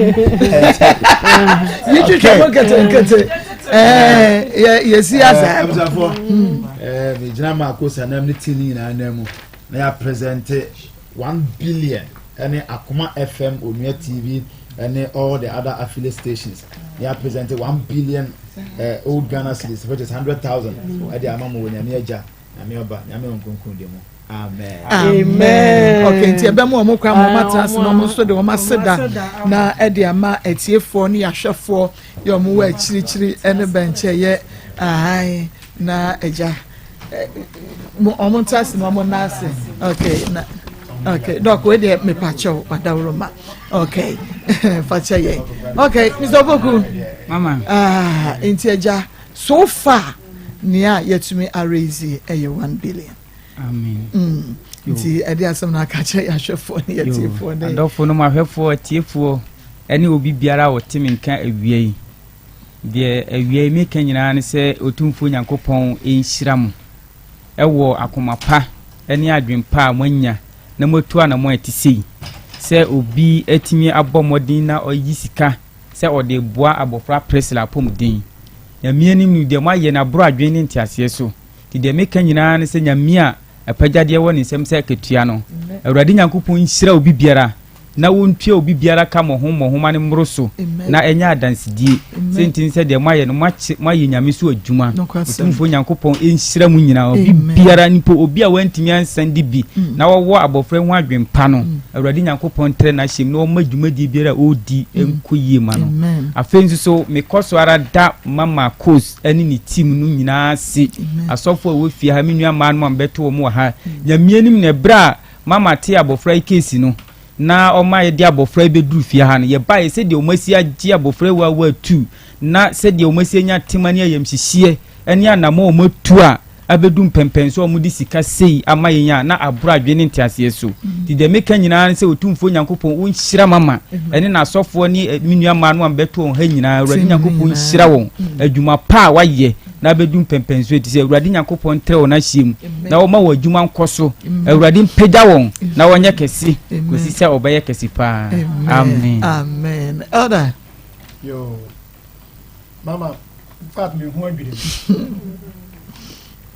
mu yi twitwa mu nketenkete ɛɛ yɛ yɛsi asa. Abusuafoɔ ɛɛ megyina maako sanam ne ti ne nyinaa nan mu na yɛ present 1 billion ɛne Akoma FM, Onua TV ɛne all the other affiliate stations na yɛ present 1 billion old Ghana cedis, which is 100,000, ɛde ama mo wɔ Nyame Agya, Nyame Ɔba, Nyame Nkonkron de mu. Amen. Amen. Okay, nti ɛbɛn mu ɔmo kora ma ɔmo atena ase na ɔmo nso de ɔmo ase da na ɛde ama atiefoɔ ne ahwɛfoɔ yɛ ɔmo wɔ akyirikyiri ɛne bɛnkyɛ yɛ ahan na agya ɔmo nta ase na ɔmo nan ase. Okay, na okay, Doc, wei deɛ mepakyɛw wadaworo ma. Okay, fakyɛ yɛn. Okay, Mr. Opoku. Mama. Ah, nti agya, so far nea yɛtumi araise ɛyɛ 1 billion. Amen. Nti ɛde asɛm no aka kyerɛ yɛahwɛfoɔ ne yɛtiefoɔ ne adɔfo no mu ahwɛfoɔ, atiefoɔ ɛne obi biara a wɔte me nka awia yi deɛ, awia yi meka nyinaa ne sɛ Otumfuo Nyankopɔn nhyira mo ɛwɔ akoma pa ne adwen pa a moanya na moatu anammɔn a ɛte sei sɛ obi atumi abɔ mmɔden na ɔyi sika sɛ ɔde boa abɔfra Priscilla apɔmuden. Nyame anim no deɛ moayɛ no aboro adwene ne nteaseɛ so. Nti deɛ meka nyinaa ne sɛ Nyame a apagyadeɛ wɔ ne nsɛm sɛ akatua no, Awurade Nyankopɔn nhyira obi biara na wɔntua obi biara ka mmɔho mmɔho ma ne mmoro so na ɛnyɛ adansedie sɛ nti sɛ deɛ moayɛ no moayɛ Nyame so adwuma. Otumfoɔ Nyankopɔn nhyira mu nyinaa, obi biara mpo obi a wantumi ansan de bi na wɔwɔ abɔfra ho adwen pa no, Awurade Nyankopɔn trɛ n'ahyɛm na ɔma dwumadie biara a ɔredi nkɔ yie ma no. Afei nso so mekɔ so ara da Mama Kos ne ne team no nyinaa ase, asɔfo a ɛwɔ fie ha, me nua mmaa no a mebɛto wɔn wɔ ha. Nyame anim na ɛberɛ a Mama te abɔfra yi case no na ɔma yɛde abɔfra yi bɛduru fie ha no, yɛbaeɛ sɛdeɛ wɔn asi agye abɔfra yi wawa atu na sɛdeɛ wɔn asi anya tema ne ayamhyehyeɛ ne anammɔn a wɔn atu a abɛdu mpɛmpɛn so a wɔde sika sei ama yɛn a na aboro adwene ne nteaseɛ so. Nti deɛ meka nyinaa ne sɛ Otumfoɔ Nyankopɔn ɔnhyira Mama ɛne n'asɔfoɔ ne me nua mmaa no a mebɛto wɔn ha nyinaa. Awurade Nyankopɔn nhyira wɔn adwuma pa a wayɛ na abɛdu mpɛmpɛn so ɛti sɛ Awurade Nyankopɔn ntrɛ wɔn ahyia mu na wɔma wɔn adwuma nkɔ so. Awurade mpagya wɔn na wɔnyɛ kɛse kɔsi sɛ ɔbɛyɛ kɛse paa. Amen. Amen. Elder. Yo, Mama, in fact, me ho adwiri me.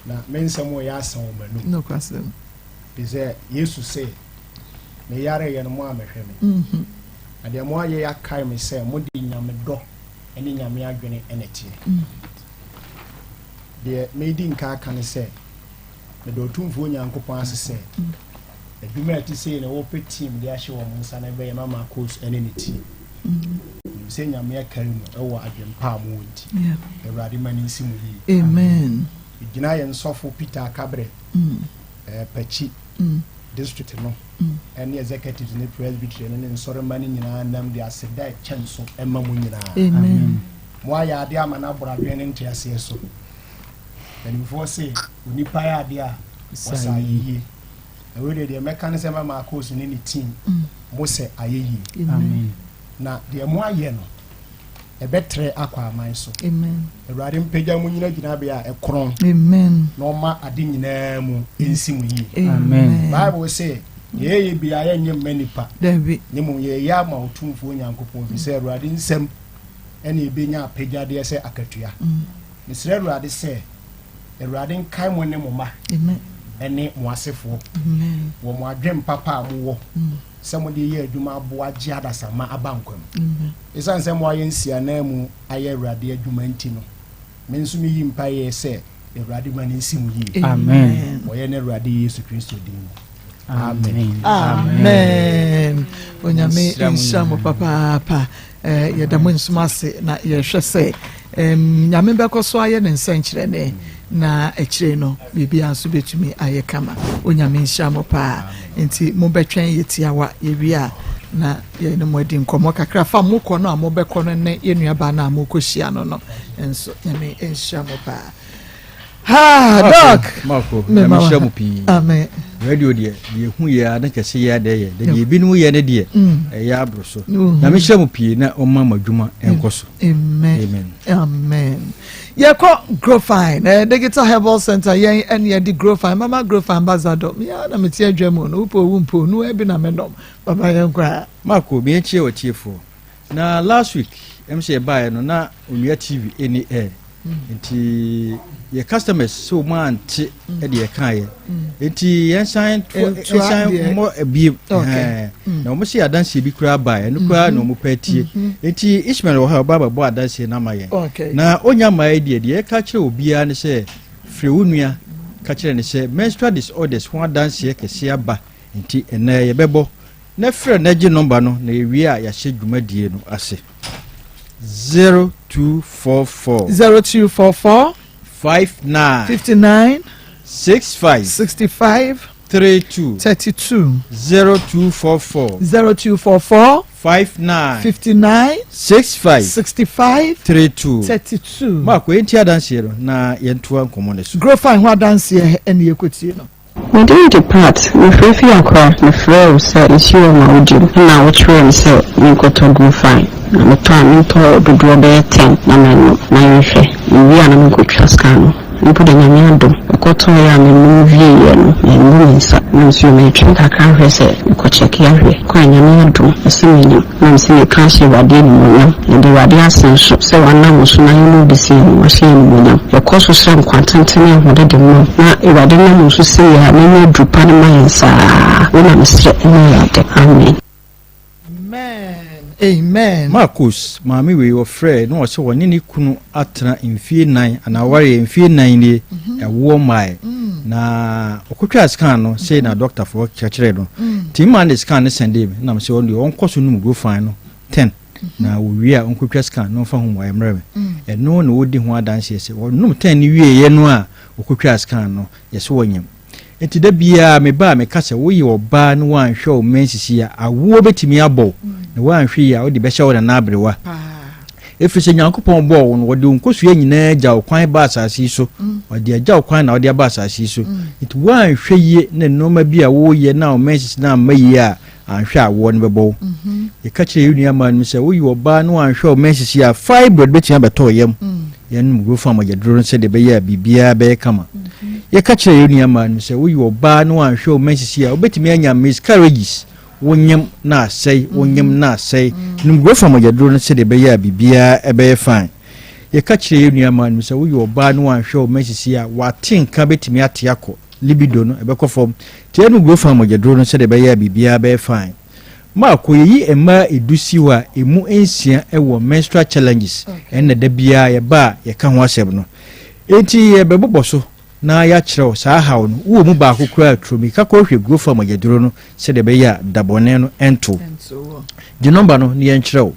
Na me nsɛm wɔ yɛ asa wɔ m'anum. Nokwasɛm. Te sɛ Yesu se, meyareeɛ no mo a mɛhwɛ me. Na deɛ mo ayɛ akae me sɛ mode Nyame dɔ ne Nyame adwene ɛna ɛteɛ. Deɛ medi nka aka ne sɛ, Meda Otumfoɔ Nyankopɔn ase sɛ adwuma a ɛte sei na wɔpɛ team de ahyɛ wɔn nsa na ɛbɛyɛ Mama Akos ne ne team. Menim sɛ Nyame akari mo wɔ adwempa a mowɔ nti. Awurade ma no nsi mo yie. Amen. Megyina yɛn sɔfo Peter Akabrɛ, eh, Pakyi district no ne executives ne presbytery no ne nsɔremma no nyinaa nam de aseda a ɛkyɛn so ma mo nyinaa. Amen. Moayɛ adeɛ ama no aboro adwene ne nteaseɛ so. Mpanimfoɔ se onipa yɛ adeɛ a ɔsɛ ayɛyie. Na wei deɛ deɛ mɛka ne sɛ mama Akos ne ne team mo sɛ ayɛyie. Amen. Na deɛ moayɛ no ɛbɛtrɛ akɔ aman so. Amen. Awurade mpagya mo nyina gyinabea a ɛkorɔn. Amen. Na ɔma ade nyinaa mu nsi mo yie. Amen. Bible se deɛ yɛyɛ biara yɛnyɛ mma nipa. Dabi. Ne mmom yɛyɛ ama Otumfoɔ Nyankopɔn ɛfiri sɛ Awurade nsam ɛna yɛbɛnya apɛgyadeɛ sɛ akatua. Mesrɛ Awurade sɛ Awurade nkae mo ne mo mma ne mo asefoɔ wɔ mo adwen papa a mowɔ sɛ mode yɛ adwuma aboa gye adasamma aba nkwa mu. Esiane sɛ moayɛ nsiananmu ayɛ Awurade adwuma nti no, me nso meyi mpaeɛ sɛ Awurade ma no nsi mo yie. Amen. Wɔ yɛn Awurade Yesu Kristo din mu. Amen. Amen. Onyame nhyira mo papaapa. Eh, yɛda mo nsom ase na yɛhwɛ sɛ Nyame bɛkɔ so ayɛ ne nsɛnkyerɛnne na akyire no biribiara nso bɛtumi ayɛ kama. Onyame nhyira mo paa. Nti mobɛtwɛn yɛ tiawa yɛwie a na yɛne mo adi nkɔmmɔ kakra fa mokɔ no a mobɛkɔ no ne yɛn nuabaa no a mokɔhyia no no nso. Nyame nhyira mo paa. Ha, Doc. Marco, nyame nhyira mo pii. Amen. Radio deɛ, deɛ ehu yɛ a ne kɛse yɛ adɛ yɛ. Deɛ ebinom yɛ ne deɛ, ɛyɛ aboro so. Nyame nhyira mo pii na ɔma mo adwuma nkɔ so. Amen. Amen. Amen. Yɛkɔ Grofine, eh, Digital Herbal Center, yɛn ɛne yɛde Grofine, Mama Grofine Ambassador. Mea na mete adwa mu no, wopɛ owu mpo, no ebi na menom. Papa yɛn kɔ a. Marco, meɛnkyia w'atiefoɔ. Na last week ɛm sɛ yɛbaeɛ no na Onua TV ɛni air nti yɛ customers sɛ wɔn ante ɛde yɛkaeɛ nti yɛnsan yɛnsan mmɔ abiem na wɔn sɛ adanseɛ bi koraa baeɛ ɛno koraa na wɔn pɛ tie nti Ishmael wɔ ha ɔba abɛbɔ adanseɛ no ama yɛn na onya mmaa yi deɛ deɛ yɛka kyerɛ obiara ne sɛ frɛ wo nua ka kyerɛ ne sɛ menstrual disorders ho adanseɛ kɛseɛ aba nti ɛnɛ yɛbɛbɔ Na frɛ na gye nɔmba no na yɛwie a yɛahyɛ dwumadie no ase. 0244. 0244. 59. 59. 65. 65. 32. 32. 0244. 0244. 59. 59. 65. 65. 32. 32. Maako yɛnti adanseɛ no na yɛntoa nkɔmmɔ no so. Grofine ho adanseɛ ɛne yɛkɔtie no. Me din de Pat, mefrɛ fi Accra, mefrɛɛ wo sɛ nsuo wɔ m'awodie mu ɛna wo kyerɛɛ me sɛ menkɔtɔ Grofine na metɔ a mentɔ dodoɔ bɛyɛ ten na mennom na yɛnhwɛ, mewie a na menkɔtwa scan no mpo deɛ Nyame adom mekɔtɔeɛ a menom wieɛ no mambu me nsa na mese o metwɛn kakra ahwɛ sɛ mekɔ kyɛke ahwɛ kɔ a Nyame adom mese menyim. Na mese meka ahyɛ Awurade animuonyam. Yɛda Awurade ase nso sɛ wanam wo so na yɛn mu bi sei no, wahyɛ yɛn animuonyam. Yɛkɔ so srɛ nkwa tenten ne ahoɔden de ma wo, na Awurade nam wo so sei a n'ani aduru pa no ma yɛn saa. Wei na mesrɛ ma Awurade. Amen. Amen. Amen. Marcos maame wei ɔfrɛɛ na ɔsɛ ɔne ne kunu atena mfie nan anaa awareɛ mfie nan nie ɛwoɔ mmaeɛ na ɔkɔtwaa scan no sei na dɔktafoɔ kyerɛkyerɛ no nti mmaa de scan no sɛndee me nam sɛ ɔno deɛ ɔnkɔ so nom Grofine no 10 na wɔwie a ɔnkɔtwa scan na ɔmfa ho mmuaeɛ mmerɛ me ɛno na ɔdi ho adanseɛ sɛ ɔnom 10 no wieeɛ no a ɔkɔtwaa scan no yɛsɛ ɔnyem Enti da biara meba a meka sɛ woyɛ ɔbaa na woanhwɛ wo menses yi a, awoɔ bɛtumi abɔ wo, na woanhwɛ yie a wode bɛhyɛ wo nana aberewa. Ɛfiri sɛ Nyankopɔn bɔɔ wo no, ɔde wo nkosua nyinaa gya wo kwan ba asase yi so. Ɔde agya wo kwan na ɔde aba asase yi so. Nti woanhwɛ yie na nneɛma bi a woyɛ na wo menses no amma yie a, anhwɛ a awoɔ no bɛbɔ wo. Yɛka kyerɛ yɛn nua mmaa no sɛ woyɛ ɔbaa na wanhwɛ wo menses yi a fibroid bɛtumi abɛtɔ wo yam. Yɛnom Grofan mogyaduro no sɛdeɛ ɛbɛyɛ a biribiara bɛyɛ kama. Yɛka kyerɛ yɛn nua mmaa no sɛ woyɛ ɔbaa na wanhwɛ wo menses yi a wobɛtumi anya miscarriages, wonyem na asɛe, wonyem na asɛe. Nom Grofan mogyaduro no sɛdeɛ ɛbɛyɛ a biribiara ɛbɛyɛ fine. Yɛka kyerɛ yɛn nua mmaa no sɛ woyɛ ɔbaa na wanhwɛ wo menses yi a wate nka bɛtumi ate akɔ. Libido no ɛbɛkɔ fam. Nti ɛno grow fan mogyaduro no sɛdeɛ ɛbɛyɛ a biribiara bɛyɛ fine. Marco, yɛyi mmaa edu si hɔ a, ɛmu nsia wɔ menstrual challenges, ɛnna da biara yɛba a yɛka ho asɛm no. Enti yɛbɛbobɔ so. na yɛakyerɛ wo saa haw no. Wowɔ mu baako koraa a, turo mirika kɔhwɛ Gurofa mogyaduro no sɛdeɛ ɛbɛyɛ a dabɔne no nto. Gye nɔmba no na yɛnkyerɛ wo.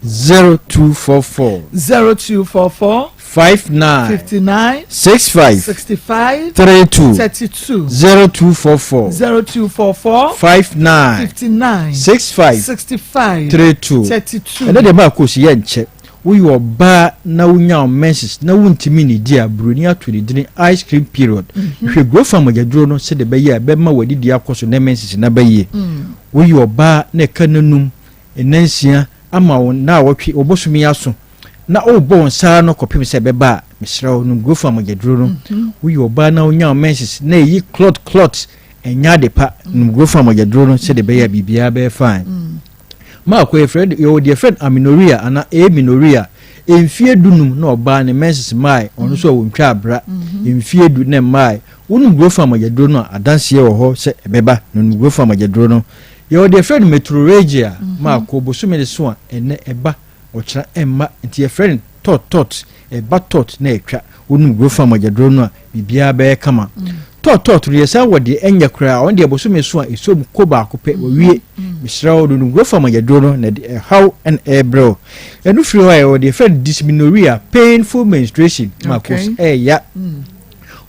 0244. 0244. 59. 59. 65. 65. 32. 32. 0244. 0244. 59. 59. 65. 65. 32. 32. Ɛnɛ deɛ maa koosi yɛ nkyɛ. Woyɛ ɔbaa na wonya wo menses na wontumi nnidi a, buroni ato ne dini ice cream period. Hwɛ Grofa mogyaduro no sɛdeɛ ɛbɛyɛ a ɛbɛma w'adidi akɔ so na menses no aba yie. Woyɛ ɔbaa na ɛka nnanum, nnansia ama wo nnawɔtwe, wo bosome aso na worebɔ wo nsa ano kɔpem sɛ ɛbɛba a, mesrɛ wo nom Grofa mogyaduro no. Woyɛ ɔbaa na wonya wo menses na ɛyi clot clot, ɛnyɛ ade pa, nom Grofa mogyaduro no sɛdeɛ ɛbɛyɛ a biribiara bɛyɛ fine. Maako yɛfrɛ no yɛwɔ deɛ yɛfrɛ no amenorrhea anaa amenorrhea. Mfie dunum na ɔbaa ne menses mmae, ɔno nso a wɔntwa abra. Mfie du na mmae. Wonom Grofam agyaduro no a, adanseɛ wɔ hɔ sɛ ɛbɛba. Nonom Grofam agyaduro no. Yɛwɔ deɛ yɛfrɛ no metrorrhagia. Maako, bosome de so a, ɛnnɛ ɛba, ɔkyena ɛmma. Nti yɛfrɛ no tɔt tɔt. Ɛba tɔt na ɛtwa. Wonom Grofam agyaduro no a, biribiara bɛyɛ kama. Tɔt tɔt no yɛsan wɔ deɛ ɛnyɛ koraa, ɔno deɛ bosome so a ɛsɔ mu ko baako pɛ wawie. Mesrɛ wo nom Grofam agyaduro no na ɛde ɛhaw na ɛrebrɛ wo. Ɛno firi hɔ a yɛwɔ deɛ yɛfrɛ no dysmenorrhea, painful menstruation, ma kos ɛɛya.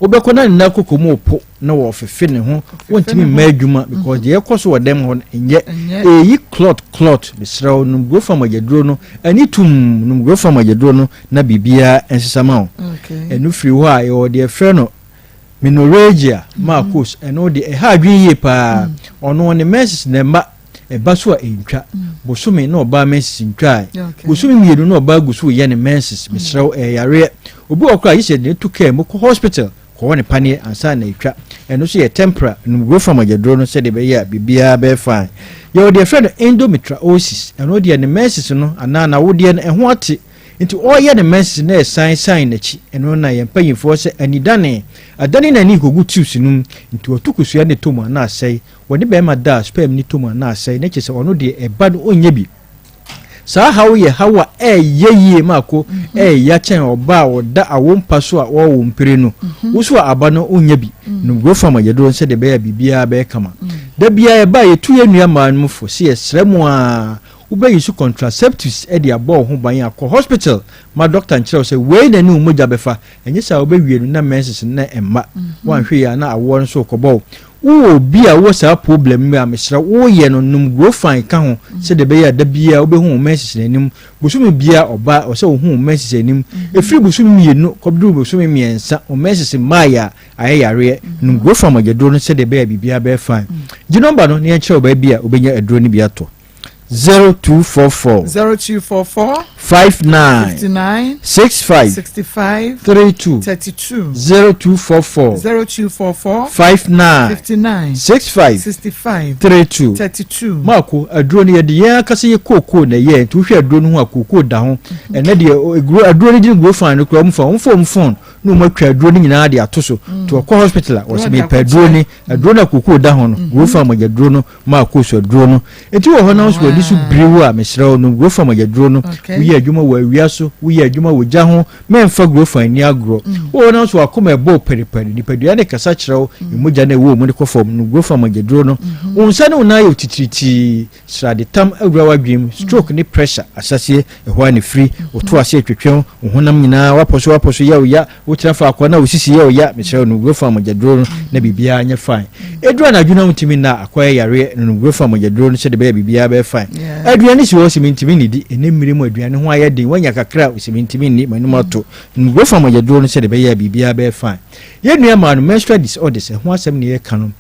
Wobɛkɔ na ne nan koko mu repo na wɔfefe ne ho, wontumi mma adwuma because deɛ ɛkɔ so wɔ dɛm hɔ no ɛnyɛ. Ɛyi clot clot, mesrɛ wo nom Grofam agyaduro no, ani tum nom Grofam agyaduro no na biribiara nsesa ma wo. Ɛno firi hɔ a yɛwɔ deɛ yɛfrɛ no menorrhagia, Marcos, ɛno deɛ ɛha adwene yie paa. Ɔno ne menses na ɛma ɛba so a ɛntwa. Bosome na ɔbaa menses ntwae. Bosome mmienu na ɔbaa gu so reyɛ ne menses. Mesrɛ wo, ɛyɛ yareɛ. Obi wɔ hɔ koraa a gye sɛ yɛde no to kaa mu kɔ hospital kɔwɔ ne paneɛ ansa na atwa. Ɛno nso yɛ tempera, nom Grofam agyaduro no sɛdeɛ ɛbɛyɛ a biribiara bɛyɛ fine. Yɛwɔ deɛ yɛfrɛ no endometriosis, ɛno deɛ ne menses no anaa n'awodeɛ no ɛho ate. Nti ɔreyɛ ne menses na ɛsan san n'akyi. Ɛno na yɛn mpanyinfoɔ sɛ anidane, adane n'ani kɔgu tubes no mu, nti ɔto kosua no tɔ mu a na asɛe. Wɔne bɛrima da a sperm no tɔ mu a na asɛe, na kyerɛ sɛ ɔno deɛ ɛba no ɔnnya bi. Saa haw yi yɛ haw a ɛyɛ yie ma ako, ɛyɛ kyɛn ɔbaa a ɔda awo mpa so a ɔrewo mpire no. Wo so a aba no wonnya bi. Nom Grofam ayɛduro no sɛdeɛ ɛbɛyɛ a biribiara bɛyɛ kama. Da biara yɛba a yɛtu yɛn nua mmaa no mu fo sɛ yɛsrɛ mo ara wobɛyi so contraceptives de abɔ wo ho ban a kɔ hospital ma doctor nkyerɛ wo sɛ wei na ɛne wo mogya bɛfa, ɛnyɛ saa a wobɛwie no na menses no na ɛmma. Woanhwɛ yie a na awoɔ no nso rekɔbɔ wo. Wowɔ obi a wowɔ saa problem yi a mesrɛ wo yɛ no nom Grofine ka ho sɛdeɛ ɛbɛyɛ a da biara wobɛhu wo menses no anim. Bosome biara ɔbaa ɛwɔ sɛ wohu wo menses anim. Ɛfiri bosome mmienu kɔduru bosome mmiɛnsa wo menses mmaeɛ a ayɛ yareɛ. Nom Grofine mogyaduro no sɛdeɛ ɛbɛyɛ a biribiara bɛyɛ fine. Gye nɔmba no na yɛnkyerɛ wo baabi a wobɛnya aduro no bi atɔ. 0244. 0244. 59. 59. 65. 65. 32. 32. 0244. 0244. 59. 59. 65. 65. 32. 32. Maako, aduro no yɛde yɛn ankasa yɛ kookoo na ɛyɛɛ nti wohwɛ aduro no ho a kookoo da ho. Ɛnɛ deɛ eguro aduro no gyina guro fan no koraa wɔn fa wɔn fa wɔn phone na wɔn atwa aduro no nyinaa de ato so. Nti wɔkɔ hospital a wɔsɛ mepɛ aduro ni aduro no a kookoo da ho no guro fan mogya duro no maa koosu aduro no. Enti wɔ hɔ na wo nso w'ani so biri wo a, mesrɛ wo, nom Grofam agyaduro no. Woyɛ adwuma wɔ awia so, woyɛ adwuma wɔ gya ho, mɛmfa Grofam nni agorɔ. Wɔ hɔ na wo nso w'akoma ɛbɔ wo paripari, nipadua no rekasa kyerɛ wo, mogya no a ɛwɔ wo mu no kɔ fam, nom Grofam agyaduro no. Wo nsa ne wo nan ayɛ wo titiritii, sradetam awura w'adwene mu, stroke ne pressure ahyɛaseɛ, ɛhɔ ara na ɛfiri, woto ase retwetwe wo, wo honam nyinaa, woapɔ so woapɔ so yɛ wo ya, Wogyina faako a na wo sisi yɛ wo ya, mesrɛ wo nom Grofan mogyaduro no na biribiara nyɛ fine. Ɛduru anadwo na wontumi nna a, akɔyɛ yareɛ no nom Grofan mogyaduro no sɛdeɛ ɛbɛyɛ a biribiara bɛyɛ fine. Aduane si hɔ, wose mentumi nnidi, ɛnnɛ mmere mu aduane ho ayɛ den, woanya kakra a, wose mentumi nni, m'anom ato. Nom Grofan mogyaduro no sɛdeɛ ɛbɛyɛ a biribiara bɛyɛ fine. Yɛn nua maa no menstrual disorders, ɛho asɛm na yɛreka no.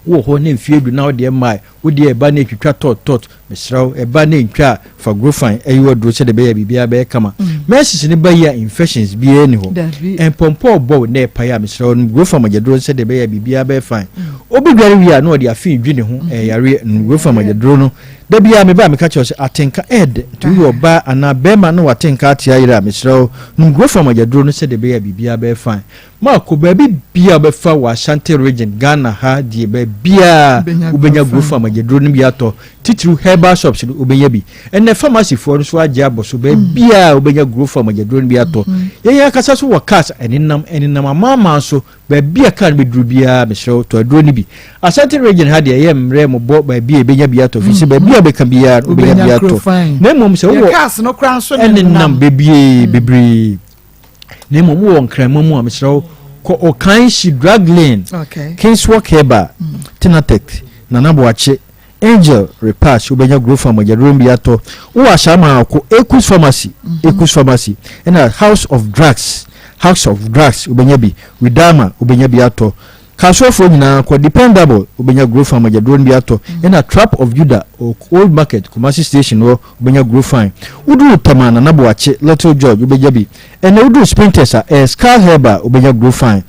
Wowɔ hɔ ne mfeɛ du na wo deɛ mmae, wo deɛ ɛba na ɛtwitwa tɔt tɔt, mesrɛ wo, ɛba na ɛntwa a, fa Grofan ɛyɛ w'aduro sɛdeɛ ɛbɛyɛ a biribiara bɛyɛ kama. Menses no ba yi a infections biara nni hɔ. Mpɔmpɔ rebɔ wo na ɛpae a, mesrɛ wo, nom Grofan mogyaduro no sɛdeɛ ɛbɛyɛ a biribiara bɛyɛ fine. Obi dware wie a na ɔde afe redwi ne ho, ɛyɛ yareɛ, nom Grofan mogyaduro no. Da biara meba a meka kyerɛ wo sɛ atenka ɛyɛ dɛ nti woyɛ ɔbaa anaa bɛrima na w'atenka ate ayera a mesrɛ wo nom Grofam agyaduro no sɛdeɛ ɛbɛyɛ a biribiara bɛyɛ fine. Marco baabi biara wobɛfa wɔ Ashanti region Ghana ha deɛ baabiara wobɛnya Grofam agyaduro no bi atɔ titiriw herbal shops no wobɛnya bi. Ɛnnɛ pharmacy foɔ no nso agye abɔ so baabiara wobɛnya Grofam agyaduro no bi atɔ. Yɛn ankasa nso wɔ cars ɛnenam ɛnenam amanaman so Baabi a car no bɛduru biara mesrɛ wo tɔ aduro no bi. Ashanti region ha deɛ ɛyɛ mmerɛ mobɔ baabi a yɛbɛnya bi atɔ firi sɛ baabi a wobɛka biara no wobɛnya bi atɔ. Na mmom sɛ wowɔ ɛnenam bebree bebree na mmom wowɔ Nkrama mu a mesrɛ wo kɔ Okanshi Drug Lane, Kingswalk Herbal, Tenatex, Nana Boakye, Angel repass wobɛnya Growth Farm agyaduro bi atɔ. Wowɔ Ashaiman a kɔ Ekus Pharmacy, Ekus Pharmacy ɛna House of Drugs, House of Drugs wobɛnya bi. Widama wobɛnya bi atɔ. Kasoafoɔ nyinaa kɔ Dependable wobɛnya Growth Farm agyaduro no bi atɔ ɛna Trap of Judah Old Market Kumasi Station hɔ wobɛnya Growth Fine. Woduru Tema Nana Boakye Little George wobɛnya bi. Ɛna woduru Spintex a ɛyɛ Scar Herbal wobɛnya Growth Fine.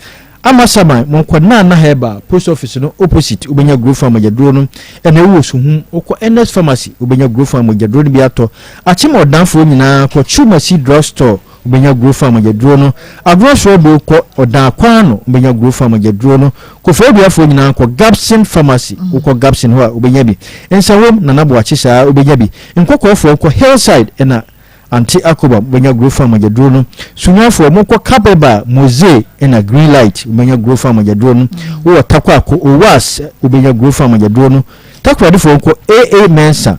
Amasaman, monkɔ Nana Herbal, post office no opposite, wobɛnya Grofan mogyaduro no, ɛna wowɔ Suhum, wokɔ Ernest Pharmacy, wobɛnya Grofan mogyaduro no bi atɔ. Akyem Ɔdanfoɔ nyinaa kɔ Chumasi Drug Store, wobɛnya Grofan mogyaduro no. Agorɔ Soɔdo kɔ Ɔdan Kwano, wobɛnya Grofan mogyaduro no. Kofoɔduafoɔ nyinaa kɔ Gabson Pharmacy, wokɔ Gabson hɔ a wobɛnya bi. Nsawam, Nana Boakye saa wobɛnya bi. Nkɔkɔɔfoɔ nkɔ Hillside ɛna Ante Akoba mobɛnya Grow Farm agyaduro no. Sunyanifoɔ monkɔ Kabeba, Moze ɛna Green Light mobɛnya Grow Farm agyaduro no. Wowɔ Tarkwa kɔ Owas wobɛnya Grow Farm agyaduro no. Takoradifoɔ nkɔ AA Mensah,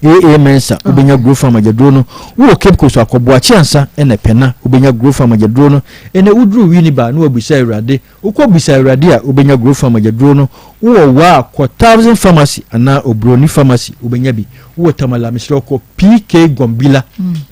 AA Mensah wobɛnya Grow Farm agyaduro no. Wowɔ Cape Coast akɔ Boakye Ansa ɛna Pɛna wobɛnya Grow Farm agyaduro no. Ɛnɛ woduru Winneba na wabisa Awurade Wokɔ bisa Awurade a wobɛnya Growth Farm agyaduro no, wowɔ Wa a kɔ Thousand Pharmacy anaa Obroni Pharmacy wobɛnya bi, wowɔ Tamale a mesrɛ wo kɔ PK Gombila,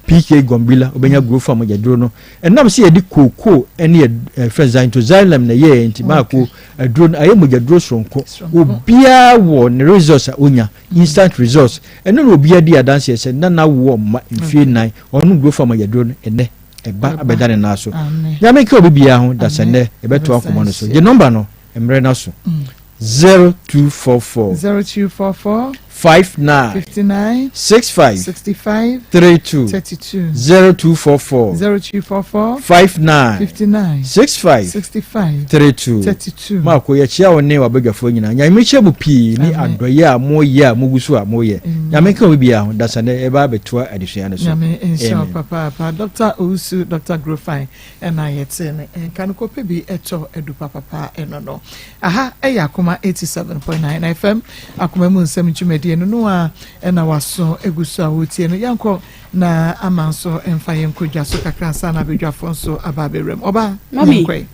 PK Gombila wobɛnya Growth Farm agyaduro no. Ɛnam sɛ yɛde kookoo ne yɛfrɛ Xanthoxylum na ɛyɛɛ nti maako aduro no ayɛ mogyaduro soronko. Obiara wɔ ne results a onya, instant results. Ɛno na obiara di adanseɛ sɛ na n'awoɔ mma mfie nnan ɔnom Growth Farm agyaduro no ɛnnɛ. Ɛba abɛda ne nan so. Nyame nka obi biara ho da sɛ nnɛ yɛbɛtoa nkɔmmɔ no so. Gye nɔmba no mmerɛ no so. 0244 0244 59 59 65 65 32 32 0244 0244 59 59 65 65 32 32 Maako yɛkyia wo ne wabadwafoɔ nyinaa. Nyame nhyɛ mo pii ne adɔeɛ a moyɛ a mogu so a moyɛ. Nyame nka obi biara ho da sɛ nnɛ yɛba abɛtoa adesua no so. Nyame nhyira wo Amen. papaapa Doctor Owusu Doctor Grofine ɛna yɛtee ne nka no kɔpɛ bi ɛtɔ adu papapa ɛno no aha ɛyɛ Akoma 87.9 FM Akoma mu nsɛm dwumadie no no a ɛna waso egu so a wotie no yɛnkɔ na ama nso mfa yɛnkɔ dwa so kakra ansa na abadwafoɔ nso aba abɛwura mu ɔbaa Mami. yɛnkɔ yi.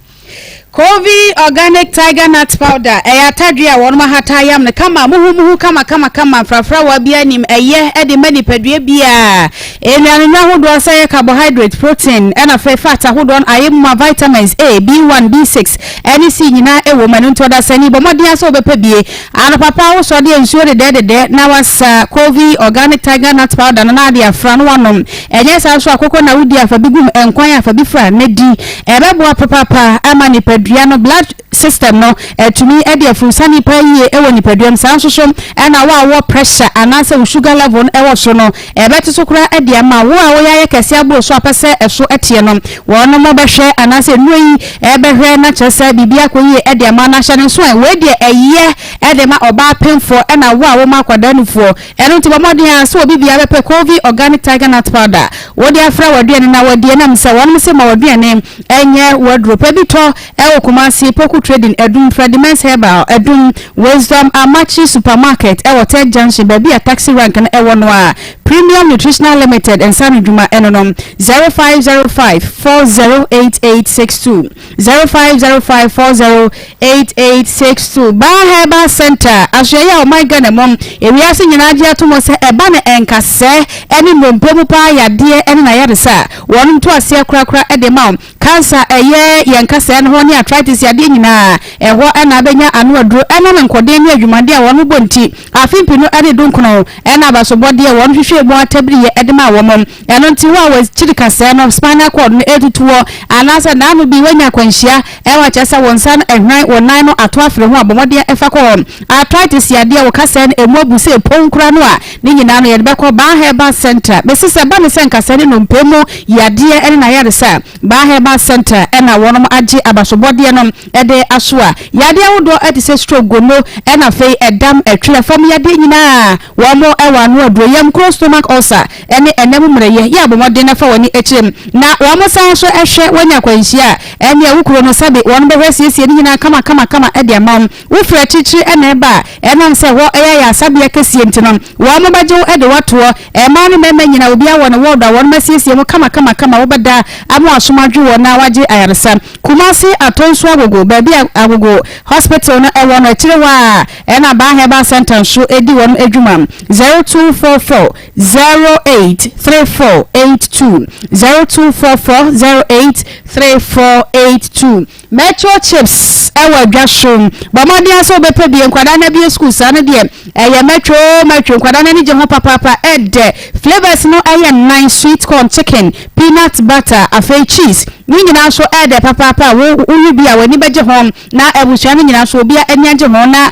Covey Organic Tiger Nut Powder, ɛyɛ atadwe a wɔnom ahata ayam no kama, muhumuhu kama kama kama, mfrafrawa biara nnim, ɛyɛ de ma nipadua biara. Nnuanennuro ahodoɔ sɛ ɛyɛ carbohydrate, protein, ɛna afei fat ahodoɔ no ayɛ mu ma, vitamins A, B1, B6, ɛne C nyinaa ɛwɔ mu. Ɛno nti ɔdasani bɔ mmɔden ara sɛ wobɛpɛ bie. Anɔpa pa wosɔ deɛ nsuo dedɛɛdedɛ na wasa Covey Organic Tiger Nut Powder no na ade afra na wanom. Ɛnyɛ saa nso a koko na wodi a fa bi gu mu, nkwan a fa bi fra na di. Ɛbɛboa papaapa ama nipadua no blood system no atumi de afurusiane paa yie wɔ nipadua mu. Saa nso so na wo a wowɔ pressure anaasɛ wo sugar level no wɔ soro no, ɛbɛte so koraa de ama wo. A woyɛ ayɛ kɛseɛ aboro so a pɛ sɛ ɛso teɛ no, wɔnom bɛhwɛ anaasɛ nnuro yi bɛhwɛ na kyerɛ sɛ biribi akɔ yie de ama no. Ahyɛ no nso ɛ, wei deɛ ɛyɛ de ma ɔbaa pemfoɔ ɛna wo a woma akwadaa nufoɔ. Ɛno nti bɔ mmɔden ara sɛ obi biara bɛpɛ Covey Organic Tiger Nut Powder wode afra w'aduane na wadi ɛnam sɛ wɔnom se ma w'aduane nyɛ w'aduro. Pɛ bi tɔ ɛwɔ Kumasi, Poku Trading, Adum, Fredimens Herbal, Adum, Wisdom Amakye Supermarket ɛwɔ Tech Junction baabi a taxi rank no ɛwɔ no a. Premium Nutritional Limited nsa ano dwuma ɛno no 0505 408862. 0505 40 8862 Baa Herbal Centre, asoɛeɛ a ɔman Ghana mu ewiase nyinaa gye ato mu sɛ ɛba no nkasɛɛ ne nnompe mu paa yadeɛ ne n'ayaresa a wɔnom to aseɛ korakora de ma wo. Cancer a ɛyɛ yɛn nkasɛɛ no ho ne arthritis yadeɛ nyinaa ɛhɔ na abɛnya ano aduro. Ɛno ne. atirimpɔden ne adwumaden a wɔn bɔ nti, afe mpenu ne dunkron na abasobɔdeɛ a wɔn hwehwɛɛ mu atabiriyɛ de maa wɔn. Ɛno nti, wo a w'akyiri kasɛɛ no, spinal cord no, retutu hɔ, anaasɛ nnaano bi woanya akwanhyia ma kyerɛ sɛ wo nsa no ahwan, wo nan no ato afere ho a, bɔ mmɔden fa kɔ hɔ. Arthritis yadeɛ, wo kasɛɛ no ɛmu abu sɛ ɛpon koraa no a, ne nyinaa no yɛde bɛkɔ Baa Herbal Centre. Mese sɛ ɛba no sɛ nkasɛɛ ne nnompe mu yadeɛ ne n'ayaresa a, Baa Herbal Centre na wɔnom agye abasobɔdeɛ no de asoa. Yadeɛ ahodoɔ te sɛ stroke, gono, ɛna afei ɛdam, ɛtwerɛ, fam yadeɛ nyinaa wɔn wɔ ano aduro. Yam kuro, stomach ulcer, ne ɛna mu mmerɛyɛ yɛ abɔ mmɔden na fa w'ani kyerɛ mu. Na wɔn san nso hwɛ woanya akwanhyia a, ɛnneɛ wo kuro no sɛbe wɔn bɛhwɛ asiesie ne nyinaa kama kama kama de ama wo. Wofiri akyirikyiri na ɛba a, ɛnam sɛ hɔ yɛ ayaresabea kɛseɛ nti no, wɔn bɛgye wo de wo atoɔ. Mmaa ne mmarima nyinaa, obiara wɔ ne wɔɔdo a wɔn asiesie mu kama kama kama, wobɛda ama w'asom adwo wo na woagye ayaresa. Kumasi Atonsu Agogo, baabi a Agogo Hospital no wɔ no akyire hɔ ara ɛna Baa Herbal Centre nso di wɔn adwuma. 0244 08 3482, 0244 08 3482. Metro chips wɔ adwa so. Bɔ mmɔden ara sɛ wobɛpɛ bi. Nkwadaa no abue sukuu saa no deɛ, ɛyɛ metro metro. Nkwadaa no ani gye ho papaapa. Ɛdɛ. Flavours no yɛ nnan, sweet corn, chicken, peanut butter, afei cheese. Ne nyinaa nso ɛdɛ papaapa. Wo wowe bi a, w'ani bɛgye ho na abusua no nyinaa nso obiara ani agye ho. Na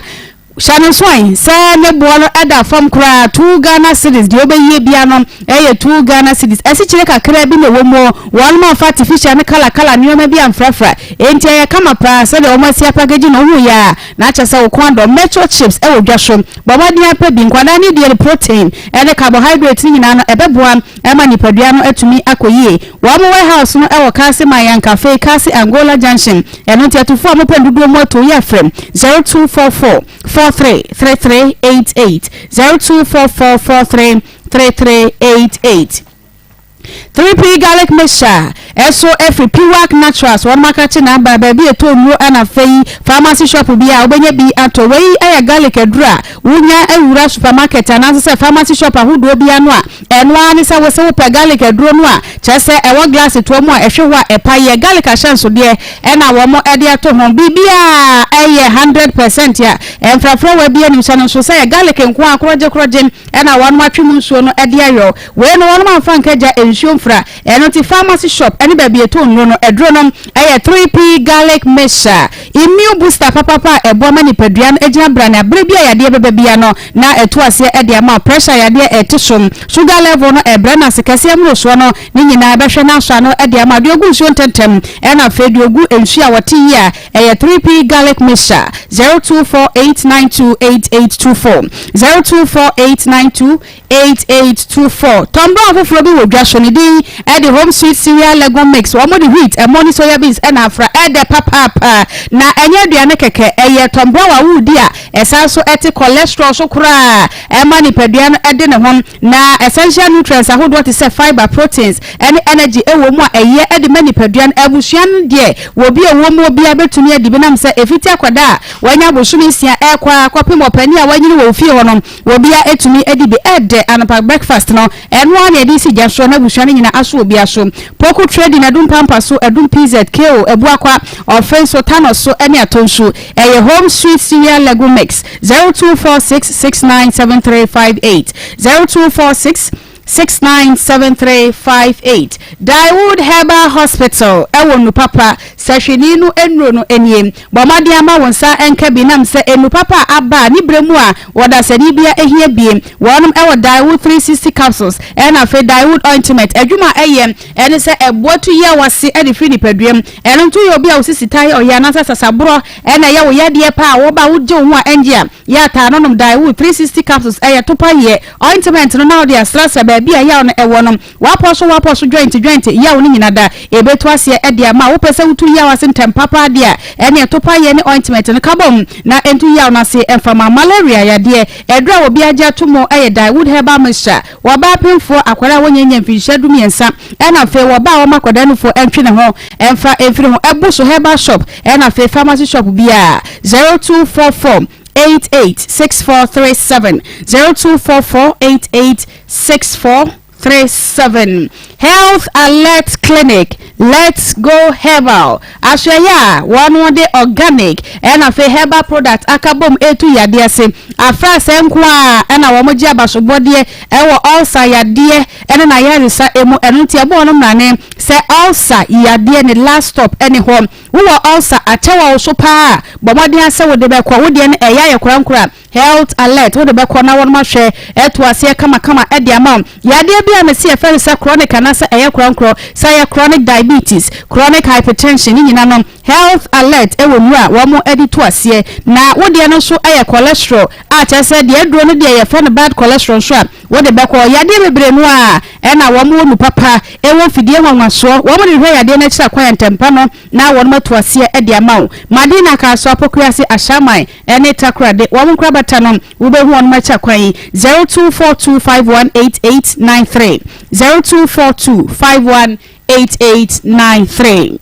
Hyɛ no nso ɛ sɛ ne boɔ no da fam koraa, two Ghana cedis, deɛ wobɛyie biara no yɛ two Ghana cedis. Asikyire kakraa bi na ɛwɔ mu, wɔnom amfa artificial ne colour colour nneɛma bi amfrafra, enti ɛyɛ kama paa sɛdeɛ wɔn asi apakagyi no, wohu yɛ a na kyerɛ sɛ wo kɔn adɔ. Metro chips wɔ dwa so, bɔ mmɔden ara pɛ bi, nkwadaa no deɛ no protein ne carbohydrate no nyinaa no ɛbɛboa ma nipadua no atumi akɔ yie. Wɔn warehouse no wɔ Kasi Mayan Cafe, Kasi Angola Junction. Ɛno nti atufoɔ a mopɛ ndodoɔ mu atuo yɛ frɛ 0244 43 3388, 0244 43 3388. 3P Garlic Mixture ɛso ɛfiri Piwak Naturals wɔn akrakye na aba baabi ɛtɔ nnuro ɛna afei pharmacy shop bi a wobɛnya bi atɔ. Wei ɛyɛ garlic aduro a wonya awura supermarket anaasɛ sɛ pharmacy shop ahodoɔ bi ano a Ɛno ara ne sɛ wose wopɛ garlic aduro no a, kyerɛ sɛ ɛwɔ glass toa mu a ɛhwe hɔ a ɛpa yɛ garlic ahyɛnsodeɛ ɛna wɔn de ato ho. Biribiara ɛyɛ 100% a mfrafrawa biara nnim. Hyɛ no nso sɛ ɛyɛ garlic nko ara korɔgye korɔgye ɛna wɔn atwe mu nsuo no de ayɔ. Wei no wɔn amfa nka gya nsuo mfra. Ɛno nti pharmacy shop ɛne baabi yɛtɔn nnuro no aduro no ɛyɛ 3P garlic mixture. Immune booster papapa a ɛboa ma nipadua no gyina brane a berɛ bi a yadeɛ bɛba biara no na ɛto aseɛ de ama wo. Pressure yadeɛ a ɛte so, sugar level no ɛbrɛ no ase kɛseɛ mmorosoɔ no ne nyinaa ɛbɛhwɛ na asɔ ano de ama wo. Deɛ ɔgu nsuo ntɛntɛm ɛna afei deɛ ɔgu nsuo a wɔte yie a ɛyɛ 3P garlic mixture 0248928824 024892 8824. Tom Brown foforɔ bi wɔ dwa so, ne din de Home Sweet Cereal Legume Mix. Wɔde wheat, ɛmo ne soya beans na afra. Ɛdɛ papaapa! Na ɛnyɛ aduane kɛkɛ, ɛyɛ Tom Brown a woredi a ɛsan nso te cholesterol so koraa. Ɛma nipadua no de ne ho, na essential nutrients ahodoɔ te sɛ fibre, proteins ne energy wɔ mu a ɛyɛ de ma nipadua no. Abusua no deɛ, wɔ bi a ɛwɔ mu obiara bɛtumi adi bi nam sɛ ɛfiti akwadaa a wanya bosome nsia rekɔ ara kɔpem ɔpanin a wanyini wɔ wo fie hɔ no. Obia etumi adi bi ɛdɛ anɔpa breakfast no ɛno ara na yɛde si gya soɔ na abusua no nyina aso obia so. Poku trading Adum Pampa so Adum PZ KO Abuakwa Ɔfen so Thanos so ɛne Atonsu ɛyɛ Home Sweet Cereal Legume Mix 0246 697358 0246 697358 Daewood Herbal Hospital wɔ Nnupapa, sahwini no nnuro no nie. Bɔ mmɔden ara ma wo nsa nka bi nam sɛ nnupapa a aba a ne berɛ mu a ɔdasani biara hia bi. Wɔnom wɔ Daewood 360 capsules ɛna afei Daewood ointment. Adwuma a ɛyɛ ɛne sɛ ɛboa tu yaw ase de firi nipadua mu. Ɛno nti woyɛ obi a wo sisi taa yɛ ɔya anaasɛ sasaborɔ na ɛyɛ wo yadeɛ paa a woba a wogye wo ho a ɛngye a, yɛ a taa no nom Daewood 360 capsules ɛyɛ topa yɛ Ointment no na wode asrasra baabi a yaw no wɔ no. W'apɔ so w'apɔ so joint joint yaw no nyina da. Ebetu aseɛ de ama wo. Wopɛ sɛ wotu yaw ase ntɛm pa paa deɛ a, ɛneɛ topa yɛ ne ointment no ka bom na ɛntu yaw no ase mfa ma. Malaria yadeɛ aduru a obiara gye ato mu yɛ Daewood Herbal Mixture. Wɔ ɔbaa pemfoɔ, akwadaa a wɔnnya nnya mfinhyia dumiɛnsa ɛna afei wɔ ɔbaa a wɔma akwadaa nufoɔ ɛntwe ne ho mfa mfiri ho. Ɛbu so herbal shop ɛna afei pharmacy shop biara. 0244. 886437 0244 8864. 37. Health Alert Clinic, Let's Go Herbal, asoɛeɛ a wɔn de organic ɛna afei herbal product aka bom ɛretu yadeɛ ase. Afrasɛɛ nko ara ɛna wɔn gye abasobɔdeɛ ɛwɔ ulcer yadeɛ ɛne n'ayaresa ɛmu, ɛno nti ɛbɔ wɔn mmrane sɛ ulcer yadeɛ ne last stop ɛne hɔ. Wowɔ ulcer akyɛ wɔ wo so paa a, bɔ mmɔden ara sɛ wode bɛkɔ, wo deɛ no ɛyɛ ayɛ korankora. Health alert, wode bɛkɔ na wɔnom ahwɛ ɛto aseɛ kamakama de ama wo. Yadeɛ bi a mese yɛfrɛ no sɛ chronic anaasɛ ɛyɛ korɔnkorɔ, sɛ ɛyɛ chronic diabetes, chronic hypertension ne nyina no, health alert wɔ nnuro a wɔn de to aseɛ. Na wo deɛ no nso yɛ cholesterol a kyerɛ sɛ deɛ aduro no deɛ yɛfrɛ no bad cholesterol nso a wode bɛkɔ. Yadeɛ bebree no a ɛna wɔn wɔ nu papa, ɛwɔ mfidie nwanwasoɔ, wɔn de hwɛ yadeɛ no akyiri akwan ntɛmpa no na wɔnom ato aseɛ de ama wo. Madina Kasoa Pokuase Ashaiman ne Takoradi wɔn nkorabata no wobɛhu wɔn akyi akwan yi 0242518893 0242518893.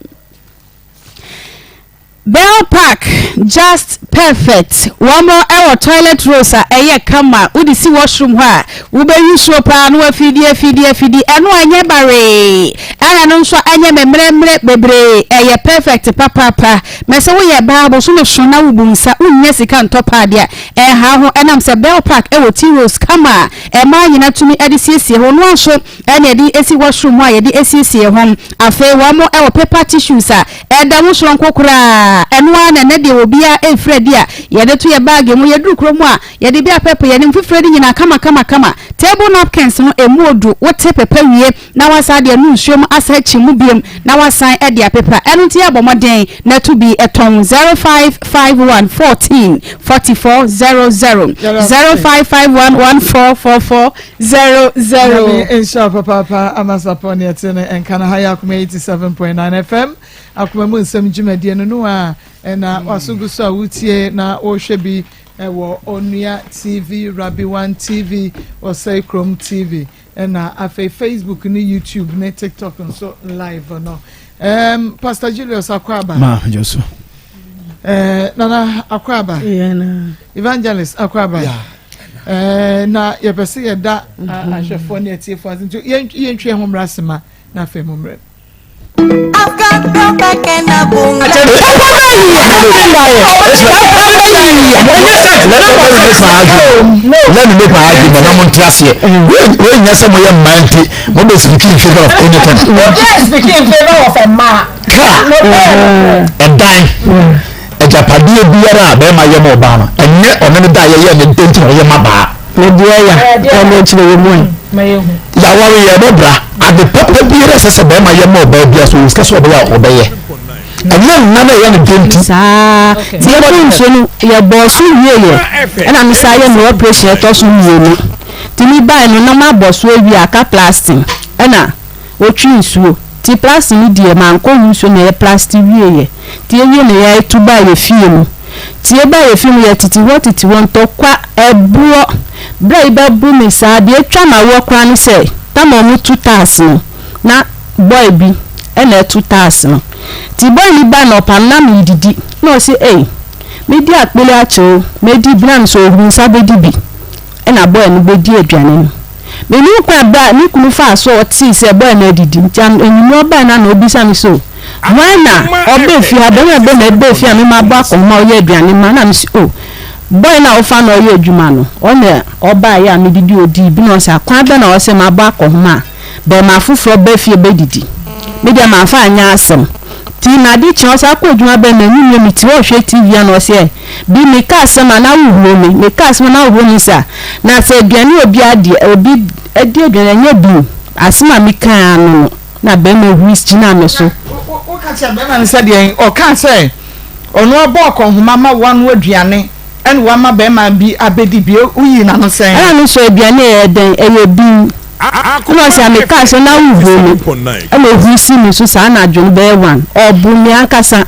Bell Park Just Perfect wɔn wɔ toilet rolls a ɛyɛ kama wode si washroom hɔ a wobɛyi nsuo paa na wafidi afidi afidi ɛno a ɛnyɛ baree ɛna ɛno nso ɛnyɛ mmerɛmmerɛ bebree ɛyɛ perfect papaapa Mɛ sɛ woyɛ baa bosome so na wobu nsa wonnya sika ntɔ paade a, ɛnha ho ɛnam sɛ Bell Park wɔ tea rolls kama a mmaa nyina tumi de siesie ho noa nso ɛna yɛde si washroom hɔ a yɛde siesie ho. Afei wɔn wɔ paper tissues a ɛda ho soronko koraa ɛno ara na ɛnɛ deɛ obiara ɛrefiri adi a yɛde to yɛ baage mu yɛduru kurom a yɛde bi apɛpɛ yɛn anim fifire no nyinaa kama kama kama. Table napkins no ɛmu odu wote pepa wie na wasan de anu nsuo mu asan akyi mu biom na wasan de apepa ɛno nti yɛ bɔ mmɔden na to bi tɔn 0551 14 44 00 0551 14 44 00. Nyame nhyira wo papaapa Amasapɔ ne ɛte ne nka no ha yɛ Akoma 87.9 FM Akoma mu nsɛm dwumadie no no a ɛna waso gu so a wotie na wohwɛ bi ɛwɔ Onua TV Rabi One TV Ɔsɛe Krom TV Ɛna afei Facebook ne YouTube ne TikTok nso live no. Um, Pastor Julius Akwaba. Ma, Josu. Eh, Nana Akwaba. Yeah, na. Evangelist Akwaba. Yeah. Eh, na yɛpɛ sɛ yɛda mhm. ahwɛfoɔ ne atiefoɔ ase nti yɛntwe ho mmra sema na afei mo mmerɛ. Let me make my argument na mo nte aseɛ wei nyɛ sɛ moyɛ mmaa nti mo bɛ speak in favour of anything. Obi speak in favour of mmaa. Kaa ɛdan agyapadeɛ biara a bɛrima yɛ ma ɔbaa no ɛnyɛ ɔne ne da yɛyɛ ne dɛn nti na ɔyɛ ma baa. Ne deɛ ya ɛna akyire wɔ mu ɛ. Yaware yɛ bɛ bra ade papa biara ɛsɛ sɛ bɛrima yɛ ma ɔbaa bia so sika sɛ ɔbɛyɛ a ɔbɛyɛ ɛnyɛ nna na ɛyɛ ne dɛ nti. Saa ti yɛ bɔ nsuo no yɛ bɔɔ so wie yɛ ɛna me saa yɛ me operation ɛtɔ so mmienu ti mi bae no na ma bɔ so awie aka plastic ɛna Otwi nsuo. Nti plasti no deɛ mankɔ ho nsuo na yɛ plasti wieɛ. Nti yɛwie no yɛtu baa yɛ fie mu. Nti yɛbaa yɛ fie mu yɛtete hɔ tete hɔ ntɔkwa, ɛboɔ. Berɛ a yɛbɛbo me saa deɛ atwa m'awoɔ koraa ne sɛ tam a wɔtu tiles no na boy bi na ɛto tiles no. Nti boy no baa na ɔpam na meredidi na ɔse ei medi akpele akyɛ o mɛdi bi na mesɛ ɔhuru nsa bɛdi bi. Ɛna boy no bɛdi aduane no. Mennim kwan a me kunu faa so a ɔtee sɛ boy no adidi nti anwummerɛ ɔbaeɛ no a na ɔbisa me sɛ o hwan na ɔbaa fie ha, barima bɛn na ɛbaa fie a me mabɔ akɔnhoma a ɔyɛ aduane ma na mese o boy no a wofa no ɔyɛ adwuma no ɔna ɔbaeɛ a medidi ɔdii bi na ɔsɛ akwan bɛn na ɔsɛ mabɔ akɔnhoma a Bɛɛma foforɔ ba fie bɛdidi. Me deɛ manfa anyɛ asɛm. Nti na ade kye ɔsan kɔ adwuma bɛɛ m'anwummerɛ me te hɔ rehwɛ TV a na ɔse ɛ Bi me ka asɛm a na wo huro me, me ka asɛm a na wo huro me sa na sɛ aduane obi adeɛ obi adi aduane ɛnyɛ bi o asɛm a me kaa ano no na bɛɛma huri gyinaa me so. Wo ka kyerɛ bɛɛma no sɛ deɛn? Ɔkaa sɛ ɔno abɔ akɔnhoma ma woanoa aduane ɛna wama bɛrima bi abɛdi bi, woyii n'ano sɛn? Ɛna me nso aduane a ɛyɛ dɛn? Ɛyɛ bin. Ɛna ɔse a mekaa sɛ na wohuro me. Ɛna ɔhuri sii me so saa anadwo no bɛyɛ one. Ɔbo me ankasa.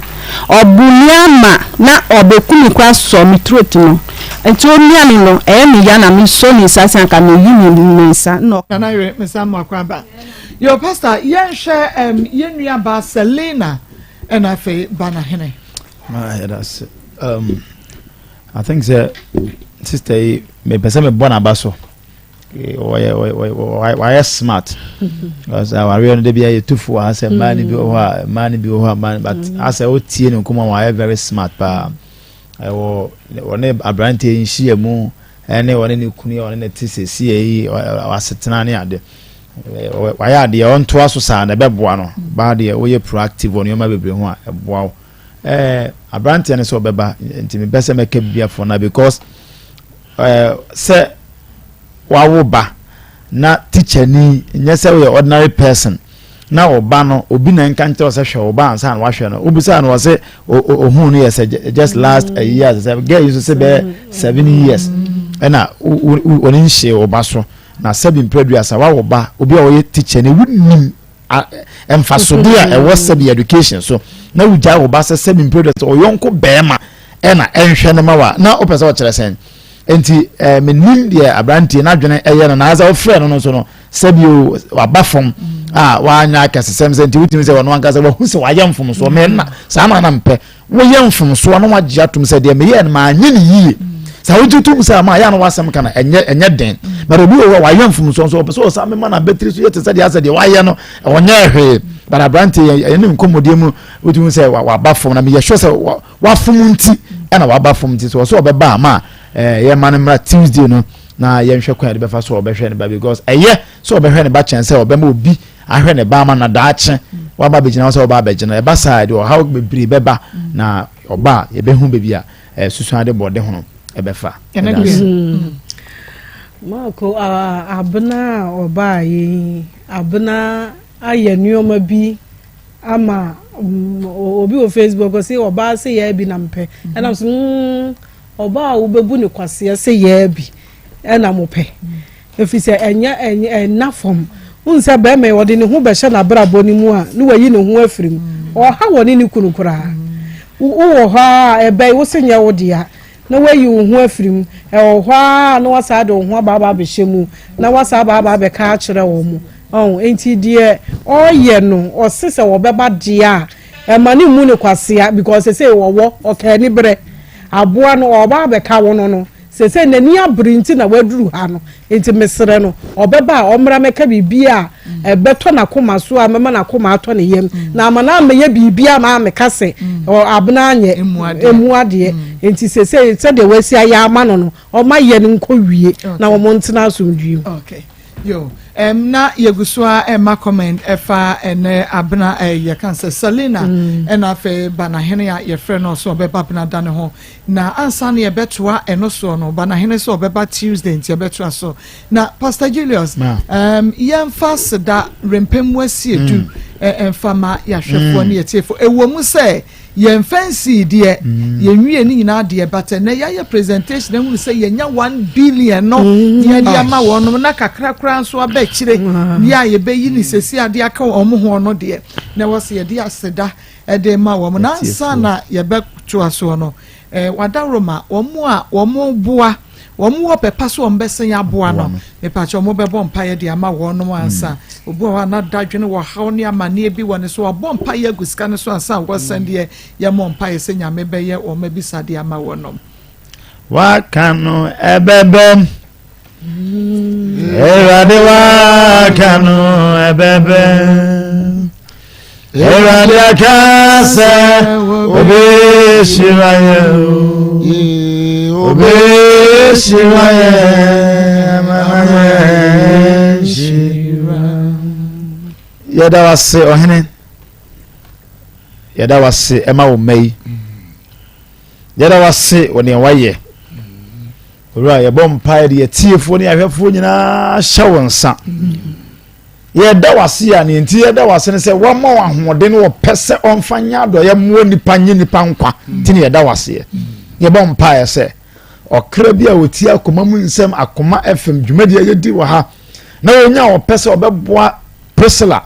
Ɔbo me ama na ɔbɛku me koraa sɔ me throat no. Nti ɔmia me no, ɛyɛ me ya na mesɔ ne nsa sɛ anka meyi me nsa. Ɛna Nana yere mesan mu akɔ aba. Yo pastor yɛnhwɛ um, yɛn nua baa Selina ɛna afei Banahene. Ah, yɛda ase. Um, I think sɛ sister yi mepɛ sɛ mebɔ n'aba so. ɔyɛ ɔyɛ wayɛ smart because awareɛ no de bi ayɛ tufu wɔ ha sɛ mmaa no bi wɔ hɔ a mmaa no bi wɔ hɔ a mmaa no but mm. asɛ wotie ne nkɔmɔ wayɛ very smart paa ɛwɔ wɔne aberanteɛ nhyia mu ɛne wɔne ne kunu yɛ wɔne ne te sɛsie yi asetena ne ade wayɛ adeɛ ɔntoa so saa na ɛbɛboa no baa deɛ woyɛ proactive wɔ nneɛma bebree ho a ɛboa wo ɛɛ aberanteɛ no sɛ ɔbɛba nti mepɛ sɛ mɛka biribi afɔ na because ɛɛ sɛ wawo ba na teacher ni nyɛ sɛ woyɛ ordinary person na ɔba no obi na nka nkyerɛ sɛ hwɛ ɔba ansa na wahwɛ no wobisa no ɔsɛ ohun no yɛ sɛ just last a year sɛ girl yi nso sɛ bɛyɛ seven years ɛna wɔne nhyɛ ɔba so na sɛbi mprɛduasa wawo ba obi a ɔyɛ teacher ni wonim mfasodeɛ a ɛwɔ sɛbi education so na wogyae wo ba sɛ sɛbi mprɛduasa ɔyɔnko bɛrima ɛna ɛnhwɛ no ma wa na wopɛ sɛ ɔkyerɛ sɛn nti ɛɛ menim deɛ aberanteɛ n'adwene ɛyɛ no na asɛ wofrɛ no no so no sɛbi o waba fam a wanya akɛsesɛm sɛ nti wotumi sɛ ɔno ankasa wahu sɛ wayɛ mfomsoɔ mɛ na saa na na mpɛ woyɛ mfomsoɔ na wagye atom sɛ deɛ meyɛɛ no manyɛ no yie sɛ wogye tom sɛ ama yɛ no wasɛm ka no ɛnyɛ ɛnyɛ den but obi wɔ hɔ a wayɛ mfomsoɔ nso ɔpɛ sɛ ɔsan mema no abɛtiri so yɛ te sɛ deɛ asɛ deɛ wayɛ no ɔnyɛ hwee but aberante yɛ ɛne nkɔmmɔdeɛ mu wotumi sɛ waba fam na meyɛ sure sɛ wafom nti ɛna waba fam nti sɛ ɔsɛ ɔbɛba ama ɛɛ yɛma no mmra Tuesday no na yɛnhwɛ kwan yɛde bɛfa so ɔbɛhwɛ ne ba because ɛyɛ sɛ ɔbɛhwɛ ne ba kyɛn sɛ ɔbɛma obi ahwɛ ne ba ama na daakye waba abɛgyina hɔ sɛ ɔba abɛgyina ɛba saa deɛ ɔhaw bebree bɛba na ɔba a yɛbɛhu baabi a eh, susuade bɔde ho no ɛbɛfa. Mm. Marco abena a ɔbaa yi abena ayɛ nneɛma bi ama mm, obi wɔ Facebook ɔsi ɔbaa se yɛ bi na mpɛ ɛnam so mm, Ɔbaa a wobɛbu no kwasea sɛ yaa bi na mopɛ, ɛfiri sɛ ɛnyɛ ɛnyɛ ɛnna fam. Wohu sɛ bɛrima yi ɔde ne ho bɛhyɛ n'abrabɔ no mu a ne wayi ne ho afiri mu. Ɔha wɔ ne ne kunu koraa. Wowɔ hɔ a ɛbɛ yi wo se nyɛ wo dea na wayi wo ho afiri mu. Ɛwɔ hɔ a na wasan de wo ho aba aba abɛhyɛ mu na wasan aba aba abɛka akyerɛ wɔn. Ɔho nti deɛ ɔyɛ no ɔse sɛ ɔbɛba deɛ a Ɛma no mmu no kwasea because sesei ɔwɔ ɔka aniberɛ. Aboa no ɔɔba abɛka wo no no sesei n'ani abere nti na waduru ha no nti mesrɛ no ɔbɛba a ɔmmra mɛka biribi a ɛbɛtɔ n'akoma so a mɛma n'akoma atɔ ne yam na ama no ammɛyɛ biribi a maa meka sɛ abena anyɛ ɛmu adeɛ nti sesei sɛdeɛ wasi ayɛ ama no no ɔma yɛ no nkɔ wie na wɔn ntena asomdwie mu. Okay. Yo, um, na yɛgu so a ɛma comment ɛfa ɛnɛ abena ɛyɛ eh, yɛka sɛ Selina mm. ɛna afei Banahene a yɛfrɛ no so ɔbɛba abena da ne ho na ansa na yɛbɛtoa ɛno soɔ no Banahene sɛ ɔbɛba Tuesday nti yɛbɛtoa so na Pastor Julius um, yɛmfa seda rempem mu asie du mm. ɛmfa ma yɛahwɛfoɔ mm. ne yɛtiefoɔ ɛwɔ mu sɛ Yɛn fa nsii deɛ, yɛn wie ne nyinaa deɛ but ɛnɛ yɛayɛ presentation ahunu sɛ yɛnya one billion no ne yɛde ama wɔn na kakra koraa nso aba akyire yɛ a yɛbɛyi ne sɛsi adeɛ aka wɔn ho no deɛ na ɛwɔ sɛ yɛde aseda ɛde ma wɔn na ansa na yɛbɛtoa soɔ no eh, wadaworo ma wɔn a wɔn boa Wɔn wɔ pɛ pa sɛ wɔn bɛsan aboa no. Mepakyɛ wɔn bɛbɔ mpaeɛ de ama wɔn nom ansa. Obi wɔ hɔ a na dadwene wɔ haw ne amaneɛ bi wɔ ne so. Wabɔ mpaeɛ agu sika no so ansa wɔsan deɛ yɛmmɔ mpaeɛ sɛ Nyame bɛyɛ wɔn abisadeɛ ama wɔn nom. Waka no ɛbɛbɛm. Awurade waka no ɛbɛbɛm. Awurade aka sɛ obehyira yɛn o, obehyira yɛn ama yɛn nhyira. Yɛda wase ɔhene, yɛda wase ɛma wo mma yi, yɛda wase wɔ nea wayɛ. Owura yɛbɔ mpaeɛ de yɛtiefoɔ ne yɛahwɛfoɔ nyinaa hyɛ wo nsa. Yɛda wo ase a, nea nti yɛda wo ase ne sɛ woama wo ahoɔden ne ɔpɛ sɛ ɔmfa nyɛ adɔeɛ mmoa nnipa nye nnipa nkwa nti ne yɛda wo aseɛ. Yɛbɔ mpaeɛ sɛ ɔkra bi a ɔtie akoma mu nsɛm akoma fm dwumadi a yɛdi wɔ ha na ɔnya ɔpɛ sɛ ɔbɛboa Priscilla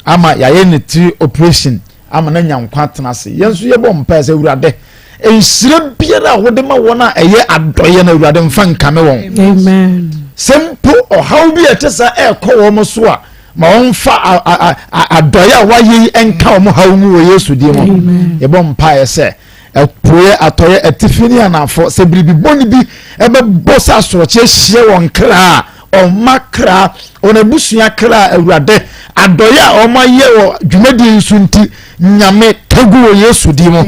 ama yɛayɛ ne tiri operation ama no anya nkwa atena ase. Yɛn nso yɛbɔ mpae sɛ Awurade, nhyira biara a wode ma wɔn a ɛyɛ adɔeɛ no Awurade mfa nkame wɔn. Amen. Sɛ mpo ɔhaw bi a ɛte saa ɛrekɔ wɔn so a, ma wɔmfa adɔeɛ a wɔayɛ yi nka wɔn haw mu wɔ Yesu din mu. Yɛbɔ mpaeɛ sɛ apueɛ, atɔeɛ, atifi ne anafo sɛ biribi bɔne bi ɛbɛbɔ sɛ asorɔkye ahyia wɔn kra a, Ɔma kra, wɔn abusua kra, Awurade, adɔeɛ a wɔn ayɛ wɔ dwumadie yi so nti, Nyame tagu wɔ Yesu din mu.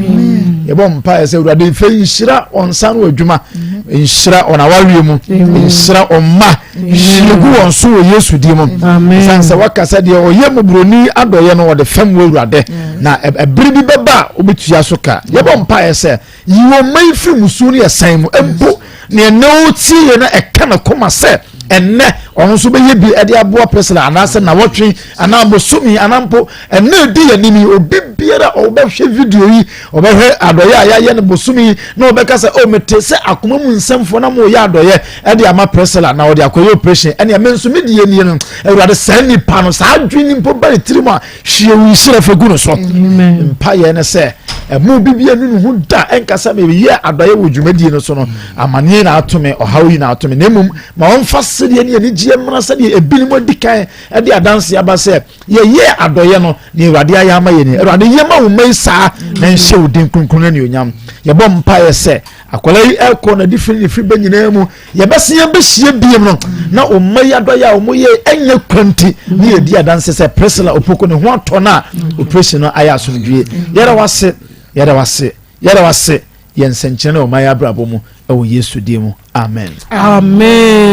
Yɛbɔ mpaeɛ sɛ Awurade mfɛ nhyira wɔn nsa no adwuma, nhyira wɔn awareɛ mu, nhyira wɔn mma, hyire gu wɔn so wɔ Yesu din mu. Ɛsiane sɛ waka sɛ deɛ ɔyɛ mmɔborɔni adɔeɛ no ɔde fam wɔ Awurade, na ɛbere bi bɛba a wobɛtua so ka. Yɛbɔ mpaeɛ sɛ Yi wɔn mma yi firi musuo ne ɛsan mu mpo nea ɛnɛ ɔretie yɛ na ɛka ne koma sɛ ɛnɛ ɔno nso bɛyɛ bi ɛde aboa Priscilla anaasɛ nawɔtwe anaa bosome anaa mpo ɛnɛ ɛdi yɛn anim yi obi biara ɔbɛhwɛ video yi ɔbɛhwɛ adɔyɛ a yɛayɛ no bosome yi na ɔbɛka sɛ oh mete sɛ akoma mu nsɛmfoɔ na moyɛ adɔyɛ ɛde ama Priscilla na ɔde akɔyɛ operation ɛnea me nso me deɛ nie no awurade saa nipa no saa adwene mpo ba ne tirim a Hwie wo nhyira fa gu no so. Mpaeɛ ne sɛ ɛmo bi bi anu ne ho da ɛnka sɛ meyɛ adɔeɛ wɔ dwumadie no so no amaneɛ na ato me ɔhaw yi na ato me na mmom ma wɔmfa sedeɛ ne anigyeɛ mmra sɛdeɛ ebinom adi kan de adanse aba sɛ yɛyɛ adɔeɛ no ne Awurade ayɛ ama yɛn ni. Awurade yɛ ma wo mma yi saa na nhyɛ wo din kronkron no anuonyam. Yɛbɔ mpaeɛ sɛ akwadaa yi ɛkɔ na de firi ne firi bɛ nyinaa mu yɛbɛsen yɛbɛhyia biem no na ɔma yi adɔyɛ a wɔyɛ ɛnyɛ kwanti ne yɛdi adanse sɛ Priscilla Opoku ne ho atɔ no a operation no ayɛ asomdwie yɛda wase yɛda wase yɛda wase yɛ nsɛnkyerɛ ne ɔman yɛ abrabɔ mu ɛwɔ Yesu din mu amen.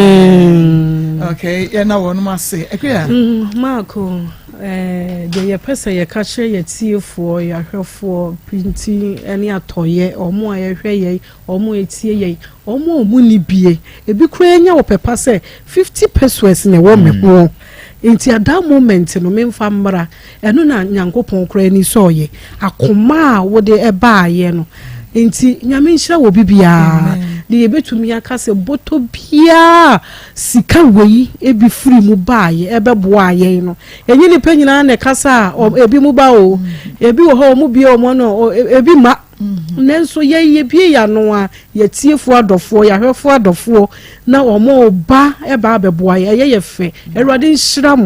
Amen. Okay, yɛna wɔn ase. Akuya. Mm, Marco, eh, deɛ yɛpɛ sɛ yɛka kyerɛ yɛtiefoɔ, yɛahwɛfoɔ, pinti ne atɔyɛ, wɔn a yɛhwɛ yɛn, Wɔn a ɛtie yɛn, wɔn a wɔn nni bie, ebi koraa nya ɔpɛ pa sɛ 50 pesewas na ɛwɔ me ho, nti at that moment no memfa mmra, ɛno na Nyankopɔn koraa ani sɔɔyɛ, akoma a wode baayɛ no nti. Nyame nhyira wɔ bibiara. Deɛ yɛbɛtumi aka sɛ bɔtɔ biara sika wei ebi firi mu baayɛ ɛbɛboaa yɛn no, ɛnyɛ nipa nyinaa na ɛkasa a ebi mu ba o, ebi wɔ hɔ wɔn bie wɔn ano ebi ma. Nanso yɛn, yɛbue yɛn ano a, yɛn atiefoɔ adɔfoɔ, yɛn ahwɛfoɔ adɔfoɔ, na wɔreba ba abɛboa yɛn. Ɛyɛ yɛ fɛ. Awurade nhyira mo.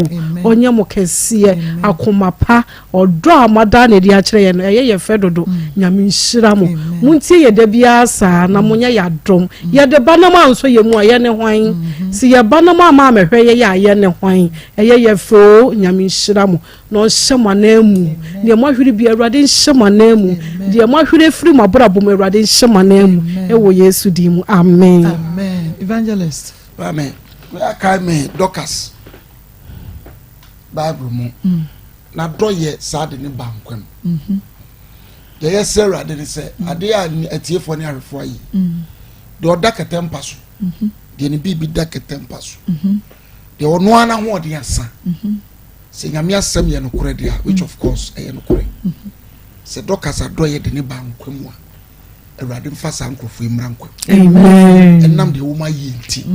Ɔnyɛ mo kɛseɛ. Akoma pa, ɔdɔ a moada no adi akyerɛ yɛn no, ɛyɛ yɛ fɛ dodo. Nyame nhyira mo. Montie yɛn da biara saa, na monyɛ yɛn adom. Yɛde ba na moansɔ yɛn mu a, yɛne hwan? Sɛ yɛba na moamma ammɛhwɛ yɛn a, yɛne hwan? Ɛyɛ yɛ fɛ o. Nyame nhyira mo. Na ɔnhyɛ mo ananmu. Deɛ moahwere biara, Awurade nhyɛ mo ananmu. Deɛ moahwere afiri mo abrabɔ mu, Awurade nhyɛ mo ananmu. Ɛwɔ Yesu din mu, amen. Amen. Evangelist. Amen. Akae me Dorcas Bible mu. Mm. Na dɔ yɛ saa de ne ba nkwa mu. Mm-hmm. Deɛ yɛsrɛ Awurade ne sɛ mm. adeɛ a atiefoɔ ne ahwɛfoɔ ayi. Mm. Deɛ ɔda kɛtɛ mpa so. Mm-hmm. Deɛ ne biribi da kɛtɛ mpa so. Mm-hmm. Deɛ ɔno ara n'ahoɔden asa. Sɛ Nyame asɛm yɛ nokorɛ deɛ a, which of course ɛyɛ nokorɛ, sɛ Dorcas adɔeɛ de ne ba nkwa mu a, Awurade mfa saa nkurɔfoɔ yi mmra nkwa mu. Ɛnam deɛ wɔn ayɛ nti.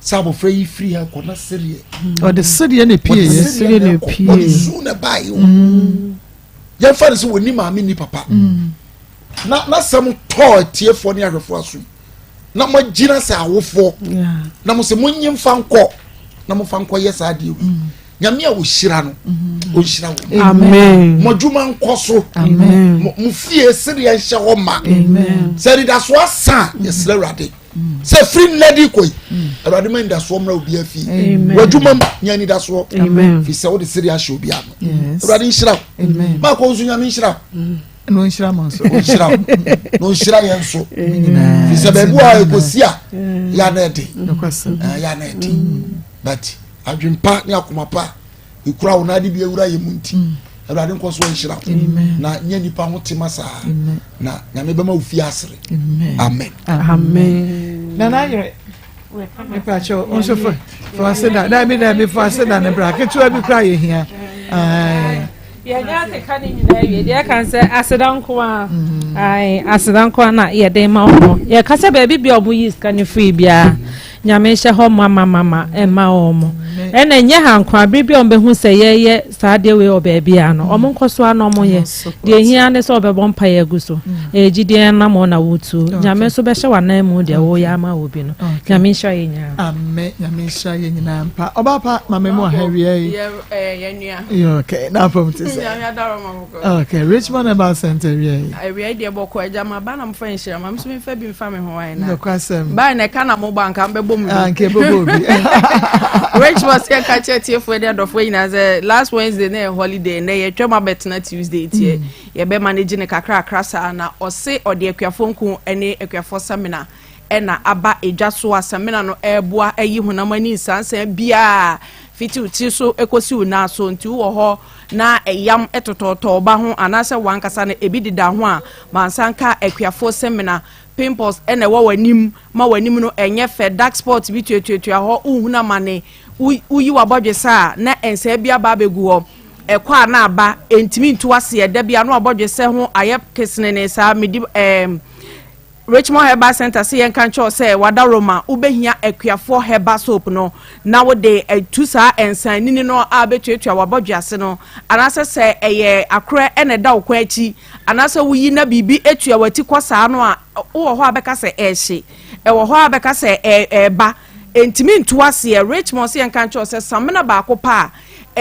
Sɛ abɔfra yi firi ha kɔ na sereɛ. Ɔde sereɛ na epie yɛ. Sereɛ na ɛkɔ. Ɔde su na ɛbaeɛ o. Yɛmfa no sɛ wɔni maame ni papa. Na n'asɛm tɔɔ atiefoɔ ne ahwɛfoɔ asom. Na moagyina sɛ awofoɔ na mo sɛ monyi mfa nkɔ na mofa nkɔ yɛ saa adeɛ wei nyame a ɔhyira no ɔnhyira wo mo adwuma nkɔ so mo fie sedeɛ nhyɛ hɔ ma sɛ anidasoɔ asa a yɛsrɛ awurade sɛ firi nnɛ de kɔ yi awurade ma anidasoɔ mmra obiara fie w'adwuma mu nya anidasoɔ firi sɛ wode sedeɛ ahyɛ obiara no awurade nhyira wo maakɔ nso nyame nhyira wo na ɔnhyira mo nso ɔnhyira wo na ɔnhyira yɛn nso fi sɛ baabi a ɛkɔsi a yɛ na ɛde yɛ na ɛde but adwempa ne akoma pa ekura wo na ade bi awura yɛ mu nti mm. awurade nkɔ so nhyira wo na nyɛ nipa ho tema saa na nyame bɛma wo fie asere amen amen nana ayerɛ mepakyɛw nso fa fa aseda daabi daabi fa aseda ne bra ketewa bi kora yɛ hia yɛnyɛ akeka ne nyinaa wie deɛ ɛka sɛ aseda nko a mm. aseda nko a na yɛde ma wɔn yɛka sɛ baabi bia wɔn yi sika no firi biara Nyame nhyɛ hɔ ma ma ma ma mma wɔn. Ɛna ɛnyɛ ha nko ara, bere bi a wɔbɛhu sɛ yɛreyɛ saa adeɛ wei wɔ baabi a no, wɔn nkɔ so ara na wɔnyɛ. Deɛ ɛhia ne sɛ wɔbɛbɔ mpaeɛ agu so. Ɛyɛ gyidie anammɔn na woretu. Nyame nso bɛhyɛ w'ananmu deɛ woreyɛ ama obi no. Nyame nhyira yɛn nyinaa. Amen. Nyame nhyira yɛn nyinaa mpa. Ɔbaa pa, ma me mu aha wia yi. Yɛ nua. Okay, na afam te sɛ. Nyame adaro ma mo kɔ. Okay, Richmond Herbal Center wia yi. Awia yi deɛ bɔkɔ agya ma ba na mo fa nhyira ma me so me fa bi nfa me ho ayɛ na. Nokwasɛm. Ba na ɛka na mo bɔ anka mbɛbɔ. ɛbɛbɔ mu bi. Ah, nka ɛbɛbɔ obi. Richmond sɛ ɛka kyerɛ tiefoɔ ne adɔfoɔ nyinaa sɛ last Wednesday na yɛ holiday, nɛ yɛtwam abɛtena Tuesday tiɛ mm. yɛbɛ manage ne kakrakra saa. Na ɔse ɔde akuafoɔ nku ne akuafoɔ samina ɛna aba edwa so a samina no ɛreboa ayi honam ani nsansan biara fiti wo tiri so ekosi wo nan so. Nti wowɔ hɔ na ɛyam totɔɔtɔɔ ba ho anaasɛ wankasa no ebi deda ho a, mansa nka akuafoɔ samina. Pimples na ɛwɔ w'anim ma w'anim no ɛnyɛ fɛ, dark spot bi tuatuatua hɔ, wohunu amane, woyi w'abɔdwesɛ a na nsɛe bi aba abɛgu hɔ, ɛkɔ a na aba, ɛntumi ntu aseɛ, da bi ano abɔdwesɛ ho ayɛ kesenene saa. Medi ɛɛm Richmond Herbal Center sɛ yɛnka nkyerɛ wo sɛ wada Roma, wobɛhia akuafoɔ herbal soap no na wode atu saa nsanini no a bɛtuatua w'abɔdwe ase no, anaasɛ sɛ ɛyɛ akorɛ na ɛda wo kwan akyi anaasɛ woyi na biribi tua w'ati kɔ saa no a, wowɔ hɔ a bɛka sɛ ɛrehye, ɛwɔ hɔ a bɛka sɛ ɛreba, ɛntumi nto aseɛ. Richmond sɛ yɛnka nkyerɛ wo sɛ samena baako pɛ a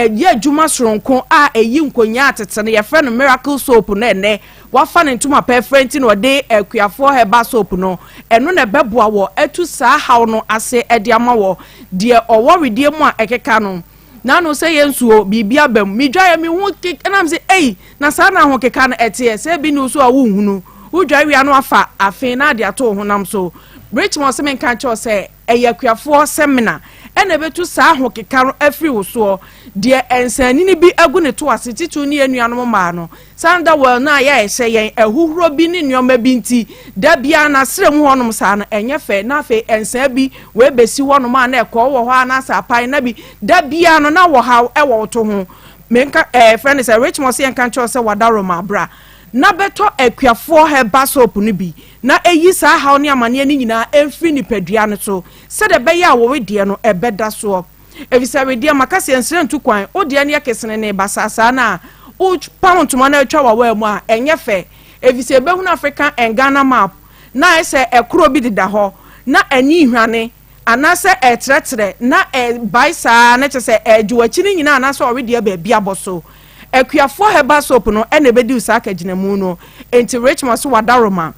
ɛyɛ adwuma soronko a ɛyi nkonyaa tete no, yɛfrɛ no miracle soap no, ɛnnɛ wafa ne ntoma pɛ frɛ nti na ɔde akuafoɔ herbal soap no, ɛno na ɛbɛboa wɔ atu saa haw no ase de ama wɔ. Deɛ ɔwɔ wedeɛ mu a ɛkeka no n'ano sɛ yɛ nsuo biribi aba mu, medwaeɛ mehu ɛnam sɛ ei na saa na ahokeka no ɛteɛ sɛ ebi ne wo so a wonhunu. Wodwae wia no afa afe na ade ato wo honam so. Richmond sɛ menka nkyerɛ wo sɛ ɛyɛ akuafoɔ sɛmina ɛna ɛbɛtu saa ahokeka no afiri wo soɔ. Deɛ nsanini bi agu ne to ase, titiriw ne yɛn nuanom mmaa no, Sandalwood no a yɛhyɛ yɛn ahuhuro bi ne nneɛma bi nti, da biara n'asrɛ mu hɔnom saa no, ɛnyɛ fɛ. Na afei nsaa bi wei bɛsi hɔnom a na ɛkɔɔ wɔ hɔ a na asɛ apae na bi da biara no na wɔhaw wɔ wo to ho. Menka ɛɛ frɛ no sɛ Richmond sɛ yɛnka nkyerɛ wo sɛ wada Roma bra na bɛtɔ akuafoɔ herbal soap no bi na ɛyi saa haw ne amaneɛ no nyinaa mfiri nipadua no so sɛdeɛ ɛbɛyɛ a wo wedeɛ no ɛbɛda soɔ. Efisɛ wedeɛ maka sɛ nsrɛ ntu kwan, wo deɛ no yɛ kesenenee basaa saa no a wopam ntoma no atwa w'awaa mu a, ɛnyɛ fɛ. Efisɛ yɛbɛhunu African and Ghana map na ayɛ sɛ ɛkoro bi deda hɔ na ani rehwane anaasɛ ɛretrɛtrɛ na ɛbae saa na kyerɛ sɛ ɛregye w'akyi no nyinaa anaasɛ ɔwedeɛ baabi abɔ so. Akuafoɔ herbal soap no na ɛbɛdi wo saa akagyinamu no. Enti Richmond so wadaroma.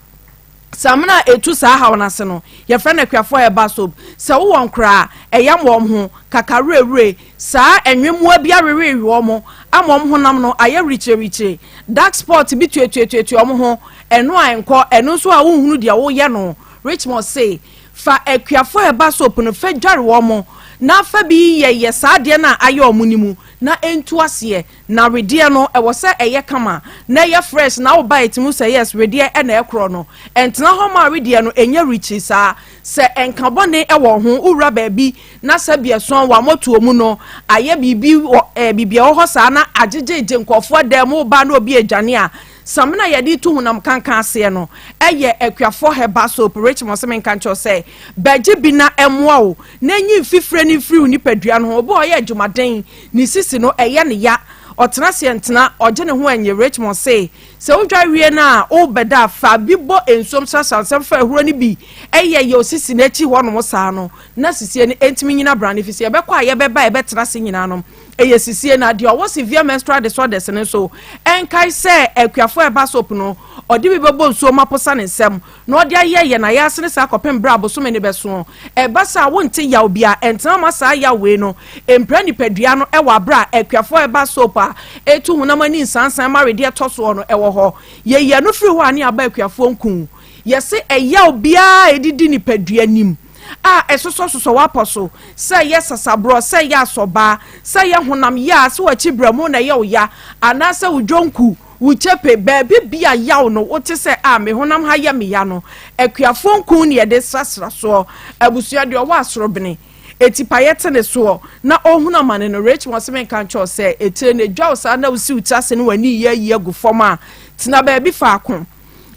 Samina a etu saa haw no ase no, yɛfrɛ no akuafoɔ herbal soap. Sɛ wowɔ nkoraa a, ɛyam wɔn ho, kakawerɛwerɛ, saa nwemmoa bi aweweewe wɔn ama wɔn honam no ayɛ wirikyerɛwirikyerɛ, dark spot bi tuatuatuatua wɔn ho, ɛno a ɛnkɔ, ɛno nso a wonhunu deɛ woyɛ no. Richmond se, Fa akuafoɔ herbal soap no fa dware wɔn na fa bi yɛyɛ saa adeɛ no a ayɛ wɔn no mu na ɛntu aseɛ. Na wedeɛ no ɛwɔ sɛ ɛyɛ kama na ɛyɛ fresh na wo ba ɛtumi sɛ yes wedeɛ ɛna ɛkorɔ no. Ɛntena hɔ ma wedeɛ no ɛnyɛ rikyi saa. Sɛ ɛnka bɔne ɛwɔ ho, wo wura baabi na sɛ bi ɛsɔn wɔ amɔtoɔ mu no ayɛ biribi wɔ ɛɛ biribi ɛwɔ hɔ saa na agyegyegye nkorɔfoɔ dan mu, wo ba na obi ɛdwane a, samina yɛde tu honam kankan aseɛ no ɛyɛ Akuafoɔ Herbal Soap. Richmond se menka nkyerɛ wo sɛ bɛgye bi na ɛmoa wo na ɛnyi mfifire no mfiri wo nipadua no ho. Obi a ɔyɛ adwumaden Ne sisi no, ɛyɛ no ya. Ɔtena ase ɛntena, ɔgye ne ho ɛnye. Richmond se, Sɛ wodware wie no a, wobɛda a, fa bi bɔ nsuom srasra nsam fa ahuro no bi yɛ yɛ osisi no akyi hɔnom saa no, na sisie no ɛntumi nyina brane efisɛ yɛbɛkɔ a yɛbɛba a yɛbɛtena ase nyinaa no, ɛyɛ sisie. Na deɛ ɔwɔ severe menstrual disorders no nso, ɛnkae sɛ akuafoɔ herbal soap no, ɔde bi bɛbɔ nsuom aposa ne nsam na ɔde ayɛ yɛn ayaase no saa kɔpem berɛ a bosome no bɛso. Ɛba saa a, wonte yaw biara. Ɛntena mma saa yaw wei no mpira nipadua no wɔ aberɛ a akuafoɔ herbal soap a ɛtu honam ani nsansan ma wedeɛ tɔ soɔ no wɔ hɔ. Yɛyi ɛno firi hɔ a ne aba akuafoɔ nku. Yɛse ɛyaw biara a ɛdidi nipadua nim a ɛsosɔsosɔ w'apɔ so, sɛ ɛyɛ sasaborɔ, sɛ ɛyɛ asɔbaa, sɛ ɛyɛ honam ya, sɛ w'akyi berɛmo na ɛyɛ wo ya, anaasɛ wo dwonku, Wo kyepe, baabi bi a yaw no wote sɛ a me honam ha yɛ me ya no, akuafoɔ nku ne yɛde srasra soɔ. Abusua deɛ ɔwɔ asorobene, atipaeɛ te ne soɔ, na ɔrehunu amane no, Rachel ɔse menka nkyerɛ wo sɛ, etire no edwa wo saa na wosi wo tiri ase ne w'ani reyɛ ayi agu fam a, tena baabi faako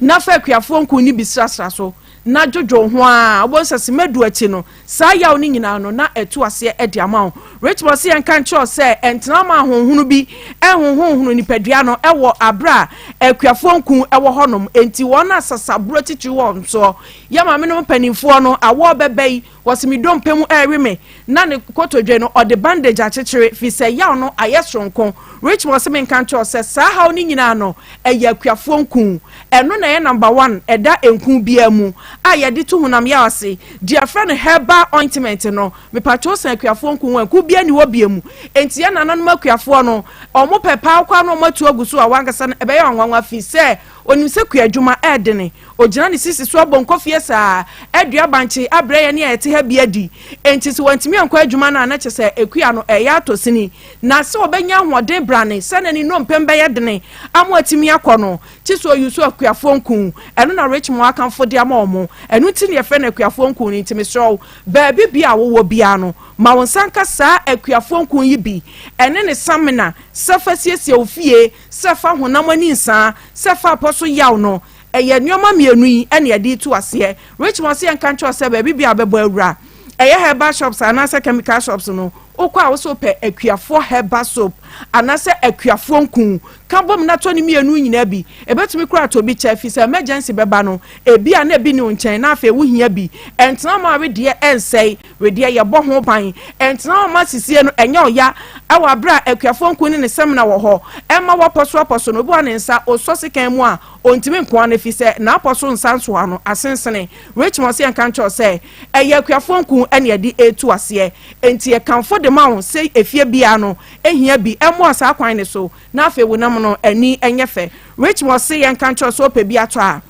na fa akuafoɔ nku no bi srasra so na dwodwo wo ho ara, wobɛhu sɛ sima du akyi no, saa yaw no nyinaa no, na atu aseɛ de ama wo. Richmond se yɛnka nkyerɛ wo sɛ ɛntena mma ahonhono bi nhonhonhono nipadua no wɔ aberɛ a akuafoɔ nku wɔ hɔnom, enti wɔn a sasaborɔ titiri wɔ wɔn soɔ, yɛn maamenom mpanimfoɔ no, awɔ bɛba yi, Wɔse me dompe mu ɛrewe me na ne kotodwe no ɔde bandage akyekyere firi sɛ yaw no ayɛ soronko. Richmond se menka nkyerɛ wo sɛ saa haw no nyinaa no ɛyɛ akuafoɔ nku. Ɛno na ɛyɛ number one ɛda nku biara mu a yɛde tu honam yaw ase. Deɛ yɛfrɛ no herbal ointment no mepakyɛw san akuafoɔ nku ho a nku biara nni hɔ biom. Enti yɛn nananom akuafoɔ no wɔn pɛ paa koraa na wɔn atu agu so a wɔn ankasa no ɛbɛyɛ wɔn nwanwa firi sɛ onim sɛ kuadwuma ɛɛdene. Ogyina ne sisi so abɔ nkofie saa, adua bankye abrɛ yɛn a yɛte ha bi adi. Enti sɛ wantumi ankɔ adwuma no a, na kyerɛ sɛ akua no reyɛ atɔ sini. Na sɛ ɔbɛnya ahoɔden brane sɛnea ne nnompe bɛyɛ dene ama watumi akɔ no, kye sɛ ɔyusu akuafoɔ nku. Ɛno na Richmond akamfo de ama wɔn. Ɛno nti na yɛfrɛ no akuafoɔ nku no. Enti mesrɛ wo, baabi biara a wowɔ biara no, ma wo nsa nka saa akuafoɔ nku yi bi. Ɛne ne samina, sɛ fa siesie wo fie, sɛ fa honam ani nsaa, sɛ fa apɔ so yaw no, Ɛyɛ nnoɔma mmienu yi na yɛde retu aseɛ. Richmond se yɛnka nkyerɛ wo sɛ baabi biara a wobɛbɔ awura, ɛyɛ herbal shops anaasɛ chemical shops no, wokɔ a wo se wopɛ akuafoɔ herbal soap anaasɛ akuafoɔ nku. Ka bom na tɔ ne mmienu nyinaa bi. Ɛbɛtumi koraa atɔ bi kyɛ ɛfiri sɛ emergency bɛba no, ebia na ebi nni wo nkyɛn na afei wohia bi. Ɛntena hɔ ma wedeɛ ɛnsɛe, wedeɛ yɛbɔ ho ban. Ɛntena hɔ ma sisie no ɛnyɛ ɔya wɔ aberɛ a akuafoɔ nku ne ne samina wɔ hɔ. Ɛmma woapɔsoapɔso no, obi wɔ hɔ a ne nsa, ɔsɔ sekan mu a, Ontumi nkoa no efisɛ n'apɔ so nsa nsoa no asensene. Richmond se yɛnka nkyerɛ wo sɛ, ɛyɛ akuafoɔ nku na yɛde retu aseɛ. Enti yɛkamfo de ma wo sɛ efie biara no hia bi. Mmoa saa kwan no so na afei wo nam no ani nyɛ fɛ. Richmond se yɛnka nkyerɛ wo sɛ wopɛ bi atɔ a,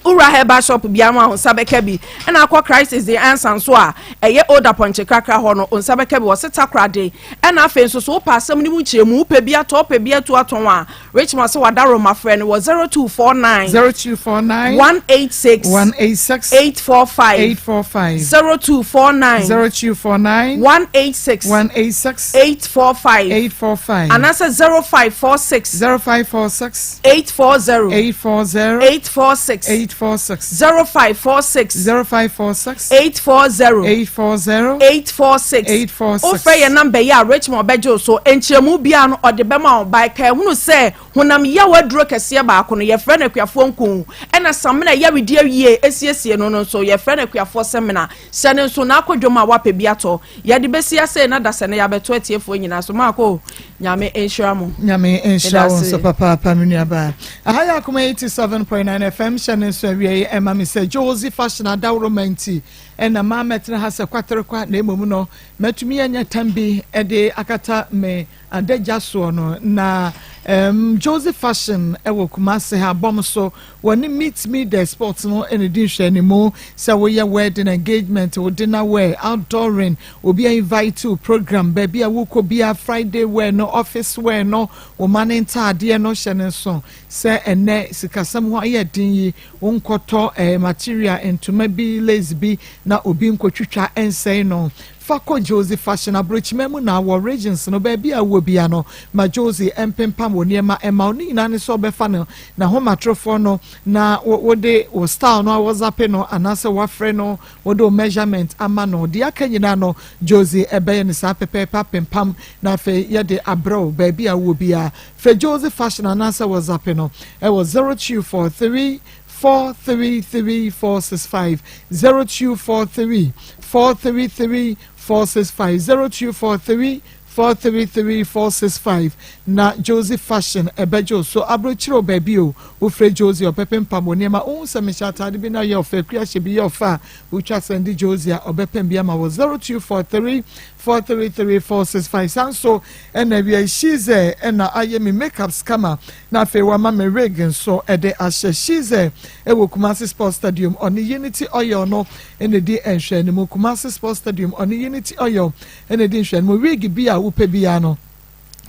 wowura herbal shop biara mu a wo nsa bɛka bi. Ɛna akɔ Crisis de ansa nso a ɛyɛ Old Apɔnkye Krakra hɔ no, wo nsa bɛka bi. Wɔse Takoradi. Ɛna afei nso so wopɛ asɛm no mu nkyerɛmu, wopɛ bi atɔ, wopɛ bi atu atɔn a, Richmond sɛ wada Roma frɛ no wɔ 0249 0249 186 186 845 845 0249 0249 186 186 845 845 anaasɛ 0546 0546 840 840 846 846 0546 0546 840 840 846 846 Wofrɛ yɛn namba yi a, Richmond bɛgye wo so. Nkyerɛmu biara no, ɔde bɛma wo. By ka ɛhunu sɛ honam yaw aduro kɛseɛ baako no, yɛfrɛ no akuafoɔ nku. Ɛna samina yaredeɛ wie esiesie no no nso, yɛfrɛ no akuafoɔ samina. Hyɛ no nso na akɔ dwom a woapɛ bi atɔ. Yɛde bɛsi ase na dasɛ no yɛabɛto atiefoɔ nyinaa so. Maako, Nyame nhyira mo. Nyame nhyira wo Medase. nso papaapa me nuabaa. Aha yɛ Akoma 87.9 FM hyɛ no nso awia yi ɛma me sɛ Josie Fashion adaworoma nti ɛna maa mɛtena ha sɛ kwaterekwa na mmom no matumi anya tam bi de akata me adagya soɔ no na um, Josie Fashion ɛwɔ Kumasi ha bɔm so wɔne Meet Me The Sports no ɛna di nhwɛanimu sɛ woyɛ wedding engagement wo dinner wear outdooring obi a invite wo program baabi a wokɔ bia Friday wear no office wear no wo ma ne ntaadeɛ no hyɛ ne nso sɛ ɛnɛ sikasɛm ho ayɛ den yi Wonkɔtɔ eh, material, ntoma bi, lace bi na obi nkɔtwitwa nsɛe no. Fa kɔ Josie Fashion, Aburokyima mu na wɔ regions no, baabi a wowɔ biara no, ma Josie mpempam wo nneɛma mma wo. Ne nyinaa ne sɛ wobɛfa no n'ahomatorofoɔ no na wode wo style no awɔzape no anaasɛ woafrɛ no, wode wo measurement ama no. Deɛ aka nyinaa no, Josie bɛyɛ no saa pɛpɛɛpɛ apempam na afei yɛde abrɛ wo baabi a wowɔ biara. Frɛ Josie Fashion anaasɛ WhatsApp no wɔ 0243 433 465, 0243 433 465, 0243 433 465 na Josie Fashion ɛbɛgye wo so. Aburokyire o baabi o, wofrɛ Josie ɔbɛpempam wo nneɛma. Wohu sɛ mehyɛ ataade bi na yɛ ɔfɛ, akua hyɛ bi yɛ ɔfɛ a, wotwa sɛnde Josie a ɔbɛpam bi ama wo. 0243 433465 saa nso ɛna awia yi Shize ɛna ayɛ me makeups kama na afei wama me wig nso ɛde ahyɛ Shize ɛwɔ Kumasi Sports Stadium ɔne Unity Oil no ɛna ɛdi nhwɛanimu Kumasi Sports Stadium ɔne Unity Oil ɛna ɛdi nhwɛanimu wig bi a wopɛ biara no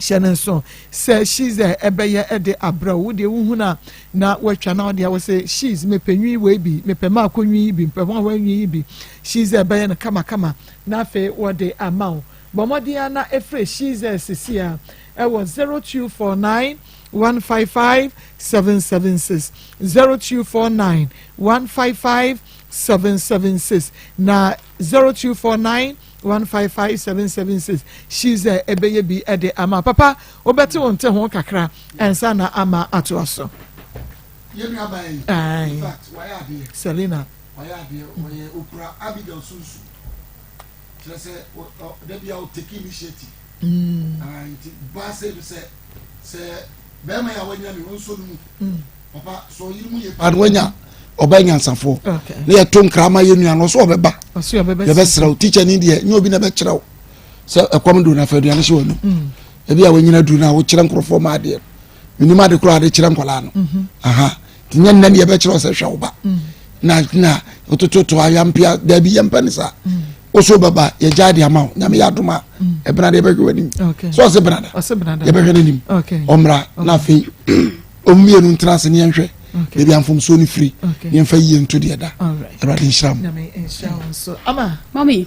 hyɛ no nso sɛ Shize ɛbɛyɛ ɛde abrɛ wo deɛ wohunu a na watwa na ɔde awɔ sɛ Shize mepɛ nwi wei bi mepɛ maako nwi yi bi mepɛ hwanhwan nwi yi bi Shize ɛbɛyɛ no kama kama na afei wɔde ama wo. Bɔ mmɔden ara na frɛ Shizer seesei ara wɔ 0249 155 776, 0249 155 776, na 0249 155 776. Shizer bɛyɛ bi de ama wo. Papa, wobɛte wo nte ho kakra ansa na ama atoa so. Yɛn nua baa yi, in fact, wayɛ adeɛ. Selina. Wayɛ adeɛ, ɔyɛ okura Abigail sunsun. Kyerɛ sɛ da bi a wo take initiative. Mm. Ah, nti baa sɛ no sɛ sɛ bɛrima yi a wanya ne ɔnsɔ no mu. Mm. Papa sɛ ɔyere mu yɛ paa no wanya ɔbaa nyansafoɔ. Na yɛto nkra ma yɛ nua no ɔso ɔbɛba. Yɛbɛsrɛ wo teacher ni deɛ nyɛ obi na ɛbɛkyerɛ wo sɛ ɛkɔm do na fa aduane hyɛ w'anum. Mm. Ebi a wanyina duru no a wokyerɛ nkurɔfoɔ ma adeɛ. Menim ade koraa de kyerɛ nkwadaa no. Mm-hmm. Aha. Nti nyɛ nnɛ ne yɛbɛkyerɛ wo sɛ hwɛ wo ba. Mm. Na na wotototo ayampea daabi yɛmpɛ ne saa. Mm. Woso bɛba yɛgya de ama wo nyame yɛ adom a mm. ɛbena de yɛbɛhwɛ w'anim. Sɛ ɔse benada yɛbɛhwɛ n'anim. Ɔmmra na afei ɔmmienu ntena ase ne yɛnhwɛ baabi a mfomsoɔ no firi ne yɛmfa yie nto deɛ da. Awurade nhyira mo. Mami.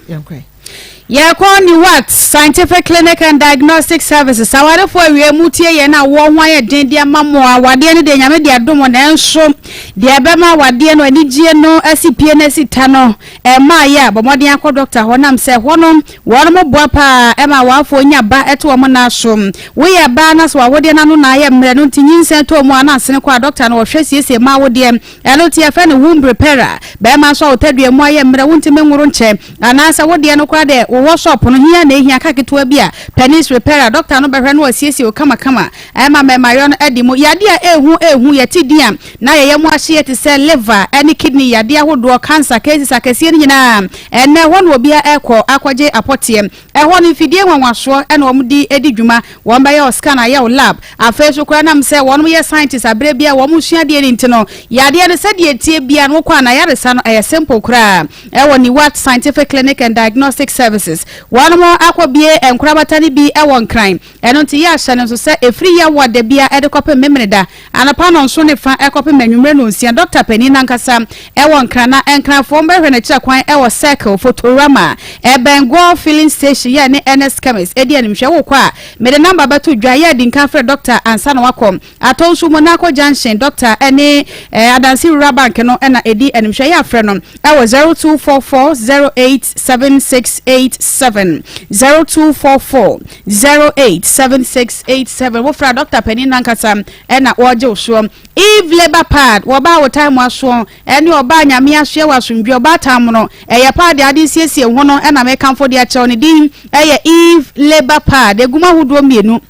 Yɛkɔ Newat Scientific Clinic and Diagnostic Services awarefo awie mu tie yɛn a wɔn ho ayɛ den de ama mo awadeɛ no deɛ nyame de adom nanso deɛ ɛbɛma awadeɛ no anigyeɛ no asi pie no asi ta no ɛma yɛ a bɔ mmɔden akɔ dɔkta hɔ nam sɛ hɔ no wɔn mo boa paa ɛma awafoɔ nya ba ɛto wɔn nan so woyɛ baa na so awodeɛ no ano na ayɛ mmerɛ no nti nyinsɛn tɔ mu a na asene kɔ a dɔkta no wɔhwɛ siesie ma awodeɛ Ɛno nti yɛfrɛ no womb repairer. Bɛrima nso a wo tadua mu ayɛ mmerɛ wontumi nworo nkyɛ anaasɛ wo deɛ no koraa deɛ wowɔ shop no hia na ɛhia ka ketewa bi a penis repairer dɔkta no bɛhwɛ na wasiesie wo kamakama ɛma mmɛmayɔ no adi mu. Yadeɛ a ɛhu ɛhu yɛte din a na yɛyɛ mu ahyeɛ te sɛ liver ne kidney yadeɛ ahodoɔ cancer cases akɛseɛ no nyinaa ɛnnɛ ɛhɔ na obiara ɛkɔ akɔgye apɔteɛ. Ɛhɔ no, mfidie nwanwasoɔ na wɔn de di dwuma. Wɔn bɛyɛ wo scan, ayɛ wo lab. Afei nso koraa ɛnam sɛ wɔn yɛ scientist a berɛ biara wɔn sua adeɛ no nti no, yadeɛ no sɛdeɛ ɛteɛ biara no wokɔ a n'ayaresa no ɛyɛ simple koraa. Ɛwɔ Niwat Scientific Clinic and Diagnostic Services. Wɔn akɔ bie nkorabata no bi wɔ Nkran. Ɛno nti yɛ ahyɛ no nso sɛ ɛfiri Yawoa da biara de kɔpem Memeneda anɔpa nnɔnson ne fa kɔpem anwummerɛ nnɔnsia. Dɔkta panin no ankasa wɔ Nkran na Nkranfoɔ mbɛhwɛ no akyira kwan wɔ Circle, Fotorama, ɛbɛn Goil Filling Station yɛ ne Ernest Chemist di animhwɛ. Wokɔ a, mede number bɛto dwa, yɛ adi nkan frɛ dɔkta ansa na wakɔ. Atɔnsu Monaco Junction, Dɔkta ne Adansi Rural Bank no na ɛdi animhwɛ. Yɛ afrɛ no wɔ 0244 087687, 0244 087687. Wofrɛ a dɔkta panin no ankasa na ɔregye wo soɔ. Eve Labour Pad, wɔbaa wo time asoɔ ɛne ɔbaa Nyame asoɛ wɔ asomdwoeɛ, ɔbaatan mono, ɛyɛ pad a wode siesie wo ho no na mekamfo de akyerɛ wo. Ne din yɛ Eve Labour Pad, ɛgu mu ahodoɔ mmienu.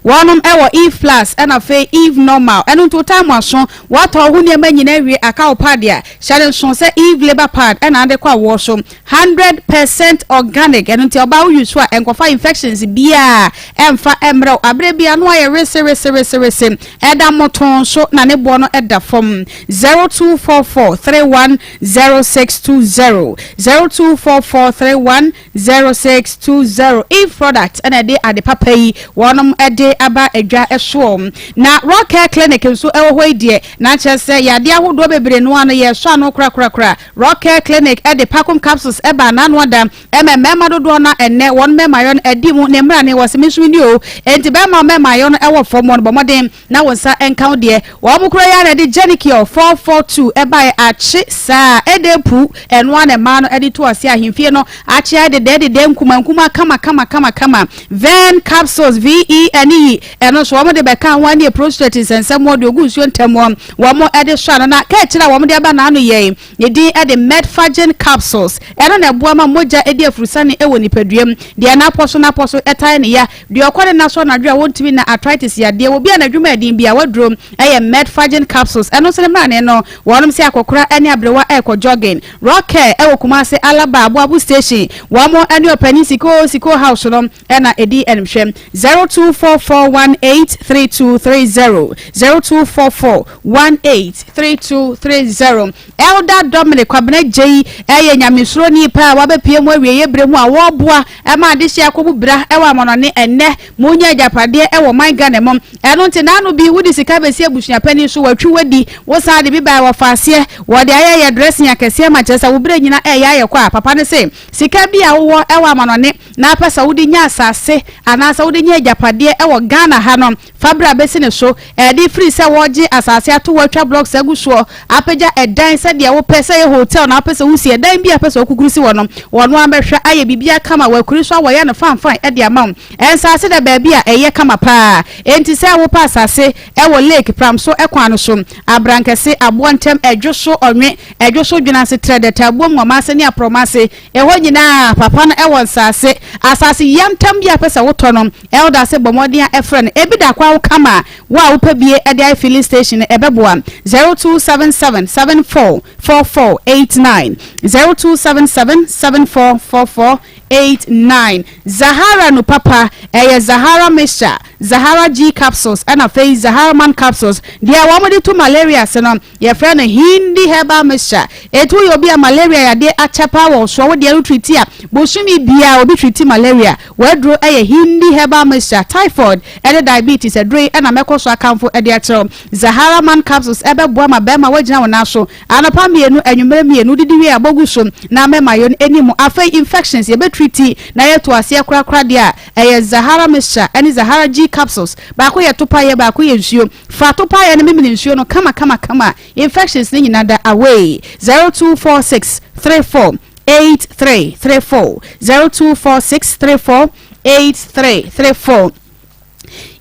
Wɔnom wɔ Eve plus ɛna afei Eve normal. Ɛno nti wo time aso, woatɔ wo ho nneɛma nyinaa awie aka wo pad a, hyɛ no nso sɛ Eve labour pad ɛna ade kɔ awoɔ so. 100% organic, ɛno nti ɔbaa wo use a ɛnkɔfa infections biaa ɛmfa ɛmmerɛ wo. Aberɛ biaa no ayɛ wese wese wese wese. Ɛda mmotoo nso na ne boɔ no ɛda fam. 0244 31 0620 0244 31 0620 Eve product na ɛde ade papa yi wɔnom de aba adwa soɔ. Na Rock Care Clinic nso ɛwɔ hɔ yi deɛ na kyerɛ sɛ yadeɛ ahodoɔ bebree no ano yɛsɔ ano korakorakora. Rock Care Clinic de Pacom capsules ɛbaa n'ano ada ɛma mmarima dodoɔ no a ɛnnɛ wɔn mmɛmayɔ no adi mu ne mmrane wɔ se me nso menni o enti bɛrima mmɛmayɔ no ɛwɔ fam wɔn bɔ mmɔden Na wo nsa nka wo deɛ. Wɔn koro yi ara na ɛde Jenicure 442 baeɛ akye saa ɛdɛ pu ɛno ara na mmaa no de to aseɛ ahemfie no akye ayɛ dedɛɛ dedɛɛ nkuma nkuma kama kama kama kama Ven capsules VE ɛne yi ɛno nso wɔn de bɛka ho ɛne prostrate nsɛnsɛm deɛ ogu nsuo ntɛm wɔn de sɔ ano na kɛkyerɛ a wɔn de aba n'ano yɛn Ne din de Metforgen capsules. Ɛno na ɛboa ma mogya di afurusane wɔ nipadua mu. Deɛ n'apɔ so n'apɔ so taa ne ya, deɛ ɔkɔ ne nna so anadwo a wɔntumi nna, arthritis yadeɛ, obi a n'adwuma yɛ den biara, w'aduro yɛ Metforgen capsules. Ɛno nso ne mmarane no, wɔnom sɛ akɔkora ne aberewa rekɔ jogging. Rock Care wɔ Kumasi, Alaba, Aboabo station. Wɔn ne ɔpanin Sikoo Sikoo House no na ɛdi animhwɛ. 0244183230, 0244 183230 Elder Dominic Kwabena Gyei yɛ nyamesuroni pa a wabɛpue mu awieeɛ berɛ mu a wɔreboa ma adehyeɛ akɔbu bra wɔ amanɔne ɛnnɛ monya agyapadeɛ wɔ ɔman Ghana mu ɛno nti naano bi wode sika bɛsi abusua panin so watwi wadi wo san de bi bae wɔfa aseɛ wɔde ayɛ yɛ dressing akɛseɛ ma kyerɛ sɛ wo berɛ nyina ɛyɛ ayɛ kɔ a papa no se sika bi a wowɔ wɔ amanɔne na apɛ sɛ wode nya asase anaasɛ wode nya agyapadeɛ wɔ wɔ Ghana ha no, fa bra bɛsi ne so. Ɛde firi sɛ wɔregye asase ato hɔ atwa blocks agu soɔ, apagya ɛdan sɛdeɛ wopɛ, sɛ ɛyɛ hotel na wopɛ sɛ wosi, ɛdan bi a wopɛ sɛ wokukuru si hɔ no, wɔn ara bɛhwɛ ayɛ biribiara kama, wɔakuri so a wɔyɛ no fanfan de ama wo. Nsase da baabi a ɛyɛ kama paa, enti sɛ wopɛ asase wɔ Lake Pramso kwan no so, Abrankɛse, Aboɔntɛm, Ɛdwoso, Ɔnwe, Ɛdwoso, Dwenase, Trɛdɛ, Taabuom, Ngɔmaase ne Aprɔmase, ɛhɔ nyinaa papa no wɔ nsase. Asase yantam bi a wopɛ sɛ wotɔ no, Elder se bɔ mmɔden a frɛ no. Ebi da kwan ho kama a, wo a wopɛ bie de ayɛ filling station no, ɛbɛboa. 0277 74 44 89, 0277 74 44 89. Zahara nu papa, ɛyɛ Zahara mixture, Zahara G capsules ɛna afei Zahara man capsules. Deɛ wɔn de to malaria ase no, yɛfrɛ no Hindi herbal mixture. Eti woyɛ obi a malaria yadeɛ akyɛ paa wɔ wo soɔ, wo deɛ no treati a, bosome biara obi treati malaria. W'aduro yɛ Hindi herbal mixture, typhoid ɛne diabetes aduro yi ɛna mɛkɔ so akamfo de akyerɛ wo. Zahara man capsules ɛbɛboa ma bɛɛma woagyina wo nan so. Anɔpa mmienu, anwummerɛ mmienu, wodidi wie a bɔ gu so na mɛma yɔn ɛni mu. Afei infections yɛbɛ treati na yɛto aseɛ korakora deɛ a, ɛyɛ Zahara mixture ɛne Zahara G capsules. Baako yɛ topaeɛ, baako yɛ nsuo. Fa topaeɛ no memene nsuo no kama kama kama, infections no nyina da away. 0246 34 8334, 0246 34 8334.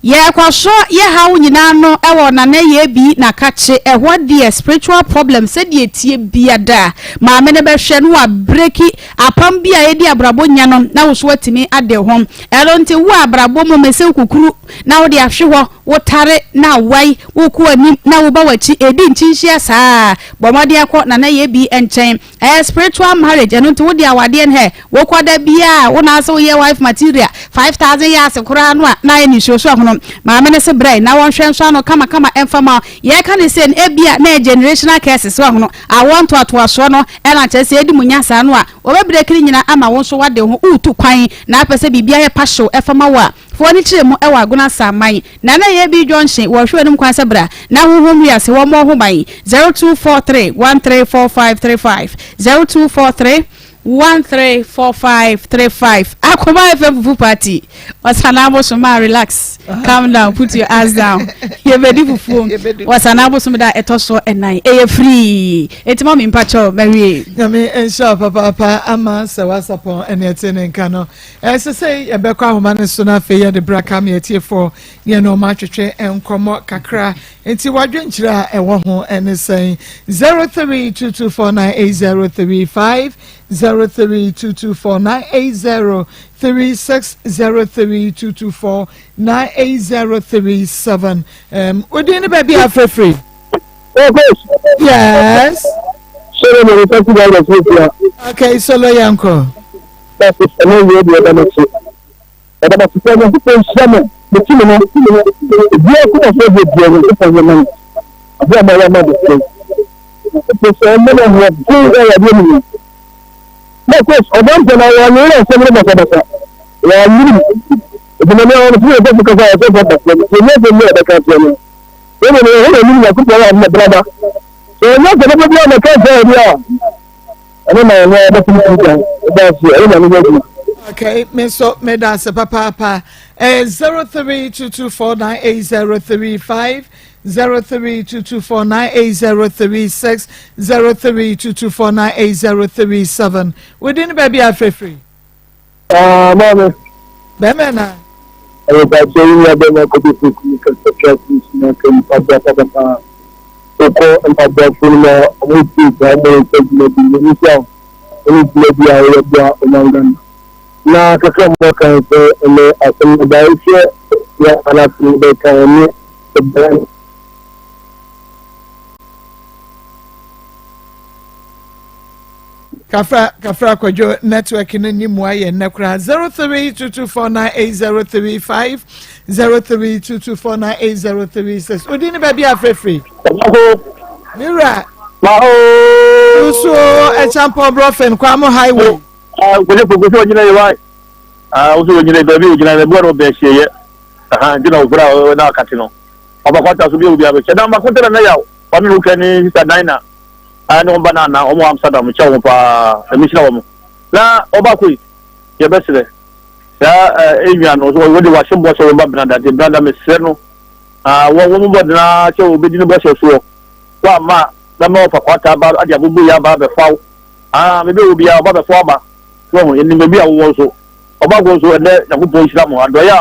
Yɛkɔso yɛ haw nyinaa no wɔ Nana Yebi na kakye ɛhɔ deɛ spiritual problem sɛdeɛ ɛtie biada maame no bɛhwɛ no wa breki apam bi a ɛdi abrabɔ nya no na wo so atumi ade ho ɛno nti wo abrabɔ mu mese wo kukuru na wode ahwe hɔ wo tare na awae wo kɔ anim na wo ba wakyi ɛdi nkyinhyia saa bɔ mmɔden akɔ Nana Yebi nkyɛn Ɛyɛ spiritual marriage ɛno nti wode awadeɛ no hɛ wokɔ da biaa wo na sɛ woyɛ wife material 5000 years koraa no a na ayɛ nisuo so ahono maame no se brɛ na wɔnhwɛ nso ano kama kama ɛmfa ma yɛka ne sɛ no ebia na ɛyɛ generational curses so ahono awoɔ ntoatoasoɔ no ɛna kyerɛ sɛ ɛdi mu nya saa no a wɔbɛbrɛ kiri nyina ama wo nso wade ho wotu kwan na apɛ sɛ biribi ayɛ pahyew ɛfa ma wo a Foɔ no kyerɛ mu wɔ Agona Asaman Nana Yebi Junction wɔ hwɛ anim kwan sɛ bra na honhom wiase wɔ mmɔ ho ban 0243 134535 0243 134535 Akoma FM Fufu Party Ɔsana abosom a relax calm down put your ass down yɛbɛdi fufuo Ɔsana abosom da ɛtɔ so ɛnan ɛyɛ free eti mɔmi mpakyɛw mɛwie. Nyame nhyira papaapa ama sɛ wasapɔn ɛne ɛte ne nka no. Ɛsɛ sɛ yɛbɛkɔ ahoma no so na afei yɛde bra ka me atiefoɔ ne ɛne ɔma atwetwe nkɔmmɔ kakra. Nti wadwenkyerɛ a ɛwɔ ho ɛne sɛn? 0322498035, 0322498036, 0322498037. Um, wodin ne baabi a afrɛfiri? Yes. Okay, solo yɛnkɔ. Ɔse ɛno wie deɛ ɛda n'akyi. Ɛda m'ase sɛ Nyankopɔn nhyira mo, me team no, obiara koma so deɛ deɛ Nyankopɔn yɛ ma no, adeɛ a moayɛ ama abɔfra yi. Nyankopɔn sɛ ɔmma no ahoɔden wɔ awadeɛ no mu. Na of course, ɔbɛmpɛ na wɔanyere asɛm no basabasa, wɔanyere mu. Ɛgyina ne ɔno sɛ yɛbɛfo kasa a yɛsɛ sɛ basabasa, yɛnyɛ asɛm bi a yɛbɛka akyerɛ no. Ɛna no yɛhwɛ n'anim Nyankopɔn a ɔde braba. Sɛ ɔnyɛ sɛ bɛbɛ bi a mɛka sɛ ɛdeɛ a, ɛno na ɔno a ɔbɛtumi ti kan ɛda ase ɛyɛ na ne adwuma. Okay, me nso meda ase papaapa. Eh, 0322498035, 0322498036, 0322498037. Within baabi afrɛfiri. Ah, maame. Bɛmɛ na. Ɛyɛ baakyɛ yi nua bɛma kɔdɔ poku mu kɛsɛ kɛse nsuma kɛ mpaboa papapa. Wokɔ mpaboafo no ma ɔmo tie saa ɔmo yɛ sɛ dwuma bi na nhyia wo ɛne dwuma bi a wɔyɛ boa ɔman Ghana. Na kakra mo aka sɛ ɛnɛ asɛm no ba ɛhwɛ yɛ anase bɛka ɛne ɛbɛn. Kafra Kafra Kwadwo network no ni mua yɛ nnɛ koraa 0322498035 0322498036 wodi ne baabi afrɛfiri mewura nsuo ɛkyampɔn brɔfen kwamo highway nkɔnyɛ fo nso ɔgyina yi wa nso ɔgyina baabi ɔgyina baabi wɔn bɛn hyɛ yɛ nti na ofura na akate no ɔba kwata so bi obi abɛhyɛ na mako tɛrɛ na yaw wɔn no kɛ ne sista dina Ɛɛ ne wɔn ba no ana wɔn wɔ Amsterdam mekyia wɔn paa nyame nhyira wɔn na ɔbaako yi yɛbɛsrɛ sɛ. Saa nwa no, wɔde wɔahyɛ bɔ sɛ wɔba Benada, nti Benada mesrɛ no, wɔn wɔn bɔ den ara sɛ wɔbɛdi ne bɔhyɛ soɔ. Woamma a, mɛma wɔfa kwata aba de abobo yi aba abɛfa wo. Ah, baabi a wɔ biara, wɔba abɛfa wo aba. So wahu, yɛnim baabi a wowɔ nso. Ɔbaako nso, ɛnnɛ Nyankopɔn nhyira mo. Adɔeɛ a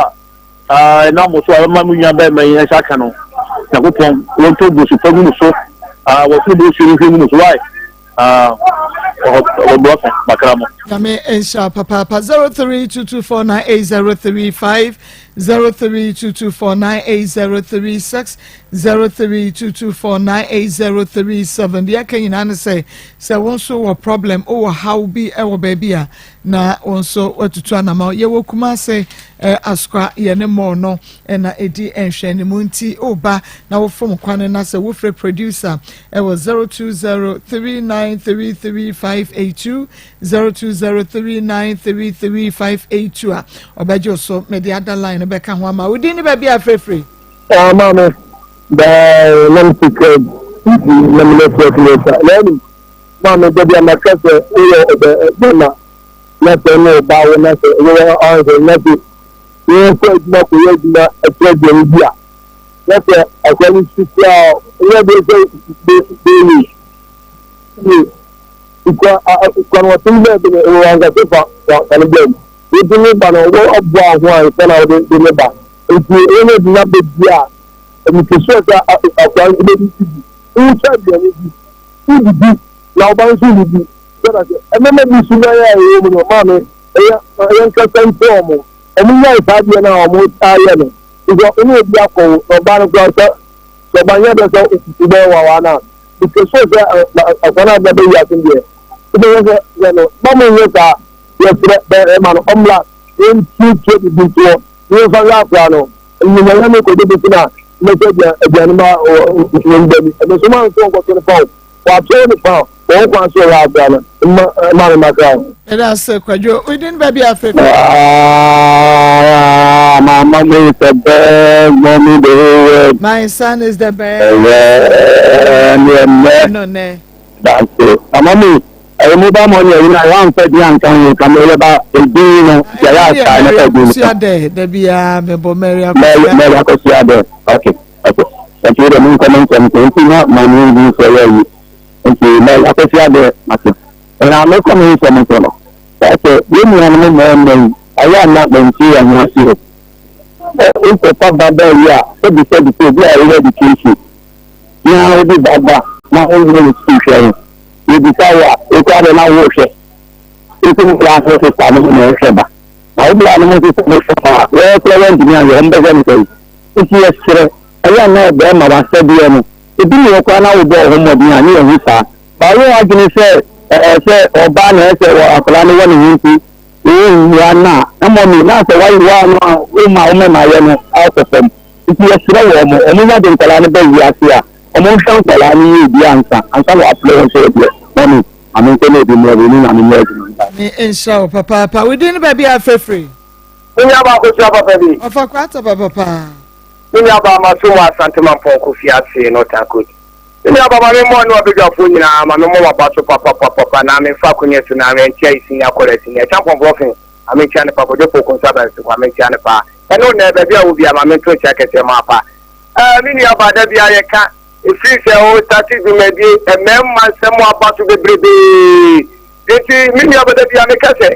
ah, ɛnam mo so a ɛbɛma mo nua barima yi nsa aka no, Nyankopɔn wɔntɔ bosu pa ngu mo so. Ah, wɔsoro bosuo no nhwie ngu mo so. Why? Ah, ɔbɔfo, makra mo. Nyame nhyira papaapa 0322498035 0322498036 0322498037 deɛ aka nyinaa ne sɛ sɛ wo nso wɔ problem wowɔ haw bi wɔ baabi a na wo nso watutu anama yɛwɔ Kumase eh, Asokwa yɛne mall no na ɛdi nhwɛanimu nti woba na wofom kwane na sɛ wofrɛ producer ɛwɔ 0203933582 0203933582 a ɔbɛgye wo so mede ada line no bɛka ho ama wodin ne baabi a frɛfiri. Ah, maame, daa na mete club nti na me network no sa. Na ɛnim, maame, da bi a maka sɛ woyɛ ɔbɛ bɛma na sɛ ne ɔba wo na sɛ wowɔ ahwɛ na sɛ Yɛkɔ adwuma kɔyɛ adwuma kyerɛ aduane bi a, na sɛ akwadaa no su koraa a, ɔnyɛ adeɛ sɛ bɛyɛ yie. Kura kura no wɔte bɛɛ bi no wɔ ankasa fa fa fa no bɛɛ mu. Wodi ne ba no wɔ aboa ho ansa na wɔde de ne ba. Nti wɔn adwuma bɛdi a, mekesua sɛ akwadaa no bɛdi bi. Wotwa aduane bi, wodidi na ɔba nso didi. Sɛ na sɛ ɛmɛma bi suban a ɛwɔ mu no maame ɛyɛ yɛnkasa nkyerɛ wɔn. Wɔn nyae saa adeɛ no a wɔn taa yɛ no. Because wo ne obi akɔ wo na ɔbaa no koraa sɛ sɛ ɔba nyɛ dɛ sɛ wobɛyɛ wawa no a because so sɛ akwa no a bɛbɛ wiase deɛ wobɛyɛ sɛ yɛ no ma mo nyɛ saa yɛsrɛ bɛrima no ɔmmra yɛntuatua bibi ntoɔ na yɛmfa nhwɛ akora no nyinayɛ no kɔdwo bɛsi na mɛsɛ aduane ma wɔn ba ni ɛno so ma nso nkɔto no fa o wɔato no fa wɔn kwan so wɔ akora no mma mma no makra o. Ɛda ase kwadwo within baabi afefe. Ah, my mom is the best, mommy the whole world. My son is the best. No ne. That's it. Na mommy, ɛyɛ mobile money ɛyi na wɔn anfa di anka ho kama ɛyɛ ba edin no yɛ yɛ asa ɛna fɛ di. Mary Akosua dabi ya mebɔ Mary Akosua. Mary Akosua dɛ okay okay. Nti wo de mo nkɔ mo nsɛm so nti na maame bi nso yɛ yi nti Mary Akosua dɛ mate. Na mekɔ me nsɛm so no sɛ yɛn nuanom mmarima yi ayɛ a na mente yɛn ho ase o. Sɛ wokɔfa ba ba yi a sɛbi sɛbi sɛ obi a ɔwɔ education na wode ba ba na wonyɛ ne sukuu hwɛ no yɛbisa wo a wokora deɛ na wohwɛ wosi wo bra ho sesa no na ɛhwɛ ba na wo bra no ho sesa no hwɛ ba a wɔkora woantumi anyɛ wɔn bɛhwɛ no sɛ nti yɛserɛ ɛyɛ a na ɔbɛrima w'asɛdeɛ no ebi ne hɔ koraa na wobɔɔ ho mmɔden a ne yɛhu saa ba wo adwene sɛ ɛɛ sɛ ɔbaa na ɛsɛ wɔ akwadaa no wɔ ne ho nti wonwura no a na mɔmi na sɛ wayi wa no a woma wo mɛma yɛ no akɔ fam nti yɛserɛ wɔ mo ɔmo nya de nkwadaa no ba wiase a ɔmo nhwɛ nkwadaa no yie bi ansa ansa na wapere wɔn sɛ ɛdeɛ mɔmi ame nkɔ na obi mmerɛ bi ne nyame nyɛ adwuma nta. Me nhyira wo papaapa. Wo din ne baabi a afrɛfiri? Me nua baa Akosua papa bi. Ɔfa kwata papa paa. Me nua baa maso mu Asante Mampɔn Kofi ase North Akot. Me nua baa ma me mmɔ ne wabadwafoɔ nyinaa ma me mmɔ waba so papapapapa na me nfa akonya su na me nkyia Isinya Kɔla Isinya Kyampɔn Brɔfen ma me nkyia ne pa Kwadwo Poku nso aba nsuku ma me nkyia ne paa ɛne wo nɛ baabi a wɔ biara ma me nto nkyia kɛseɛ ma apa ɛɛ me nua baa da biara yɛka ɛfiri sɛ o starte dwumadie mmarima nsɛm aba so bebrebee nti me nua baa da biara meka sɛ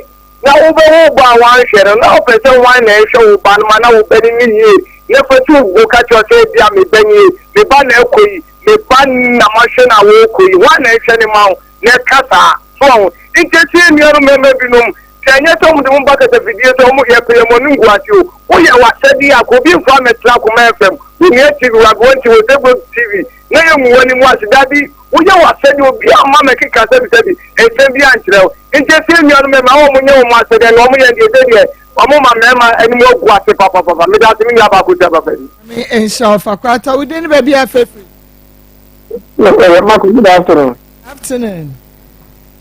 Na wobɛwo wo ba a woanhwɛ no, na wopɛ sɛ hwan na ɛnhwɛ wo ba no ma na wo ba no nni yie, na fa si wo bo ka kyerɛ sɛ ebia me ba nie, me ba na ɛkɔ yi, me ba na mahwɛ no a ɔrekɔ yi, hwan na ɛnhwɛ no ma wo, na ɛka saa. So wahu? Nti ɛsɛ yɛn nuanom mmarima binom, sɛ ɛnyɛ sɛ wɔde wɔn ba kasafidie sɛ wɔn yɛpɛ yɛn mo anim gu ase o, woyɛ w'asɛdeɛ a, ka obi mfa mmɛtena Akoma FM, Onua TV, Wagoa TV, Osegbo TV, na yɛngu w'anim ase. Dabi, woyɛ w'asɛdeɛ, obiara mma mmɛkeka sɛbisɛbi nsɛm bi ankyerɛ wo. Nti ɛsɛ nnuanom mmarima a wɔn nyɛ wɔn asɛdeɛ na wɔn yɛ deɛ ɛsɛ deɛ wɔn ma mmarima anim agu ase papapapa meda ase me nua baako tia papa bi. Nyame nhyira wo fa kwata wo din ne baabi a fɛfiri. Ɛyɛ Mako good afternoon. Afternoon.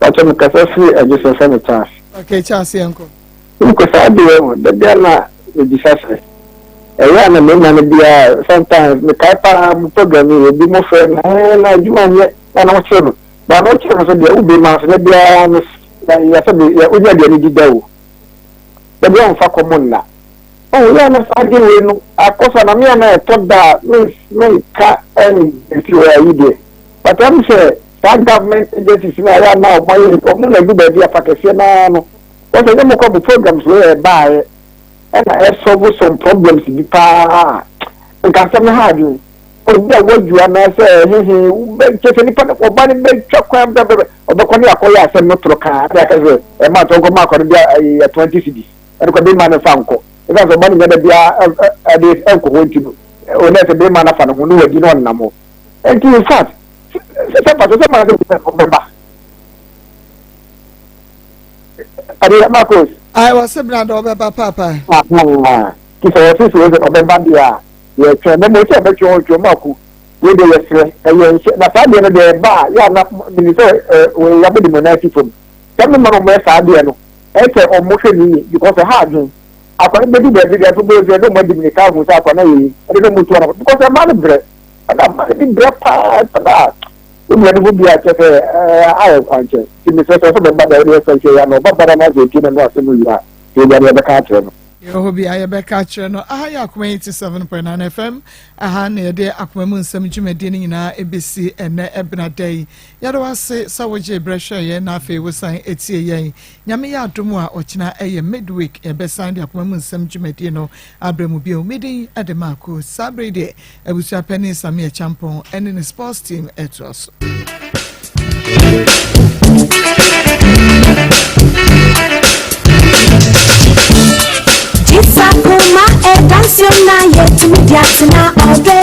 Pàtó mi kasa firi Adwo sɛ mi Charles. Okay Charles yɛn kɔ. Nkɔ saa deɛ o dabi a na mebisa sɛ ɛyɛ a na mmarima no biara sometimes mekae paa mo program yi ebi mo frɛ no ɛɛ na adwuma nyɛ na na wɔkyerɛ no Ba no kyerɛ no sɛ deɛ wobɛ ma so da biara no yɛ sɛ yɛ wonya aduane di da o. Dabi ɔmfa kɔm nna. Oh yɛ a na saa adeɛ wei no akɔ so a na me a na ɛtɔ da a menka nsi hɔ ayi deɛ but ɛm sɛ saa government agencies no a yɛ a na ɔmo ayɛ ɔmo na ɛdu baabi afa kɛseɛ naa no wɔsɛ nyɛ mo kɔ mo programs wei a ɛbaeɛ ɛna ɛsɔvo some problems bi paa nka asɛm no ha adwene obi a wadwu anaasɛ hehe wobɛkyɛ sɛ nipa no ɔba no bɛtwa kwan brɛbrɛbrɛ ɔbɛkɔ ne akɔyɛ asɛm no toro kaa ne aka sɛ ɛma atɔ nkɔma akɔ no bi ɛyɛ 20 cedis ɛno kɔ bɛma no fa nkɔ ɛsiane sɛ ɔba no nya da biara ɛde ɛnkɔ hɔ nti no ɔnɛ sɛ bɛma no afa ne ho ne wadi na ɔnam hɔ nti in fact sɛ sɛ mpatɔ sɛ ma no sɛ ɔbɛba adeɛ Marcos Ayi wɔ se bena dɛ ɔbɛba paapa. Ti sɛ wɔse sɛ ɔbɛba deɛ a yɛtwɛn na mmom sɛ ɛbɛtwɛn ɔtwɛn mu ako wei deɛ yɛsrɛ ɛyɛ nhyɛ na saa deɛ no deɛ ɛba a yɛ ana menim sɛ wei yɛabɛde mu nan asi fam sɛ mema no ɔmɔyɛ saa deɛ no ɛyɛ sɛ ɔmo hwɛ ne yie because ɛha adwen akwa no bɛdu baabi deɛ nso bɛyɛ sɛ na ɔmo adi mirika ahu sɛ akwa no ayɛ yi ɛde na ɔmo tu anam because ɛma no brɛ ɛna ɛma no bi brɛ paa ɛna wonua no ho bi a kyɛ sɛ ayɛ nkwankyɛn nti mesrɛ sɛ ɔsɛ bɛba deɛ wode yɛsɛ nkyɛ yɛ ano ɔba ba no asɛ ɛtie no no asɛm wie a sɛ ɛgya deɛ ɛbɛka akyerɛ no. Yɛwɔ hɔ bi a yɛbɛka akyerɛ no. Aha yɛ Akoma 87.9 FM. Aha na yɛde akoma mu nsɛm dwumadie no nyinaa ɛbɛsi ɛnɛ ɛbena da yi. Yɛda wo ase sɛ wogyee berɛ hwɛɛ yɛn na afei wosan tie yɛn. Nyame yɛ adom a ɔkyena ɛyɛ midweek yɛbɛsan de akoma mu nsɛm dwumadie no abrɛ mo bio. Me din de Marko. Saa berɛ yi deɛ Abusua panin Sammy Acheampong ne ne sports team retoa so.